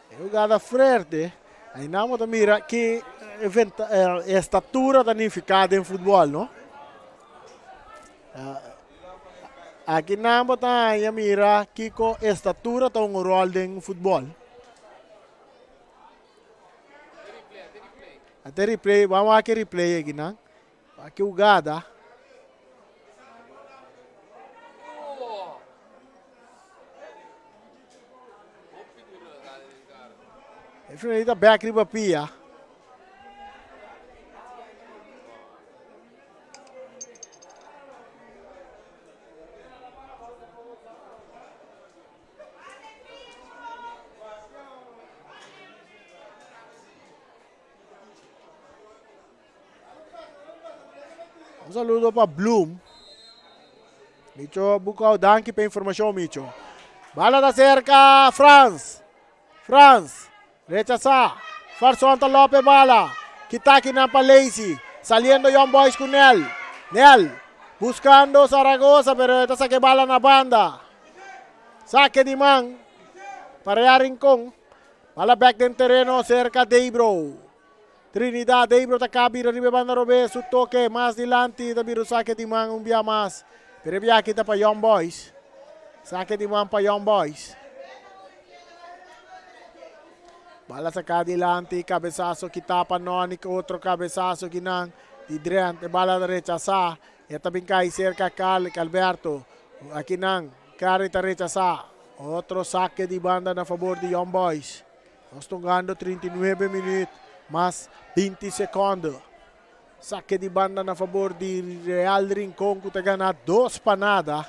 Speaker 1: E jugada fuerte. Ainda bo ta mira ki estatura ta nifiká den futbòl, no? Aki nan bo ta haña mira kiko estatura ta un ròl den futbòl. Ate replay, ban wak e replay aki nan. Wak e hugada. E finalita back riba pia. Un saludo pa Bloom. Micho Bucao, danki pa informacion Micho. Bala ta cerca Frans. Frans. Rechasa. Farson ta lope bala. Kita kinan pa Lacey. Saliendo Young Boys cu Nel. Nel. Buscando Zaragoza pero ta saque bala na banda. Saque di man. Pa Real Rincon. Bala back den terreno cerca Debro. Trinidad, Debro ta kabira riba e banda robes, su toke mas dilanti ta bira un sake di man un bia mas. Pero e bia aki ta pa Young Boys. Sake di man pa Young Boys. Bala saka dilanti, kabesaso kita pa Nonic, otro kabesaso kinan di Drent. E bala ta rechasa. E ta bin kai serka Carl Alberto. Akinan Carly ta rechasa. Otro sake di banda na fabor di Young Boys. Nos tongando 39 minuut mas 20 seconde. Saque di banda na favor di Real Rincon ku ta gana 2 pa nada.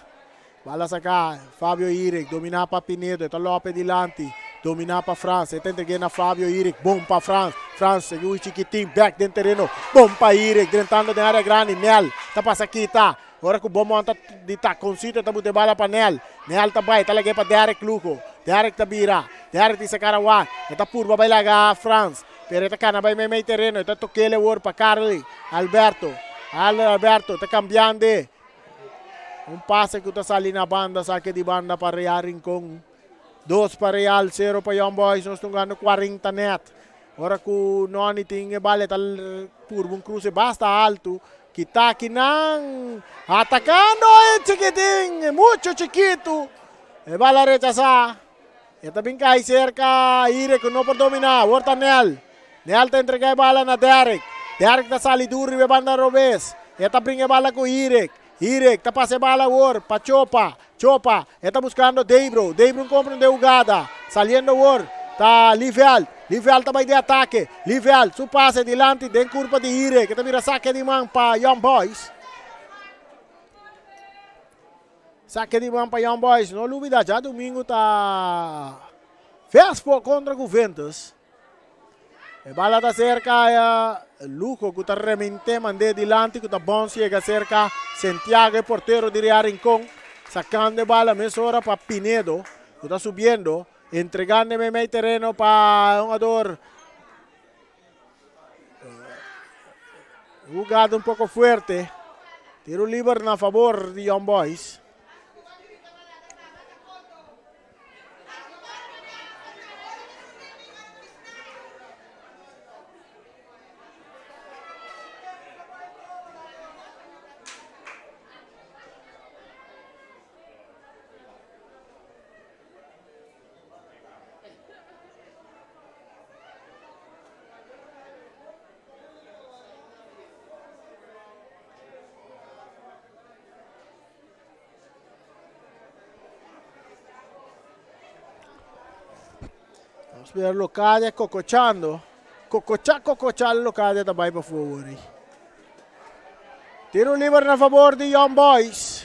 Speaker 1: Bala saca Fabio Irek, domina pa Pinedo, eta Lope dilanti, domina pa Frans, eta entregue na Fabio Irek, bom pa Frans, Frans segui chiquitin, back den terreno, bom pa Irek, drentando den área grande, Nel, ta pasa kita, Ora ku bo monta di takoncito ta bute bala pa Nel. Nel ta bai, ta lag'é pa Derek Lugo. Derek ta bira. Derek di sa kara wak. E ta purba bai laga Frans. Pero e ta kana bai meimei tereno. E ta tok'el awor pa Carly Alberto. Arley Alberto ta kambiando un pase ku ta sali na banda. Sake di banda pa Real Rincon. 2 pa Real, 0 pa Young Boys. Nos ta hungando 40 net. Ora ku Noni tin e bala e ta purba un kruse basta altu. Kita kinan atakando e chikitin, mucho chikitu. E bala rechasá. E ta bin kai serka Ire ku no por dominá. Awor ta Nel. Nel ta entregá e bala na Derek. Derek ta sali duru riba e banda robes. E ta bringa e bala ku Irek. Irek ta pasa e bala awor pa Chopa. Chopa, e ta buscando Debro. Debro comprende hugada. Saliendo awor ta Lieveld. Lieveld ta bay di atake. Lieveld, su pase dilanti den curpa di Irek. E ta bira saque di man pa Young Boys. Saque di man pa Young Boys. No lubida, djadomingo ta Vespo contra Juventus. E bala ta cerca Lugo cu ta remente mande dilanti cu ta bons yega cerca Santiago e portero di Real Rincon sacando e bala mesora pa Pinedo cu ta subiendo entregando e mei terreno pa hungador jugada un poco fuerte tiro liber na favor di Young Boys. Nos mira Locadia kokochando. Kokocha, kokocha Locadia ta bai pa forward. Tiro liber na favor di Young Boys.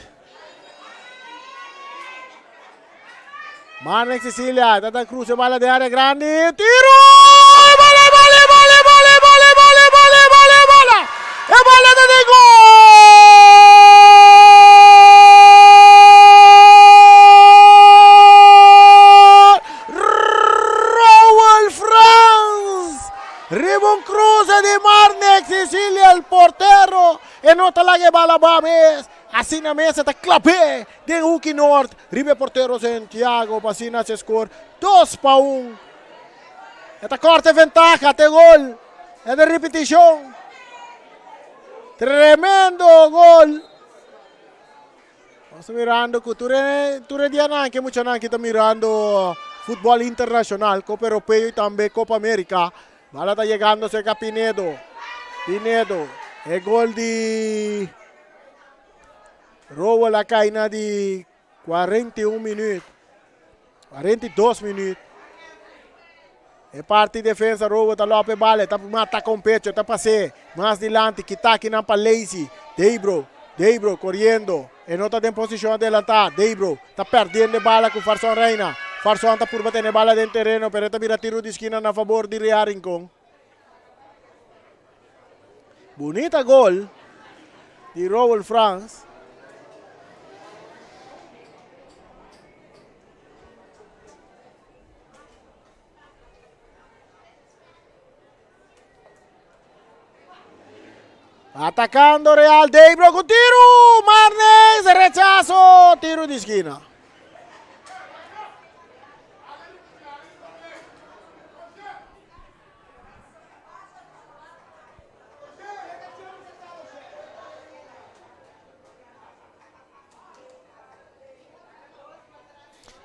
Speaker 1: Marlon Cecilia, ta cruce bala de área grande. Tiro! Bala, bala, bala, bala, bala, bala, bala, bala, bala. E bala ta den gol! Raul Frans! Riba un cruce di Marnex Cecilia, el portero. E no ta laga e bala ba mes. Asina mes e ta klap'é den hoeki nort riba e portero Santiago pa asina haci e score 2-1. E ta corta e ventaha te gol. E ta ripeticion. Tremendo gol. Nos ta mirando cu tur e, tur e dianan ke muchanan ki ta mirando futbol internacional, Copa Europeo y tambe Copa America. Bala ta yegando cerca Pinedo. Pinedo, e gol di Rowell a cay na di 41 minuut. 42 minuut. E parti defensa Rowell ta lope bala, ta mata con pecho, ta pase mas dilanti, kita akinan pa Lazy. Debro, Debro corriendo. E no ta den posicion adelanta. Debro ta perdiendo e bala cu Farson Reina. Farson ta purba tene bala den terreno, pero e ta bira tiro di esquina na favor di Real Rincon. Bunita gol. Di Rowell Frans. Atacando Real Debro con tiro. Marnes, rechazo. Tiro de esquina.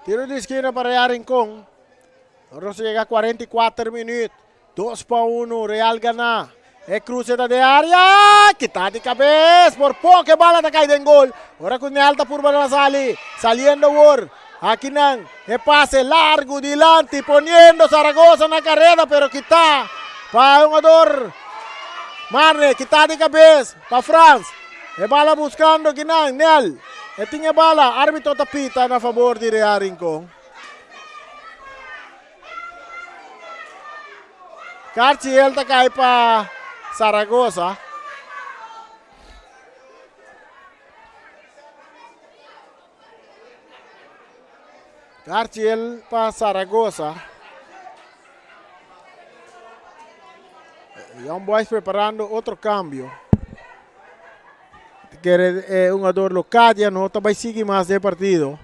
Speaker 1: Tiro di esquina pa Real Rincon. Nos llega 44 minuut. 2 pa 1, Real gana. E cruce ta de área. Kita di cabez. Por poco bala ta cai den gol. Ora cu Nel ta purba na sali. Saliendo wor. Aki nan. E pase largo dilanti. Poniendo Zaragoza na carrera. Pero kita pa jugador. Marne. Kita di cabez. Pa Frans. E bala buscando kinan. Nel. E tin e bala. Arbitro ta pita na favor di Real Rincon. Carchiel ta kai pa Zaragoza. Carchiel pa Zaragoza. Young Boys preparando otro cambio. Kere eh, un jugador Locadia no ta bai sigui mas den partido.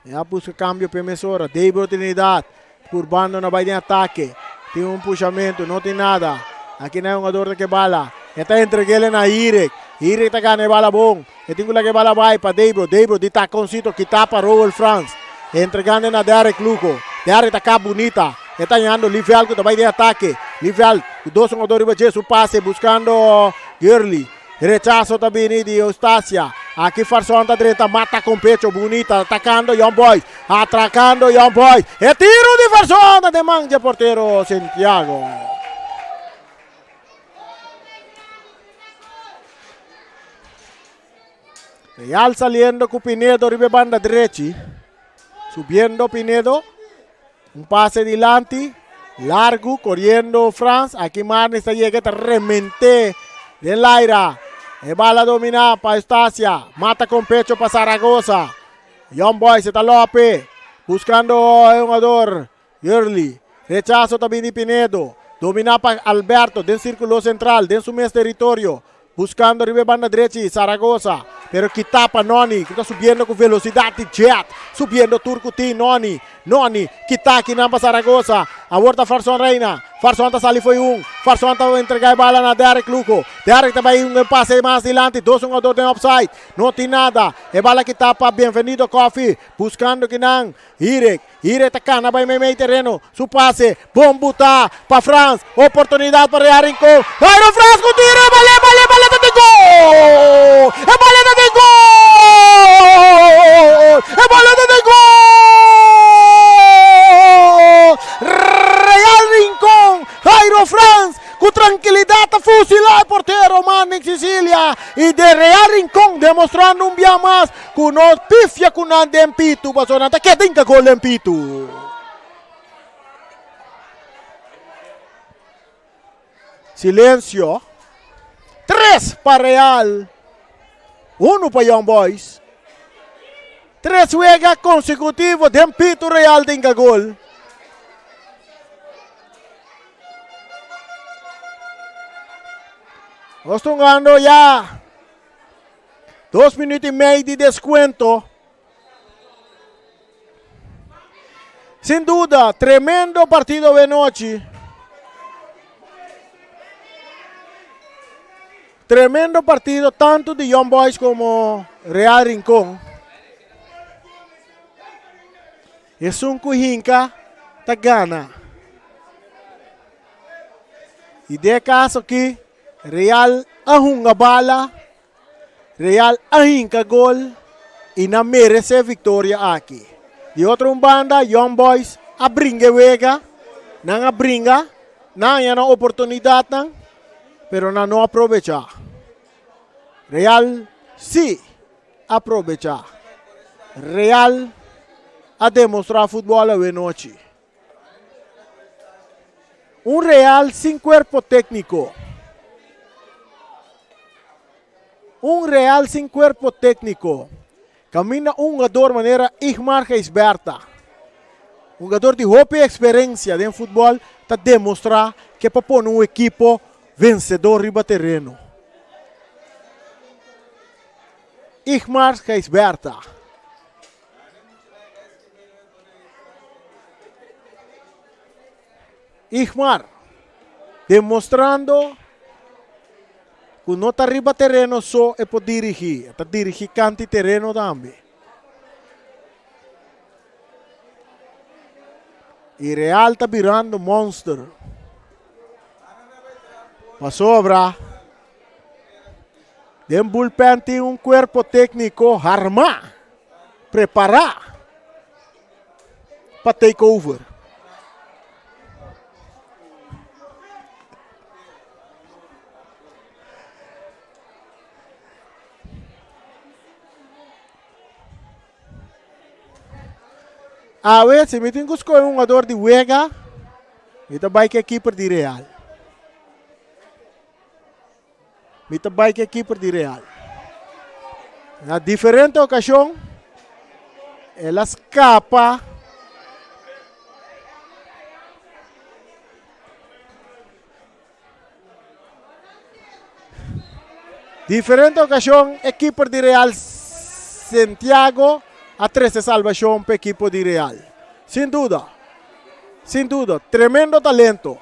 Speaker 1: E a busca cambio pe mesora. Debro Trinidad purbando na bai den atake. Tin un pushamento, no tin nada. Aki na e hungador ta ke bala. E ta entregele na Irek. Irek ta gana e bala bon. E tin ku laga e bala bai pa Debro. Debro di takoncito kita pa Rowel Frans. Entregando na Derek Lugo. Derek ta kap bunita. E ta hañando Livel ku ta bai den atake. Livel ku dos hungador riba dje su pase buskando Gurley. Rechaso ta bini di Eustacia. Aki Farson ta drenta mata con pecho bunita atacando Young Boys. Atracando Young Boys. E tiro di Farson ta den man dje portero Santiago. Real saliendo cu Pinedo riba e banda drechi. Subiendo Pinedo. Un pase dilanti. Largo, coriendo Frans. Aki Marnes ta yega, ta remente den laira. E bala domina pa Eustacia. Mata con pecho pa Zaragoza. Young Boys ta Lope. Buscando e jugador Yurley. Rechazo ta bini Pinedo. Domina pa Alberto den circulo central, den su mes territorio. Buscando riba e banda drechi Zaragoza, pero kita pa Noni, cu ta subiendo cu velocidad di jet. Subiendo tur cu tin Noni, Noni, kita akinan pa Zaragoza. Awor ta Farson Reina, Farson ta sali fo'i un, Farson ta entrega e bala na Derrick Lugo. Derrick ta bay un pase mas dilanti, dos hungador den offside. No tin nada, e bala kita pa Bienvenido Coffee, buscando kinan Hirek. Hire ta cana bay meimei tereno. Su pase bon buta pa Frans. Oportunidad pa Real Rincon. Jairo Frans cu tiro. E bale, bale, bale ta den gol! E bale ta den gol! E bale ta den gol! Real Rincon, Jairo Frans cu trankilidad ta fusila e portero Manning Cicilia y de Real Rincon demostrando un bia mas Ku no pifia ku nan den pitu, pasobra nan ta keda hinka gol den pitu. Silensio. Tres pa Real, unu pa Young Boys. Tres wega konsekutivo den pitu Real ta hinka gol. Nos ta hungando ya. Dos minuut y mei di descuento. Sin duda, tremendo partido de noche. Tremendo partido tanto di Young Boys como Real Rincón. Esun ku hinka ta gana. Y de caso aki Real a hunga bala, Real a hinka gol y nan merece victoria aki. Di otro un banda Young Boys a bringa e wega, nan a bringa, nan a haña nan oportunidadnan, pero nan no a probecha. Real si a probecha. Real a demostra futbol awe nochi. Un Real sin cuerpo tecnico. Un Real sin cuerpo tecnico. Caminda un hungador manera Igmar Gijsbertha, hungador di hopi experiencia den futbol, ta demostra ke pa pone un ekipo vencedor riba tereno. Igmar Gijsbertha. Igmar demostrando ku no ta riba tereno so e por dirigí, e ta dirigí kanti tereno tambe. I Real ta birando monster. Pasobra den bullpen tin un kuerpo tékniko harmá, prepará pa take over. Awe, si mi tin ku skohe un hungador di wega, mi ta bai ku e keeper di Real. Mi ta bai ku e keeper di Real. Na diferente okashon el a skapa Diferente okashon e keeper di Real Santiago a trese salbashon pa ekipo di Real. Sin duda, sin duda, tremendo talento.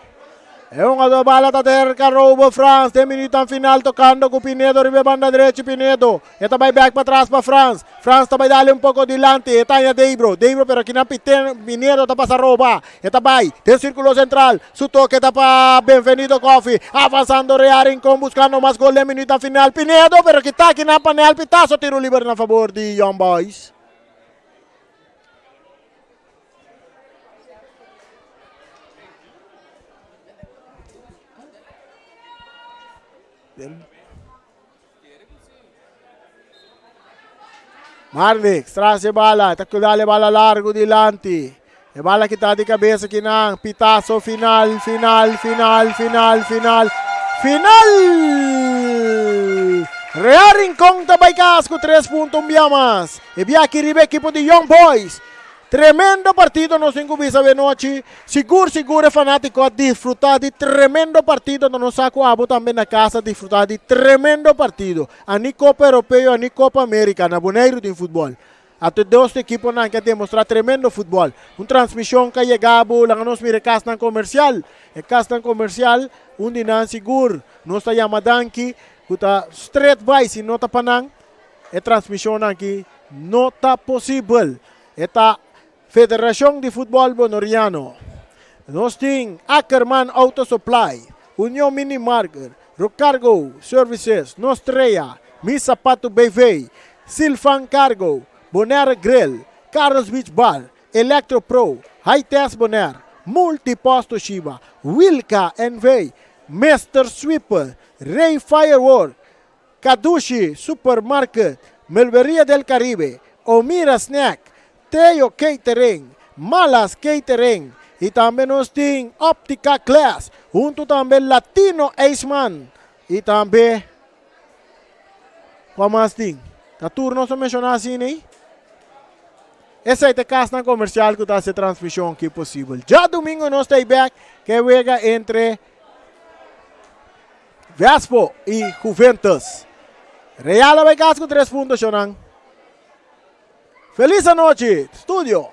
Speaker 1: E hungador bala ta terka Robo Frans den minutan final tokando ku Pinedo riba e banda drechi Pinedo e ta bai bek patras pa Frans. Frans ta bai dale un poko dilanti e ta haña Deibro. Deibro pero kinan Pinedo ta pasa roba. E ta bai den sirkulo sentral. Su toke ta pa Benvenido Koffie. Avansando Real Rincon buskando mas gol den minutan final. Pinedo pero kita kinan pa Nel Pitazo tiro liber na fabor di Young Boys. Marlix tras e bala, ta dale bala largo dilanti. E bala kita di cabeza kinan, pitazo final, final, final, final, final, final! Real Rincon ta bai cas cu 3 punto un bia mas. E bia aki riba equipo di Young Boys. Tremendo partido nos tin cu bisa awe nochi. Sigur sigur e fanatico a disfruta di tremendo partido. No nos sa cu abo tambe na casa a disfruta di tremendo partido. A ni Copa Europeo a ni Copa America na Boneiru tin futbol. Ato e dos equiponan ke a demostra tremendo futbol. Un transmision ka yega bo laga nos mira e casnan comercial. E casnan comercial un di nan sigur nos ta yama danki cu ta straight bay si no ta pa nan e transmisionnan aki no ta posibel. E ta Federashon di Futbòl Bonoriano. Nos tin Ackerman Auto Supply, Union Mini Market, Rocargo Services, Nostrea, Mi Sapatu BV, Silvan Cargo, Bonaire Grill, Carlos Beach Bar, Electro Pro, High Test Bonaire, Multipost Toshiba, Wilka NV, Mister Sweeper, Ray Firework, Kadushi Supermarket, Melberia del Caribe, Omira Snack, Teo Catering, Malas Catering y tambe nos tin Optica Class, hunto tambe Latino Aceman y tambe cua mas tin? Ta tur nos a menciona asina ey? Esey ta e casnan comercial cu ta haci e transmision aki posibel. Djadomingo nos ta ey bek cu e wega entre. Vespo y Juventus. Real a bay cas cu tres punto, shownan. Feliz anochi, studio.